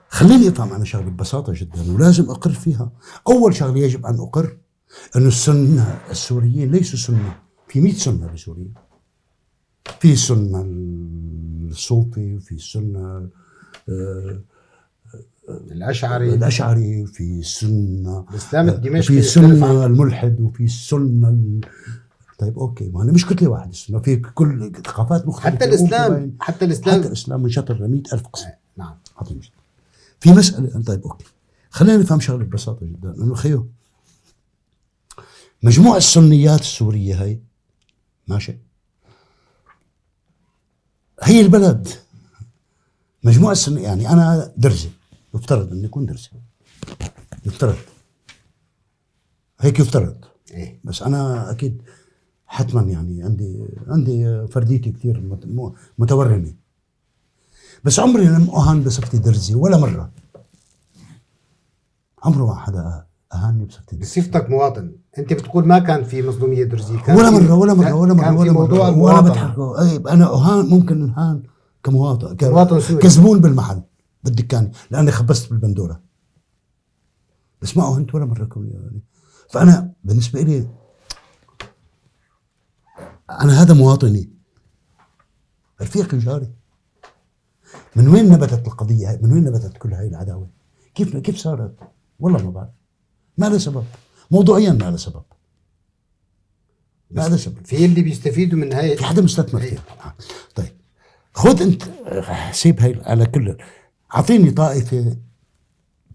خليني افهم انا شغله ببساطة جدا ولازم اقر فيها. اول شغله يجب ان اقر انه السنة السوريين ليسوا سنة، في 100 سنة بسوريا، في سنة الصوفي، وفي السنة الأشعري، وفي السنة الإسلام الدمشقي، في السنة الملحد، وفي السنة طيب okay، ما هن مش كتلة واحدة السنة، في كل ثقافات مختلفة. حتى الإسلام، حتى الإسلام، حتى الإسلام منشطر ل 100,000 قسم. نعم. في مسألة. طيب okay، خلينا نفهم شغلة ببساطة جدا، إنه خيو مجموع السنيات السورية هاي ماشي، هي البلد مجموع السنيات. يعني أنا درزي، يفترض إني أكون درزي، يفترض هيك، يفترض إيه؟ بس أنا أكيد حتما يعني عندي فرديتي كثير متورمة، بس عمري لم أهان بصفتي درزي ولا مرة. عمره ما حدا أهانني بصفتي درزي. بصفتك مواطن، أنت بتقول ما كان في مظلومية درزية، كان ولا مرة ولا مرة ولا مرة كان ولا في موضوع مرة ولا المواطنة. بتحركوا. أي أنا أهان، ممكن أهان كمواطن، مواطن سوري، كزبون بالمحل بالدكان، لأني خبزت بالبندورة، بس ما أهنت ولا مرة كوني يعني. فأنا بالنسبة لي أنا هذا مواطني، رفيقي وجاري. من وين نبتت القضية هاي؟ من وين نبتت كل هاي العداوة؟ كيف صارت؟ والله ما بعرف، ما لها سبب موضوعيا، ما لها سبب، ما لها سبب. في اللي بيستفيدوا من هاي، في حدا مستثمر فيها. طيب خذ انت سيب هاي على كل، اعطيني طائفة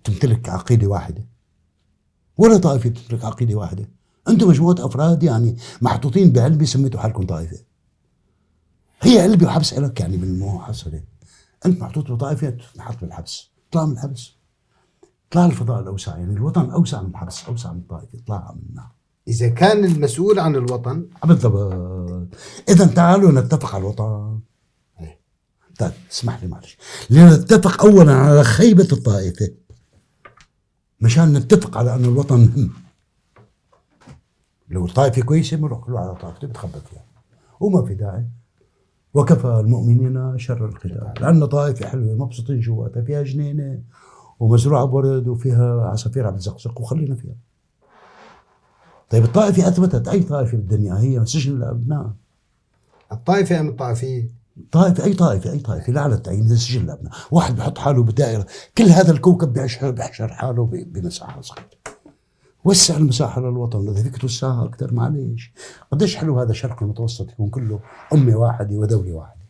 تمتلك عقيدة واحدة، ولا طائفة تمتلك عقيدة واحدة. انتم مجموعة افراد يعني محطوطين بعلبة، سميتوا حالكم طائفة. هي علبة وحبس لك يعني بالمحصلة. انت محطوط بطائفة، تنحط بالحبس، اطلع من الحبس، اطلع الفضاء الاوسع، يعني الوطن اوسع من الحبس، اوسع من الطائفة، اطلع منها. اذا كان المسؤول عن الوطن بالضبط. اذا تعالوا نتفق على الوطن. طيب اسمح لي معلش، لنتفق اولا على خيبة الطائفة مشان نتفق على ان الوطن مهم. لو الطائفة كويسة بنروح كله على طائفته بتخبى فيها وما في داعي. وكفى المؤمنين شر القتال. لأن طائفة حلوة مبسوطين جواتها، فيها جنينة ومزروعة بورد وفيها عصافير عم تزقزق، وخلينا فيها. طيب الطائفة أثبتت، أي طائفة بالدنيا هي سجن لأبنائها. الطائفة أم الطائفية؟ طائفة، أي طائفة، أي طائفة لا على التعيين، هي سجن لأبنائها. واحد بحط حاله بدائرة، كل هذا الكوكب بيحشر حاله بمساحة صغيرة. وسع المساحة للوطن، إذا فيك توسعها أكثر معليش. قديش حلو هذا الشرق المتوسط يكون كله أمة واحدة ودولة واحدة.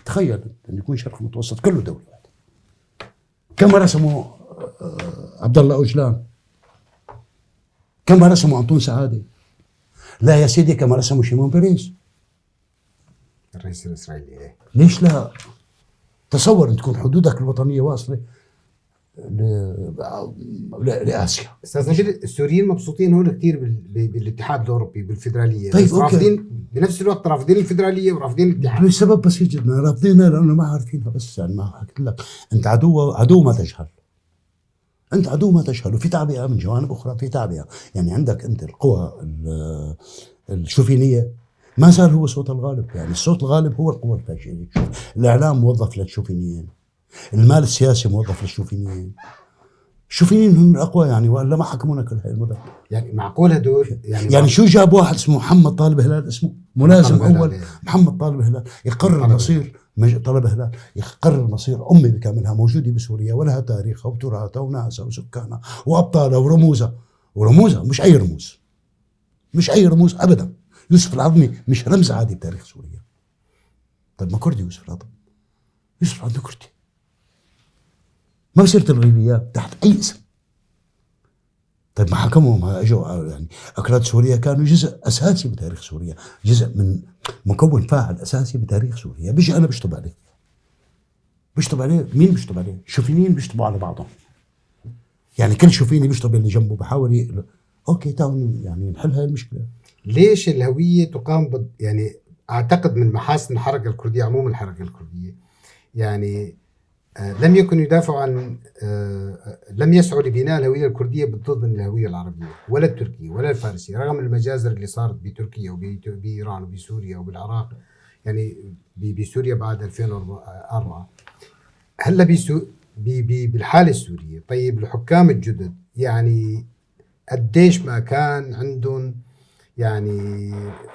تخيل أن يكون الشرق المتوسط كله دولة واحدة، كما رسمه عبد الله أوجلان، كما رسمه أنطون سعادة، لا يا سيدي كما رسمه شيمون بيريز الرئيس الإسرائيلي. ليش لا؟ تصور أن تكون حدودك الوطنية واصلة لآسيا. استاذ نبيل، السوريين مبسوطين هون كثير بالاتحاد الاوروبي بالفدراليه. طيب okay، رافضين بنفس الوقت، رافضين الفدرالية ورافضين الاتحاد لسبب بسيط جدا، رافضينها لانه ما عارفينها. بس يعني ما حكيت لك انت عدو ما تجهل، انت عدو ما تجهل. وفي تعبئة من جوانب اخرى، في تعبئة يعني عندك انت القوى الشوفينيه ما زال هو صوت الغالب، يعني الصوت الغالب هو القوى الفاشية. الاعلام موظف للشوفينيين، المال السياسي موظف للشوفينيين، الشوفينيين هم الاقوى يعني، والا ما حكمونا كل هاي المدة. يعني معقول هدول يعني شو جاب واحد اسمه محمد طالب هلال، اسمه ملازم اول محمد طالب هلال، يقرر مصير طالب هلال، يقرر مصير امه بكاملها موجودة بسوريا ولها تاريخها وتراثها وناسها وسكانها وابطالها ورموزها، ورموزها مش اي رموز، مش اي رموز ابدا. يوسف العظمي مش رمز عادي بتاريخ سوريا. طيب ما كردي يوسف العظمي، يوسف العظمي كردي، ما بصير تلغي لي اياه تحت اي اسم. طيب ما حكموا، ما اجوا يعني اكراد سوريا كانوا جزء اساسي بتاريخ سوريا، جزء من مكون فاعل اساسي بتاريخ سوريا. بيجي انا بشطب عليه، بشطب عليه مين بشطب عليه؟ شوفينيين بيشطبوا على بعضهم، يعني كل شوفيني بيشطب اللي جنبه، بحاول okay تعالوا يعني نحل هاي المشكلة. ليش الهوية تقام يعني اعتقد من محاسن الحركة الكردية عموما، الحركة الكردية يعني لم يكن يدافع عن لم يسعوا لبناء الهوية الكردية بالضد من الهوية العربية ولا التركية ولا الفارسية، رغم المجازر اللي صارت بتركيا وبإيران وبسوريا وبالعراق، يعني بسوريا بعد 2004. هلا بالحالة السورية، طيب الحكام الجدد يعني قديش ما كان عندهم يعني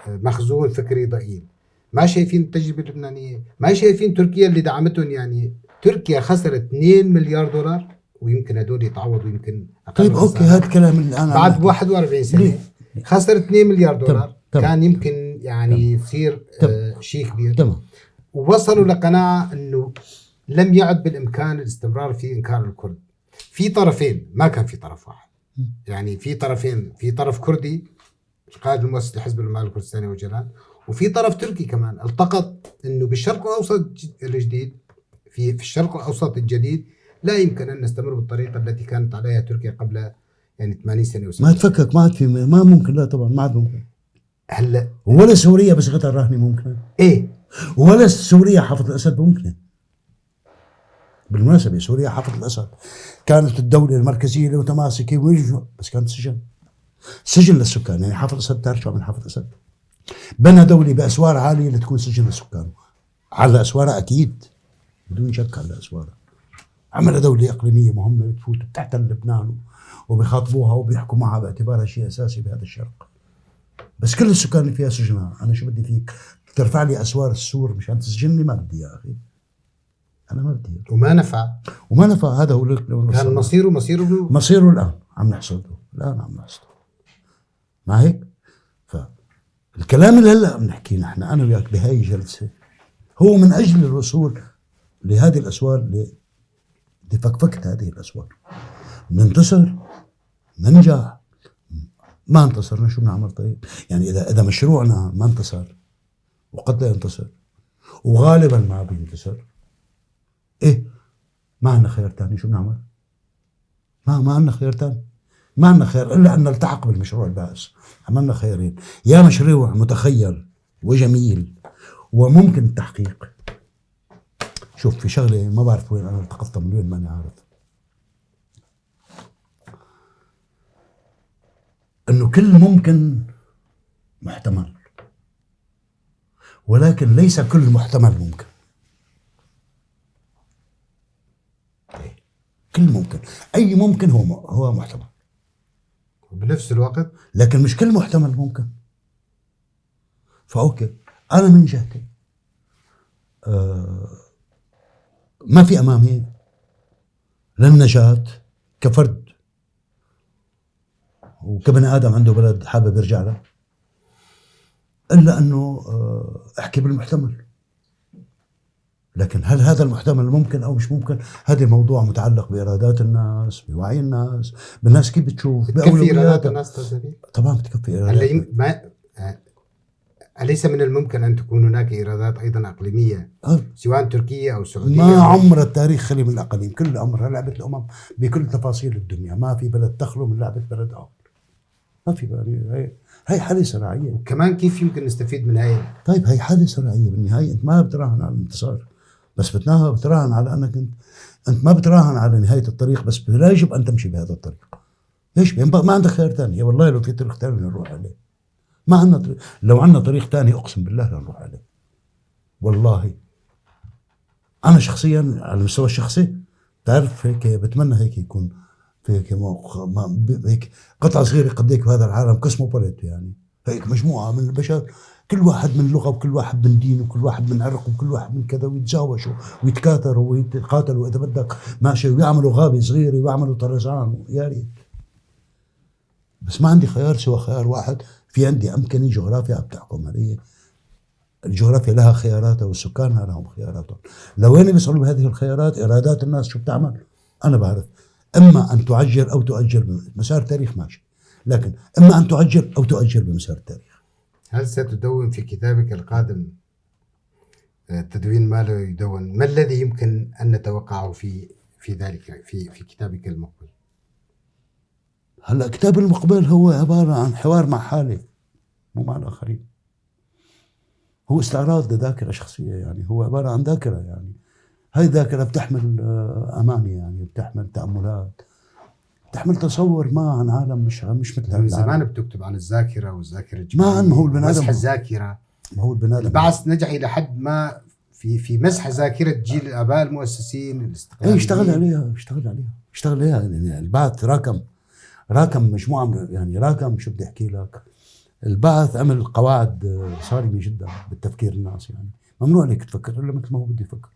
مخزون فكري ضئيل. ما شايفين التجربة اللبنانية، ما شايفين تركيا اللي دعمتهم. يعني تركيا خسرت 2 مليار دولار ويمكن هدول يتعوضوا يمكن اقل. طيب okay، هذا الكلام اللي انا بعد 41 سنة خسر 2 مليار دولار. تم. كان يمكن يعني يصير شيء كبير. تمام. ووصلوا لقناعة انه لم يعد بالامكان الاستمرار في انكار الكرد. في طرفين، ما كان في طرف واحد. يعني في طرفين، في طرف كردي القائد المؤسس لحزب العمال الكردستاني وجلان، وفي طرف تركي كمان التقط انه بالشرق الاوسط الجديد، في الشرق الاوسط الجديد لا يمكن ان نستمر بالطريقة التي كانت عليها تركيا قبل يعني 80 سنة. ما تفكك، ما عاد في، ما ممكن. لا طبعا ما عاد ممكن. هلا ولا سوريا بصيغتها الراهنة ممكن. ايه، ولا سوريا حافظ الاسد ممكن. بالمناسبة سوريا حافظ الاسد كانت الدولة المركزية المتماسكه، بس كانت سجن، سجن للسكان. يعني حافظ الاسد، بتعرف شو عمل حافظ الاسد؟ بنى دولة باسوار عالية لتكون سجن للسكان، على اسوارها اكيد بدون شك، على اسوارها. عمل دولة إقليمية مهمة بتفوت بتحتل لبنان وبيخاطبوها وبيحكوا معها باعتبارها شيء أساسي بهذا الشرق، بس كل السكان اللي فيها سجناء. أنا شو بدي فيك؟ ترفع لي أسوار السور مشان تسجنني؟ ما بدي يا أخي، أنا ما بدي. وما نفع، وما نفع. هذا هو كان مصيره مصيره الآن عم نحصده، الآن عم نحصده. ما هيك؟ فالكلام اللي هلا عم نحكيه نحن أنا وياك بهاي الجلسة هو من أجل الوصول لهذه الأسوار، لفكفكة هذه الأسوار. ننتصر، ننجح. ما انتصرنا شو بنعمل؟ طيب يعني إذا مشروعنا ما انتصر، وقد لا ينتصر وغالبا ما بينتصر، إيه ما عندنا خيار ثاني. شو بنعمل؟ ما عندنا خيار ثاني، ما عندنا خيار إلا أن نلتحق بالمشروع البائس. عملنا خيارين، يا مشروع متخيل وجميل وممكن التحقيق. شوف في شغلة ما بعرف وين أنا التقطتها، من وين ماني عارف، إنه كل ممكن محتمل، ولكن ليس كل محتمل ممكن. كل ممكن، أي ممكن هو محتمل وبنفس الوقت، لكن مش كل محتمل ممكن. فأوكي أنا من جهتي ما في أمامي للنجاة كفرد وكبني آدم عنده بلد حابب يرجع له، إلا أنه أحكي بالمحتمل. لكن هل هذا المحتمل ممكن أو مش ممكن؟ هذا الموضوع متعلق بإرادات الناس، بوعي الناس، بالناس كيف بتشوف، بتكفي إرادات الناس. طبعا بتكفي إرادات. ما أليس من الممكن أن تكون هناك إيرادات أيضا أقليمية سواء تركية أو سعودية؟ ما عمر التاريخ خلي من الأقاليم، كل عمرها لعبة الأمم بكل تفاصيل الدنيا. ما في بلد تخلو من لعبة بلد آخر، ما في بلد. هي حالة صراعية. وكمان كيف يمكن نستفيد من هاي؟ طيب هي حالة صراعية بالنهاية. أنت ما بتراهن على الانتصار، بس بتراهن على أنك أنت ما بتراهن على نهاية الطريق، بس لا يجب أن تمشي بهذا الطريق. ليش؟ ما عندك خيار ثاني. والله لو في طريق ثاني نروح عليه. ما عندنا طريق، لو عندنا طريق ثاني اقسم بالله لنروح عليه. والله انا شخصيا على المستوى الشخصي بتعرف هيك بتمنى هيك يكون في هيك هيك قطعه صغيرة قديك بهذا العالم كوسموبوليت، يعني هيك مجموعة من البشر، كل واحد من لغة وكل واحد من دين وكل واحد من عرق وكل واحد من كذا، ويتزاوجوا ويتكاثروا ويتقاتلوا اذا بدك ماشي، ويعملوا غابه صغيرة ويعملوا طرزان. يا ريت، بس ما عندي خيار سوى خيار واحد. في عندي أمكنة جغرافيا بتحكم علي، الجغرافيا لها خياراتها والسكان لهم خياراتهم. لوين بيصلوا بهذه الخيارات؟ إرادات الناس شو بتعمل؟ أنا بعرف، إما أن تعجل أو تؤجل بمسار التاريخ ماشي، لكن إما أن تعجل أو تؤجل بمسار التاريخ. هل ستدون في كتابك القادم تدوين ما لا يدون؟ ما الذي يمكن أن نتوقعه في ذلك في كتابك المقبل؟ هلا كتاب المقبل هو عبارة عن حوار مع حالي مو مع الآخرين. هو استعراض لذاكرة شخصية، يعني هو عبارة عن ذاكرة، يعني هاي الذاكرة بتحمل أماني، يعني بتحمل تأملات، بتحمل تصور ما عن عالم مش مثل هذا. من زمان بتكتب عن الذاكرة والذاكرة الجماعية، ما هو البني آدم مسح الذاكرة، ما هو البني آدم البعث نجح إلى حد ما في مسح ذاكرة جيل الآباء المؤسسين الاستقلاليين. اشتغل عليها اشتغل عليها يعني البعث راكم مجموعة، يعني راكم شو بدي أحكي لك، البعث عمل قواعد صارمة جدا بالتفكير الناس، يعني ممنوع عليك تفكر الا مثل ما هو بده يفكر.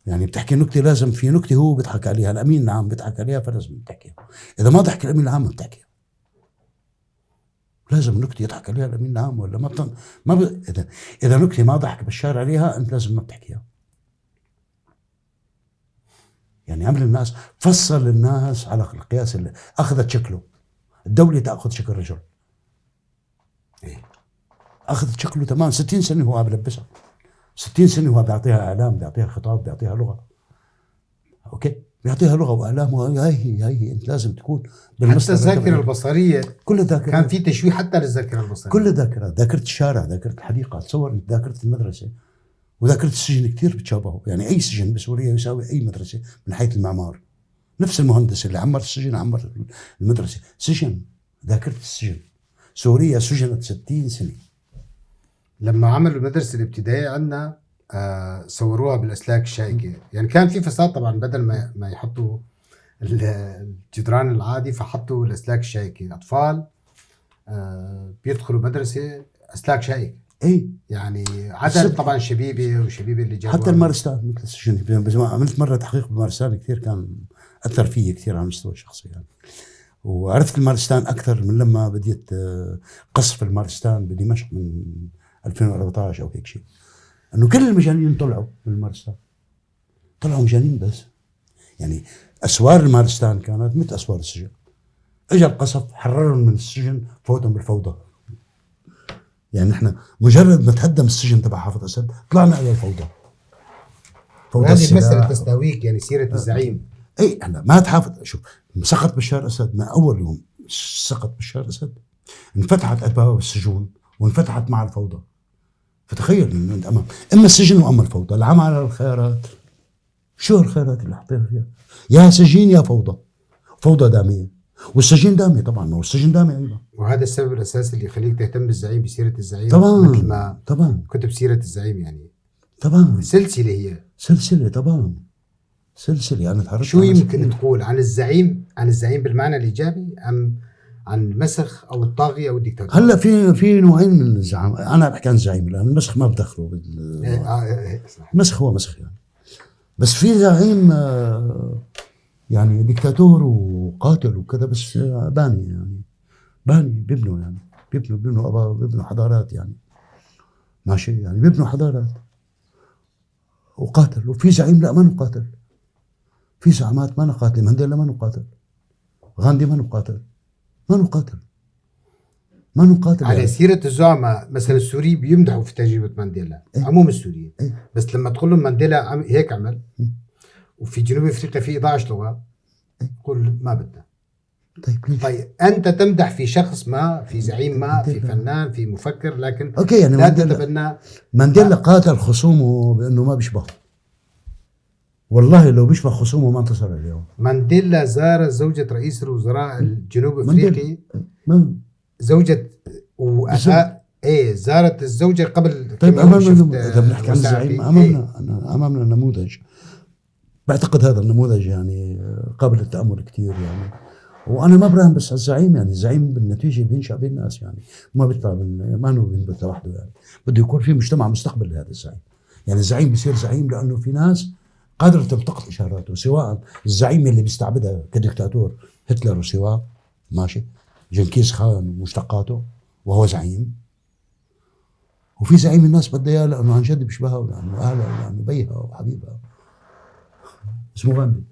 يعني بتحكي نكتة لازم في نكتة هو بيضحك عليها، الامين العام بيضحك عليها فلازم تحكيها. اذا ما ضحك الامين العام ما بتحكيها. لازم نكتة يضحك عليها الامين العام ولا ما بتن... ما ب... اذا نكتة ما ضحك بشار عليها انت لازم ما بتحكيها. يعني عمل الناس، فصل الناس على القياس اللي اخذت شكله. الدولة تاخذ شكل الرجل. إيه. اخذت شكله تمام. 60 سنة هو عم بلبسها، 60 سنة هو بيعطيها اعلام، بيعطيها خطاب، بيعطيها لغة. okay، بيعطيها لغة واعلام، هاي هي انت لازم تكون حتى الذاكرة البصرية كل الذاكرة كان في تشويه حتى للذاكرة البصرية. كل الذاكرة، ذاكره الشارع، ذاكره الحديقة، تصور انت ذاكره المدرسة وذاكره السجن كثير بتشابهوا. يعني اي سجن بسوريا يساوي اي مدرسه من حيث المعمار. نفس المهندس اللي عمر السجن عمر المدرسة. سجن، ذاكره السجن. سوريا سجنت 60 سنة. لما عملوا المدرسة الابتدائية عندنا صوروها بالاسلاك الشائكه، يعني كان في فساد طبعا، بدل ما يحطوا الجدران العادي فحطوا الاسلاك الشائكه. الاطفال بيدخلوا مدرسه اسلاك شائكة. اي يعني عدد طبعا شبيبة وشبيبه اللي جابوا حتى المارستان مثل السجن. بس عملت مرة تحقيق بالمارستان كثير كان اثر فيي كثير على المستوى الشخصي يعني. وعرفت المارستان اكثر من لما بديت قصف المارستان بدمشق من 2014 او هيك شيء، انه كل المجانين طلعوا من المارستان، طلعوا مجانين بس. يعني اسوار المارستان كانت مثل اسوار السجن. اجى القصف حررهم من السجن، فوتهم بالفوضى. يعني نحن مجرد ما تهدم السجن تبع حافظ اسد طلعنا الى الفوضى. فوضى هذه مسألة تستهويك يعني سيرة الزعيم. اي هلا ما تحافظ، شوف سقط بشار اسد من اول يوم سقط بشار اسد انفتحت ابواب السجون وانفتحت مع الفوضى. فتخيل انه انت امام اما السجن واما الفوضى، العمى على الخيارات. شو الخيارات اللي حطينا فيها؟ يا سجين يا فوضى. فوضى داميه، والسجين دامي طبعا، ما هو السجن دامي ايضا. وهذا السبب الاساسي اللي يخليك تهتم بالزعيم، بسيره الزعيم. طبعا مثل ما طبعا كتب سيره الزعيم، يعني طبعا سلسلة، هي سلسلة طبعا سلسلة. انا تعرفت شو يمكن تقول عن الزعيم؟ عن الزعيم بالمعنى الايجابي ام عن المسخ او الطاغية او الدكتاتور؟ هلا في نوعين من الزعامه. انا بحكي عن الزعيم الان، المسخ ما بدخله المسخ هو مسخ يعني. بس في زعيم يعني دكتاتور وقاتل وكذا، بس باني يعني باني بيبنوا يعني بيبنوا بيبنوا حضارات يعني، ماشي يعني بيبنوا حضارات وقاتل. وفي زعيم لا ما قاتل، في زعامات ما قاتل. مانديلا ما قاتل، غاندي ما قاتل، ما قاتل، ما قاتل. على يعني سيرة الزعماء مثلا السوري بيمدحوا في تجربة مانديلا. إيه؟ عموم السوريين. إيه؟ بس لما تقول لهم مانديلا هيك عمل. إيه؟ وفي جنوب افريقيا في 11 لغة. إيه؟ قول ما بدنا. طيب ليش؟ طيب انت تمدح في شخص ما، في زعيم ما، في فنان، في مفكر، لكن okay يعني لا تتبنى. مانديلا قاتل خصومه بانه ما بيشبهه. والله لو بيشبه خصومه ما انتصر اليوم. مانديلا زار زوجة رئيس الوزراء الجنوب افريقي. زوجة ايه زارت الزوجة قبل. طيب امامنا اذا بنحكي عن الزعيم امامنا. إيه؟ امامنا نموذج، بعتقد هذا النموذج يعني قابل للتامل كثير يعني. وانا ما براهن بس على الزعيم، يعني الزعيم بالنتيجة بينشا بين الناس يعني، ما بيطلع من ما انه بينبت لوحده يعني، بده يكون في مجتمع مستقبل لهذا الزعيم. يعني الزعيم بيصير زعيم لانه في ناس قادرة تلتقط اشاراته، سواء الزعيم اللي بيستعبدها كدكتاتور هتلر وسواه، ماشي، جنكيز خان ومشتقاته وهو زعيم. وفي زعيم الناس بدها اياه لانه عن جد بيشبهها ولانه اهلها ولانه بيها وحبيبها، اسمه غاندي.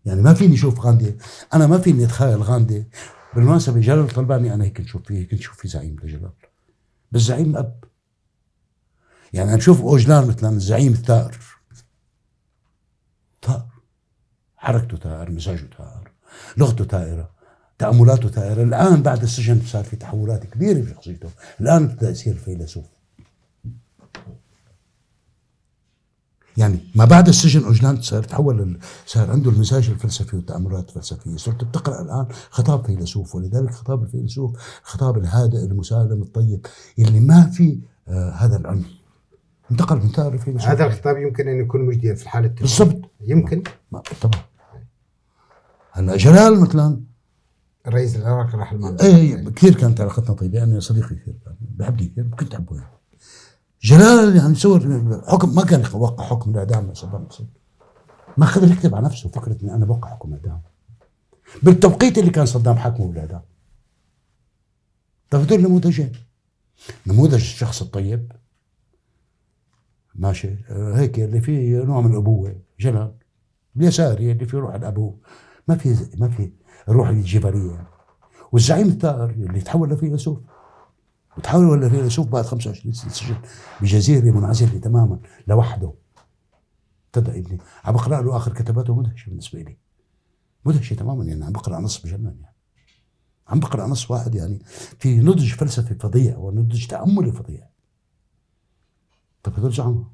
يعني ما فيني اشوف غاندي، انا ما فيني اتخيل غاندي. بالمناسبة جلال طلباني انا هيك نشوف فيه، كنت شوف فيه زعيم لجلال، بس زعيم اب. يعني انا بشوف اوجلان مثلا الزعيم الثائر، ثائر، حركته ثائر، مزاجه ثائر، لغته ثائره، تأملاته ثائرة. الآن بعد السجن صار في تحولات كبيرة بشخصيته، الآن ابتدى يصير فيلسوف. يعني ما بعد السجن أوجلان صار تحول، صار عنده المزاج الفلسفي والتأملات الفلسفية. صرت بتقرأ الآن خطاب فيلسوف، ولذلك خطاب الفيلسوف خطاب الهادئ المسالم الطيب اللي ما في هذا العنف. انتقل من ثائر الفيلسوف. هذا الخطاب يمكن أن يكون مجديا في الحالة التركية. بالضبط، يمكن. طبعا. هلا جلال مثلا الرئيس العراقي راح الماضي. ايه كثير كانت علاقتنا طيبة، انا صديقي كثير كان بحبني كثير، كنت احبه يعني. جلال يعني صور حكم، ما كان يوقع حكم الاعدام لصدام حسين، ما قدر يكتب على نفسه فكرة اني انا بوقع حكم الاعدام بالتوقيت اللي كان صدام حاكمه بالاعدام. طيب هدول نموذجين، نموذج الشخص الطيب ماشي هيك اللي فيه نوع من الابوة جلال، اليساري اللي فيه روح الابوة، ما في الروح الجبلية، والزعيم الثائر اللي تحول لفيلسوف، وتحول لفيلسوف بعد 25 سنة سجن بجزيره منعزله تماما لوحده. ابتدى ابني عم بقرا له اخر كتاباته، مدهشه بالنسبة لي، مدهشه تماما يعني. عم بقرا نص بجنن يعني، عم بقرا نص واحد يعني في نضج فلسفي فظيع ونضج تاملي فظيع. طيب هدول زعماء،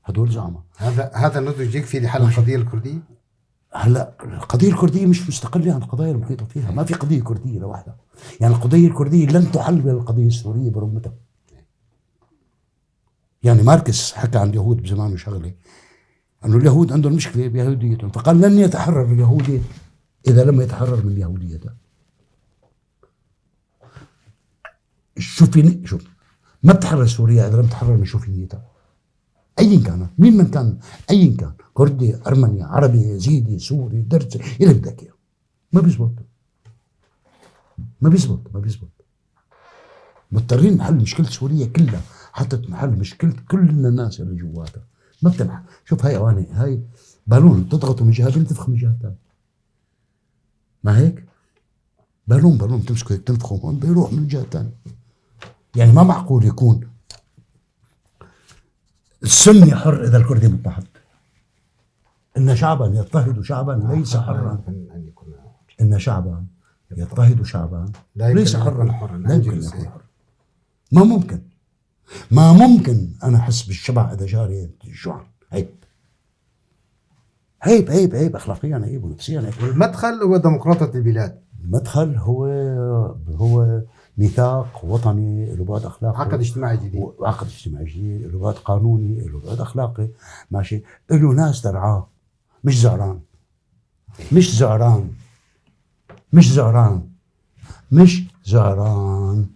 هدول زعماء. هذا النضج يكفي لحل القضية الكردية؟ هلا القضية الكردية مش مستقلة عن القضايا المحيطة فيها، ما في قضية كرديه لوحدها، يعني القضية الكردية لن تحل بالقضية السورية برمتها. يعني ماركس حكى عن اليهود بزمانه شغله، انه اليهود عندهم مشكلة بيهوديتهم، فقال لن يتحرر اليهودي اذا لم يتحرر من يهوديته. شوفي شوف، ما بتحرر سوريا اذا لم تحرر من شوفينيتها، ايا كانت، مين من كان، ايا كان، كردي، ارمني، عربي، يزيدي، سوري، درزي، اللي بدك اياه. ما بيزبط، ما بيزبط، ما بيزبط. مضطرين نحل مشكلة سوريا كلها حتى تنحل مشكلة كل الناس اللي جواتها. ما بتنحل. شوف هاي اواني، هاي بالون بتضغطه من جهة بينتفخ من جهة ثانية، ما هيك؟ بالون بالون بتمسكه هيك تنفخه هون بيروح من جهة ثانية. يعني ما معقول يكون السني حر إذا الكردي مضطهد. إن شعبا يضطهد شعبا ليس حرا. إن شعبا يضطهد شعبا ليس حرا، لا يمكن أن يكون حرا. ما ممكن، ما ممكن أنا أحس بالشبع إذا جاري جوعان. عيب عيب عيب عيب، أخلاقيا عيب ونفسيا عيب. والمدخل هو ديمقراطية البلاد. المدخل هو ميثاق وطني له بعد اخلاقي، عقد اجتماعي جديد، عقد اجتماعي جديد له بعد قانوني، له بعد اخلاقي، ماشي، له ناس ترعاه، مش زعران، مش زعران، مش زعران، مش زعران.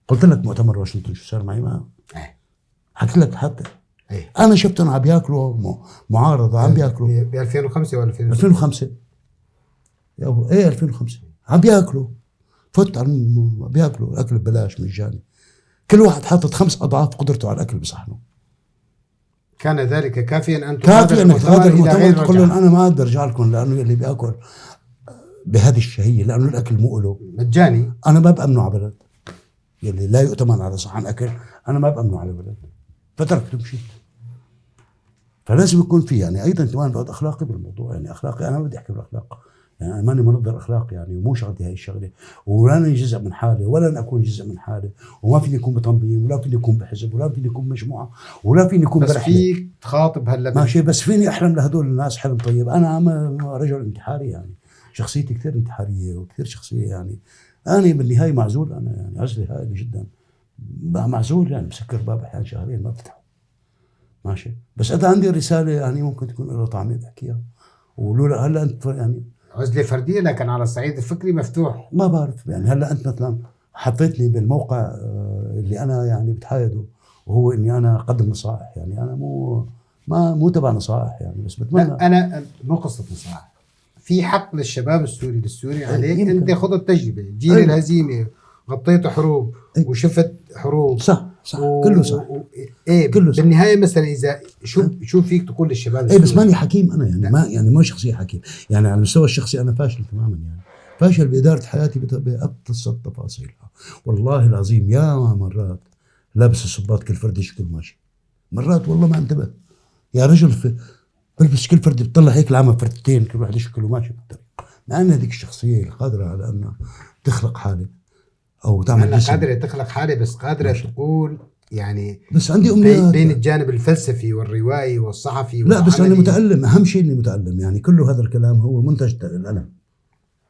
قلت لك مؤتمر واشنطن شو صار معي؟ ما حكيت لك حتى انا شفتهم عم بياكلوا معارضة، عم بياكلوا ب 2005 ولا 2005 يا ابو ايه 2005 عم بياكلوا، فت على بياكلوا الاكل ببلاش مجاني، كل واحد حاطط 5 اضعاف قدرته على الاكل بصحنه. كان ذلك كافيا ان تغادر المؤتمر، تقول لهم انا ما اقدر ارجع لكم لانه اللي بياكل بهذه الشهية، لانه الاكل مو له مجاني، انا ما بامنه على بلد يلي لا يؤتمن على صحن اكل، انا ما بامنه على بلد، فتركت ومشيت. فلازم يكون في يعني ايضا كمان بعد اخلاقي بالموضوع، يعني اخلاقي انا ما بدي احكي بالاخلاق، يعني انا ماني منظر اخلاقي يعني، ومو شغلتي هاي الشغلة، ولا انا جزء من حالي ولا اكون جزء من حالي، وما فيني اكون بتنظيم، ولا فيني اكون بحزب، ولا فيني اكون بمجموعه، ولا فيني اكون بس فيك تخاطب هلا ماشي، بس فيني احلم لهدول الناس حلم طيب. انا رجل انتحاري يعني، شخصيتي كثير انتحارية وكثير شخصية يعني، انا بالنهاية معزول، انا يعني عزله هائلة جدا، معزول يعني، مسكر باب احيانا شهرين ما بفتحه ماشي، بس اذا عندي رسالة يعني ممكن تكون لها طعمه بحكيها، ولولا هلا انت يعني عزلة فردية، لكن على الصعيد الفكري مفتوح. ما بعرف يعني هلا انت مثلا حطيتني بالموقع اللي انا يعني بتحايده، وهو اني انا اقدم نصائح، يعني انا مو تبع نصائح يعني، بس بتمنى. لا انا مو قصة نصائح، في حق للشباب السوري للسوري عليك، انت خذ التجربة، جيل الهزيمة، غطيت حروب وشفت حروب، صح صح كله صح ايه كله صح. بالنهاية مثلا اذا شو فيك تقول للشباب؟ ايه بس ماني حكيم انا يعني، ما يعني مو شخصية حكيم يعني، على المستوى الشخصي انا فاشل تماما يعني، فاشل بادارة حياتي بابسط تفاصيلها. والله العظيم يا مرات لابس الصباط كل فرد شكل ماشي، مرات والله ما انتبه يا رجل، بلبس كل فرد بتطلع هيك العمى فردتين كل واحد شكله ماشي بالطريق، مع ان هذيك الشخصية القادره على انها تخلق حاله او تعمل أنا قادرة تخلق حالة، بس قادرة تقول يعني، بس عندي أمنيات بين الجانب الفلسفي والروائي والصحفي. لا بس أنا متألم، أهم شيء إني متألم يعني، كل هذا الكلام هو منتج الألم،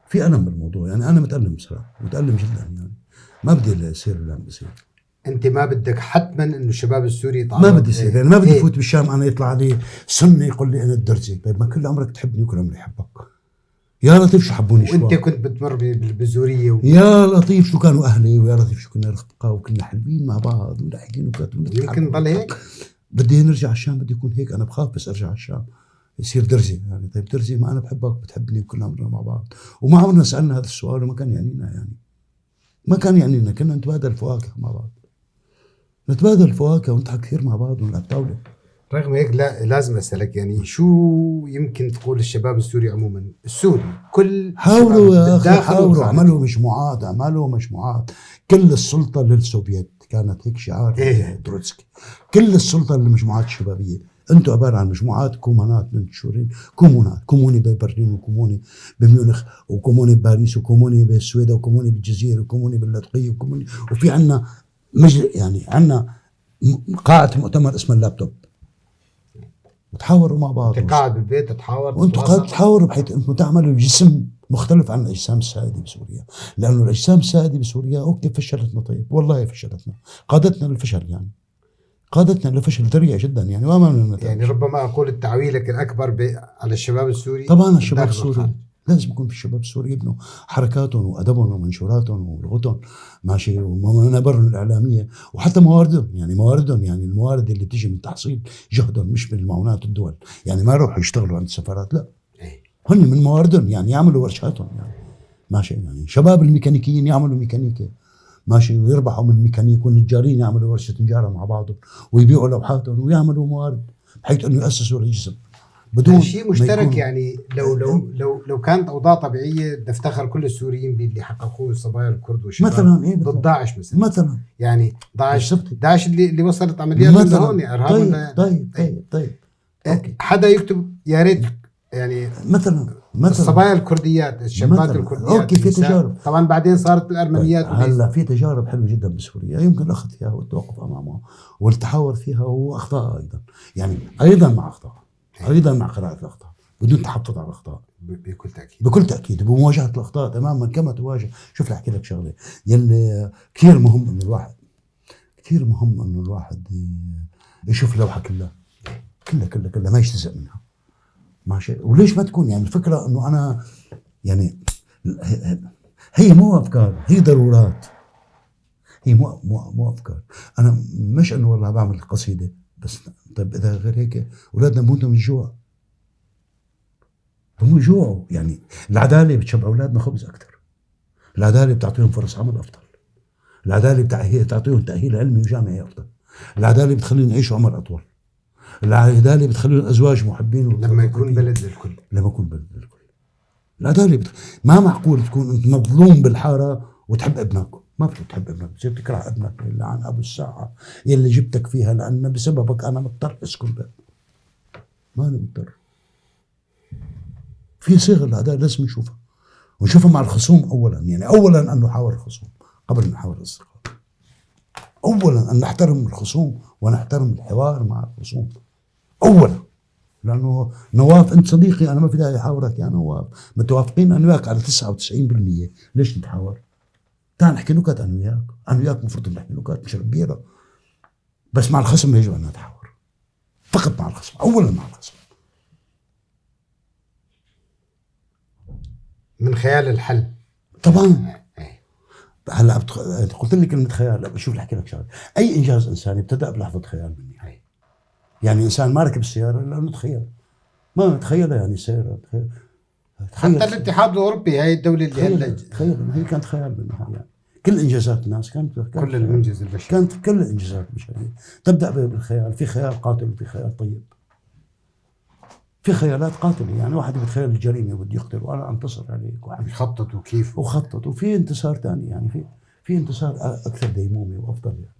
في ألم بالموضوع يعني، أنا متألم بصراحة، متألم جدا يعني، ما بدي يصير اللي عم بيصير. أنت ما بدك حتما إنه الشباب السوري يتعرض، ما بدي يصير يعني، ما بدي أفوت بالشام أنا يطلع لي سني يقول لي أنا الدرزي، طيب ما كل عمرك تحبني وكل عمري أحبك، يا لطيف شو حبوني الشباب. وانت كنت بتمر بالبزوريه يا لطيف شو كانوا اهلي، ويا لطيف شو كنا رفقه وكنا حلوين مع بعض ونحكي نكت. يمكن ضل هيك؟ بدي نرجع على الشام، بدي يكون هيك. انا بخاف بس ارجع على الشام يصير درزي يعني. طيب درزي، ما انا بحبك وبتحبني وكلنا عمرنا مع بعض، وما عمرنا سالنا هذا السؤال وما كان يعنينا يعني. ما كان يعنينا، كنا نتبادل فواكه مع بعض، نتبادل فواكه ونضحك كثير مع بعض ونلعب طاولة. رغم هيك لا لازم اسالك يعني شو يمكن تقول الشباب السوري عموما، السوري كل حاولوا يا اخي، حاولوا اعملوا مجموعات، اعملوا مجموعات. كل السلطة للسوفيت كانت هيك شعار إيه؟ تروتسكي، كل السلطة للمجموعات الشبابية. انتم عبارة عن مجموعات كومونات منشورين، كومونات، كوموني ببرلين وكوموني بميونخ وكوموني بباريس وكوموني بالسويد وكوموني بالجزيره وكوموني باللاذقيه وكوموني، وفي عندنا يعني عندنا قاعة مؤتمر اسمها اللابتوب. وتحاوروا مع بعض. انت قاعد بالبيت تتحاور، وانتم قاعد تحاوروا بحيث انكم تعملوا جسم مختلف عن الاجسام السائدة بسوريا، لانه الاجسام السائدة بسوريا okay فشلتنا، طيب والله فشلتنا، قادتنا للفشل يعني، قادتنا للفشل ذريع جدا يعني، وما من يعني ربما اقول التعويلك الاكبر على الشباب السوري. طبعا الشباب السوري لازم يكون في الشباب السوري يبنوا حركاتهم وادبهم ومنشوراتهم ولغتهم ماشي، ومنابرهم الاعلامية وحتى مواردهم يعني، مواردهم يعني الموارد اللي بتيجي من تحصيل جهدهم مش من معونات الدول، يعني ما يروحوا يشتغلوا عند السفارات، لا هن من مواردهم يعني، يعملوا ورشاتهم يعني ماشي، يعني شباب الميكانيكيين يعملوا ميكانيكا ماشي ويربحوا من الميكانيك، والنجارين يعملوا ورشه نجاره مع بعضهم ويبيعوا لوحاتهم ويعملوا موارد بحيث انه ياسسوا الجسم بدون شيء مشترك. يعني لو لو لو لو كانت اوضاع طبيعية نفتخر كل السوريين باللي حققوه الصبايا الكرد والشباب مثلا، إيه ضد داعش مثلا يعني داعش اللي وصلت عمليات لهون ارهاب. طيب طيب طيب okay. حدا يكتب يا ريت يعني مثلا الصبايا الكرديات، الشابات الكرديات، okay في تجارب طبعا بعدين صارت الارمنيات. طيب. هلا في تجارب حلوة جدا بسوريا يمكن الاخذ فيها والتوقف امامها والتحاور فيها، واخطاء ايضا يعني، ايضا مع اخطاء، ايضا مع قراءة الاخطاء بدون تحفظ على الاخطاء. بكل تاكيد، بكل تاكيد، بمواجهة الاخطاء تماما كما تواجه. شوف احكي لك شغله يلي كثير مهم، انه الواحد كثير مهم انه الواحد يشوف اللوحة كلها كلها كلها كلها، ما يجتزئ منها ماشي. وليش ما تكون يعني الفكرة انه انا يعني هي مو افكار، هي ضرورات، هي مو افكار. انا مش انه والله بعمل قصيدة بس، طيب اذا غير هيك اولادنا بموتوا من الجوع، بموتوا جوع يعني. العدالة بتشبع اولادنا خبز اكثر، العدالة بتعطيهم فرص عمل افضل، العدالة بتعطيهم تاهيل علمي وجامعي افضل، العدالة بتخليهم يعيشوا عمر اطول، العدالة بتخليهم ازواج محبين. لما يكون بلد للكل، لما يكون بلد للكل العدالة ما معقول تكون انت مظلوم بالحاره وتحب ابنك، ما بتحب ابنك، بتصير تكره ابنك لعن ابو الساعة يلي جبتك فيها، لان بسببك انا مضطر اسكن بيت. ما انا مضطر. في صيغ العدالة لازم نشوفها، ونشوفها مع الخصوم اولا، يعني اولا ان نحاور الخصوم قبل ان نحاور الاصدقاء، اولا ان نحترم الخصوم ونحترم الحوار مع الخصوم اولا، لانه نواف انت صديقي، انا ما في داعي احاورك يا نواف، متوافقين انا وياك على 99%، ليش نتحاور؟ تعال نحكي نكت انا وياك، انا وياك المفروض نحكي نكت نشرب بيره، بس مع الخصم يجب ان نتحاور، فقط مع الخصم، اولا مع الخصم. من خيال الحل طبعا. هلا قلت لي كلمة خيال، شوف احكي لك شغله، اي انجاز انساني ابتدأ بلحظة خيال مني. يعني انسان ما ركب السيارة لانه تخيل، ما تخيلها يعني السيارة، تخيل. حتى الاتحاد الاوروبي هاي الدولة اللي هلا تخيل، هي كانت خيال منها يعني. كل انجازات الناس كانت كل المنجز البشري، كانت كل الانجازات البشرية تبدا بالخيال. في خيال قاتل وفي خيال طيب، في خيالات قاتله، يعني واحد بيتخيل الجريمة وبده يقتل وانا انتصر عليك، ويخطط وكيف وخطط، وفي انتصار ثاني يعني، في انتصار اكثر ديمومه وافضل يعني.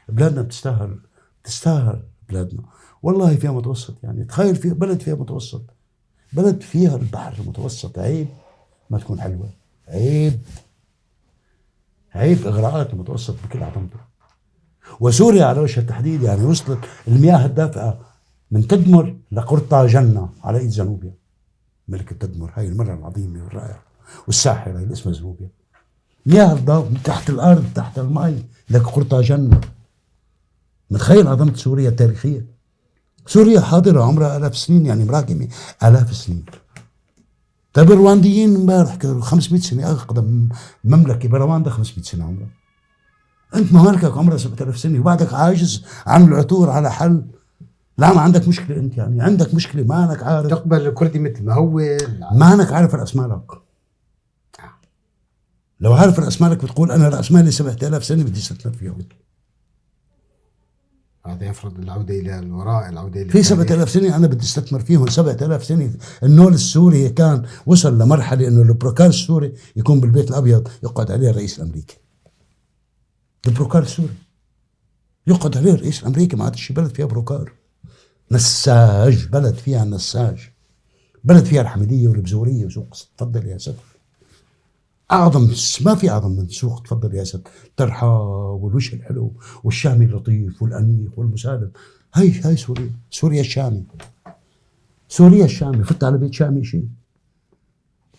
بلادنا بتستاهل، تستاهل بلادنا والله، فيها متوسط يعني. تخيل في بلد فيها متوسط، بلد فيها البحر المتوسط، عيب ما تكون حلوة، عيب عيب اغراءات المتوسط بكل عظمته. وسوريا على وجه التحديد يعني وصلت المياه الدافئه من تدمر لقرطاجنة على ايد زنوبيا، ملكة تدمر، هاي المرأة العظيمة والرائعة والساحرة اللي اسمها زنوبيا. مياه الضوء تحت الارض تحت المي لقرطاجنة. متخيل عظمة سوريا التاريخية؟ سوريا حاضرة عمرها آلاف السنين، يعني مراكمة آلاف السنين. طيب الروانديين امبارح كانوا 500 سنة، اقدم مملكة برواندا 500 سنة عمرها. انت مملكتك عمرها 7000 سنة وبعدك عاجز عن العثور على حل. لا ما عندك مشكلة انت، يعني عندك مشكلة، ما انك عارف تقبل الكردي مثل ما هو، ما انك عارف راس مالك. لو عارف راس مالك بتقول انا راس مالي 7000 سنة بدي استثمر فيهم. هذا يفرض العودة الى الوراء، العودة الى في 7000 سنة انا بدي استثمر فيهم 7000 سنة. النول السوري كان وصل لمرحلة انه البروكار السوري يكون بالبيت الابيض يقعد عليه الرئيس الامريكي. البروكار السوري يقعد عليه الرئيس الامريكي، ما عادش شي بلد فيها بروكار. نساج، بلد فيها نساج، بلد فيها الحميديه والبزوريه وسوق تفضل يا ست. اعظم ما في اعظم من سوق تفضل يا ست، الترحاب والوجه الحلو والشامي اللطيف والانيق والمسالم. هاي سوريا، سوريا الشامي، سوريا الشامي. فت على بيت شامي شيء،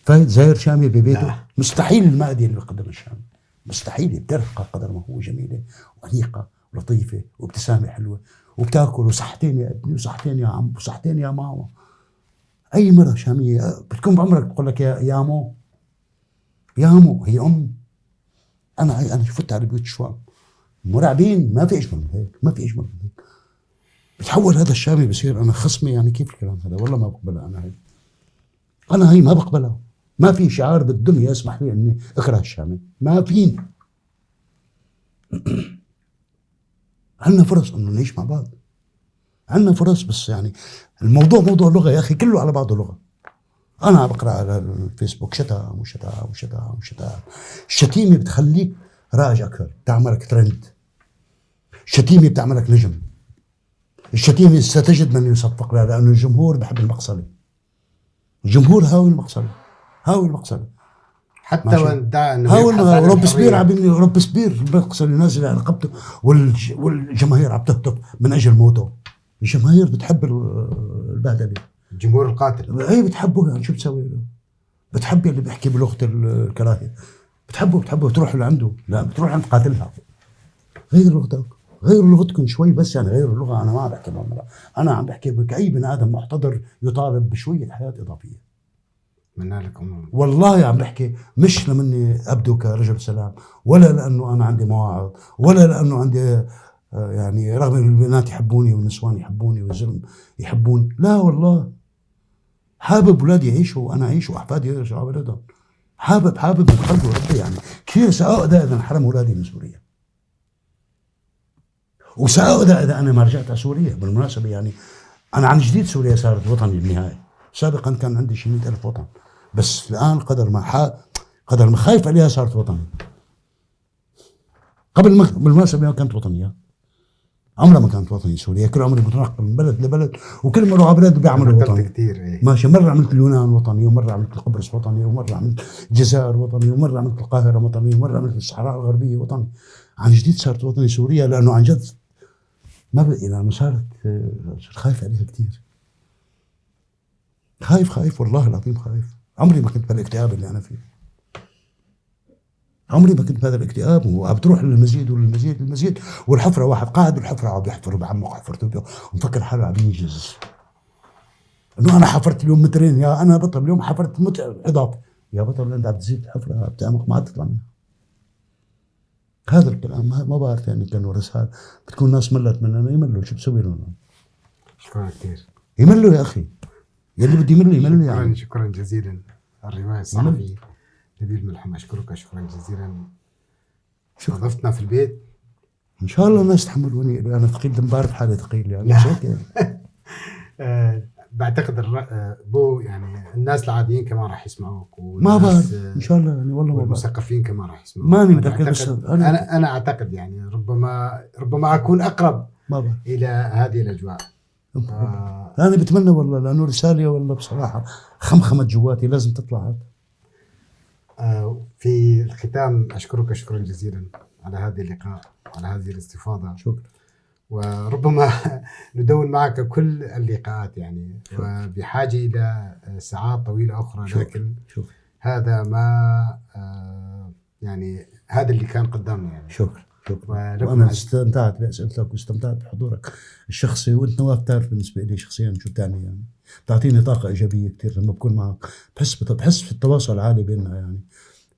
فايت زاير شامي ببيته؟ مستحيل. المائدة اللي بيقدمها الشامي مستحيل، بترقى قدر ما هو جميلة وانيقه ولطيفة وابتسامه حلوة، وبتاكل وصحتين يا ابني وصحتين يا عم وصحتين يا ماما. اي مرة شامية بتكون بعمرك بتقول لك يا مو، يا مو، هي ام. انا فت على بيوت الشوام مرعبين، ما في اجمل من هيك، ما في اجمل من هيك. بتحول هذا الشامي بصير انا خصمي، يعني كيف الكلام هذا؟ والله ما بقبلها انا، هي انا هي ما بقبلها. ما في شعار بالدنيا يسمح لي اني اكره الشامي، ما فيني. عندنا فرص انه نعيش مع بعض، عندنا فرص، بس يعني الموضوع موضوع لغة يا اخي، كله على بعضه لغة. انا عم بقرا على الفيسبوك شتم وشتم وشتم وشتم. الشتيمة بتخليك راج اكثر، بتعملك ترند. الشتيمة بتعملك نجم. الشتيمة ستجد من يصفق لها، لانه الجمهور بحب المقصله. الجمهور هاوي المقصله، هاوي المقصله. حتى وان ادعى انه هاوي روبسبير، روبسبير المقصله نازل على رقبته والجماهير عم تهتف من اجل موته. الجماهير بتحب البهدله، الجمهور القاتل. اي بتحبه، يعني شو بتسوي له؟ بتحب اللي بيحكي بلغه الكراهية، بتحبه بتحبه، بتروح لعنده، لا بتروح عند قاتلها. غير لغتك، غير لغتكم شوي بس، يعني غير اللغة. انا ما عم بحكي بالمرة، انا عم بحكي كأي بني ادم محتضر يطالب بشوية حياة اضافية. اتمنى لك عمر. والله عم بحكي مش لمني ابدو كرجل سلام، ولا لانه انا عندي مواعظ، ولا لانه عندي يعني رغم ان البنات يحبوني والنسوان يحبوني والزلم يحبوني، لا والله حابب اولادي يعيشوا وانا اعيش واحفادي يرجعوا على بلدهم. حابب حابب من قلبي وربي، يعني كثير سأؤذى اذا انحرم اولادي من سوريا، وسأؤذى اذا انا ما رجعت على سوريا. بالمناسبة يعني انا عن جديد سوريا صارت وطني بالنهاية. سابقا كان عندي شي 100,000 وطن، بس الان قدر ما خايف عليها صارت وطني. قبل ما بالمناسبة ما كانت وطنية، عمرها ما كانت وطني سوريا، كل عمري متنقل من بلد لبلد، وكل ما اروح على بلد بيعملوا وطني كثير. إيه. ماشي، مرة عملت اليونان وطني، ومرة عملت قبرص وطني، ومرة عملت الجزائر وطني، ومرة عملت القاهرة وطني، ومرة عملت الصحراء الغربية وطني. عن جديد صارت وطني سوريا، لانه عن جد ما بقي، لانه صارت خايف عليها كثير. خايف خايف والله العظيم خايف. عمري ما كنت بهالاكتئاب اللي انا فيه، عمري ما كنت بهذا الاكتئاب. وعم بتروح للمزيد وللمزيد للمزيد، والحفره واحد قاعد بالحفره عم بيحفر وبعمق حفرته ومفكر حاله عم ينجز، انه انا حفرت اليوم مترين، يا انا بطل اليوم حفرت متر اضافه، يا بطل انت عم تزيد الحفرة، عم تعمق، ما عاد تطلع منها. هذا الكلام ما بعرف يعني كانوا رسالة بتكون ناس ملت مننا، يملوا، شو بسوي لهم؟ شكرا كثير. يملوا يا اخي، يلي بده يمل يمل يعني. شكرا جزيلا الرواية الصحفي نبيل ملحم، أشكرك شكرا جزيلا. استضفتنا في البيت. إن شاء الله الناس تحملوني، أنا ثقيل دم، بعرف حالي ثقيل يعني مش هيك. بعتقد بو يعني الناس العاديين كمان راح يسمعوك، ما بعرف إن شاء الله يعني، والله ما بعرف. والمثقفين كمان راح يسمعوك، ماني متأكد، بس أنا أعتقد يعني ربما أكون أقرب ما بعرف إلى هذه الأجواء. أنا بتمنى والله، لأنه رسالة والله بصراحة خمخمت جواتي لازم تطلع. في الختام أشكرك شكرا جزيلا على هذا اللقاء، على هذه الاستفاضة. شكرا. وربما ندون معك كل اللقاءات يعني، وبحاجة إلى ساعات طويلة أخرى. شكرا. لكن شكرا. هذا ما يعني هذا اللي كان قدامنا يعني. شكرا. شكرا. وأنا استمتعت بأسئلتك واستمتعت بحضورك الشخصي، وأنت نواف بتعرف بالنسبة لي شخصيا شو بتعني، يعني بتعطيني طاقة إيجابية كثير لما بكون معك، بحس في التواصل العالي بيننا، يعني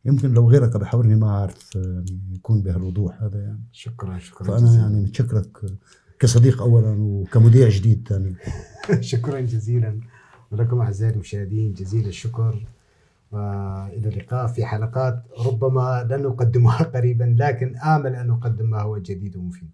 يمكن لو غيرك بحاورني ما أعرف يعني يكون بهالوضوح هذا يعني. شكرا شكرا. فأنا يعني متشكرك كصديق أولا وكمذيع جديد ثاني. شكرا جزيلا، ولكم أعزائي المشاهدين جزيل الشكر، وإلى اللقاء في حلقات ربما لن نقدمها قريبا، لكن آمل أن نقدم ما هو جديد ومفيد.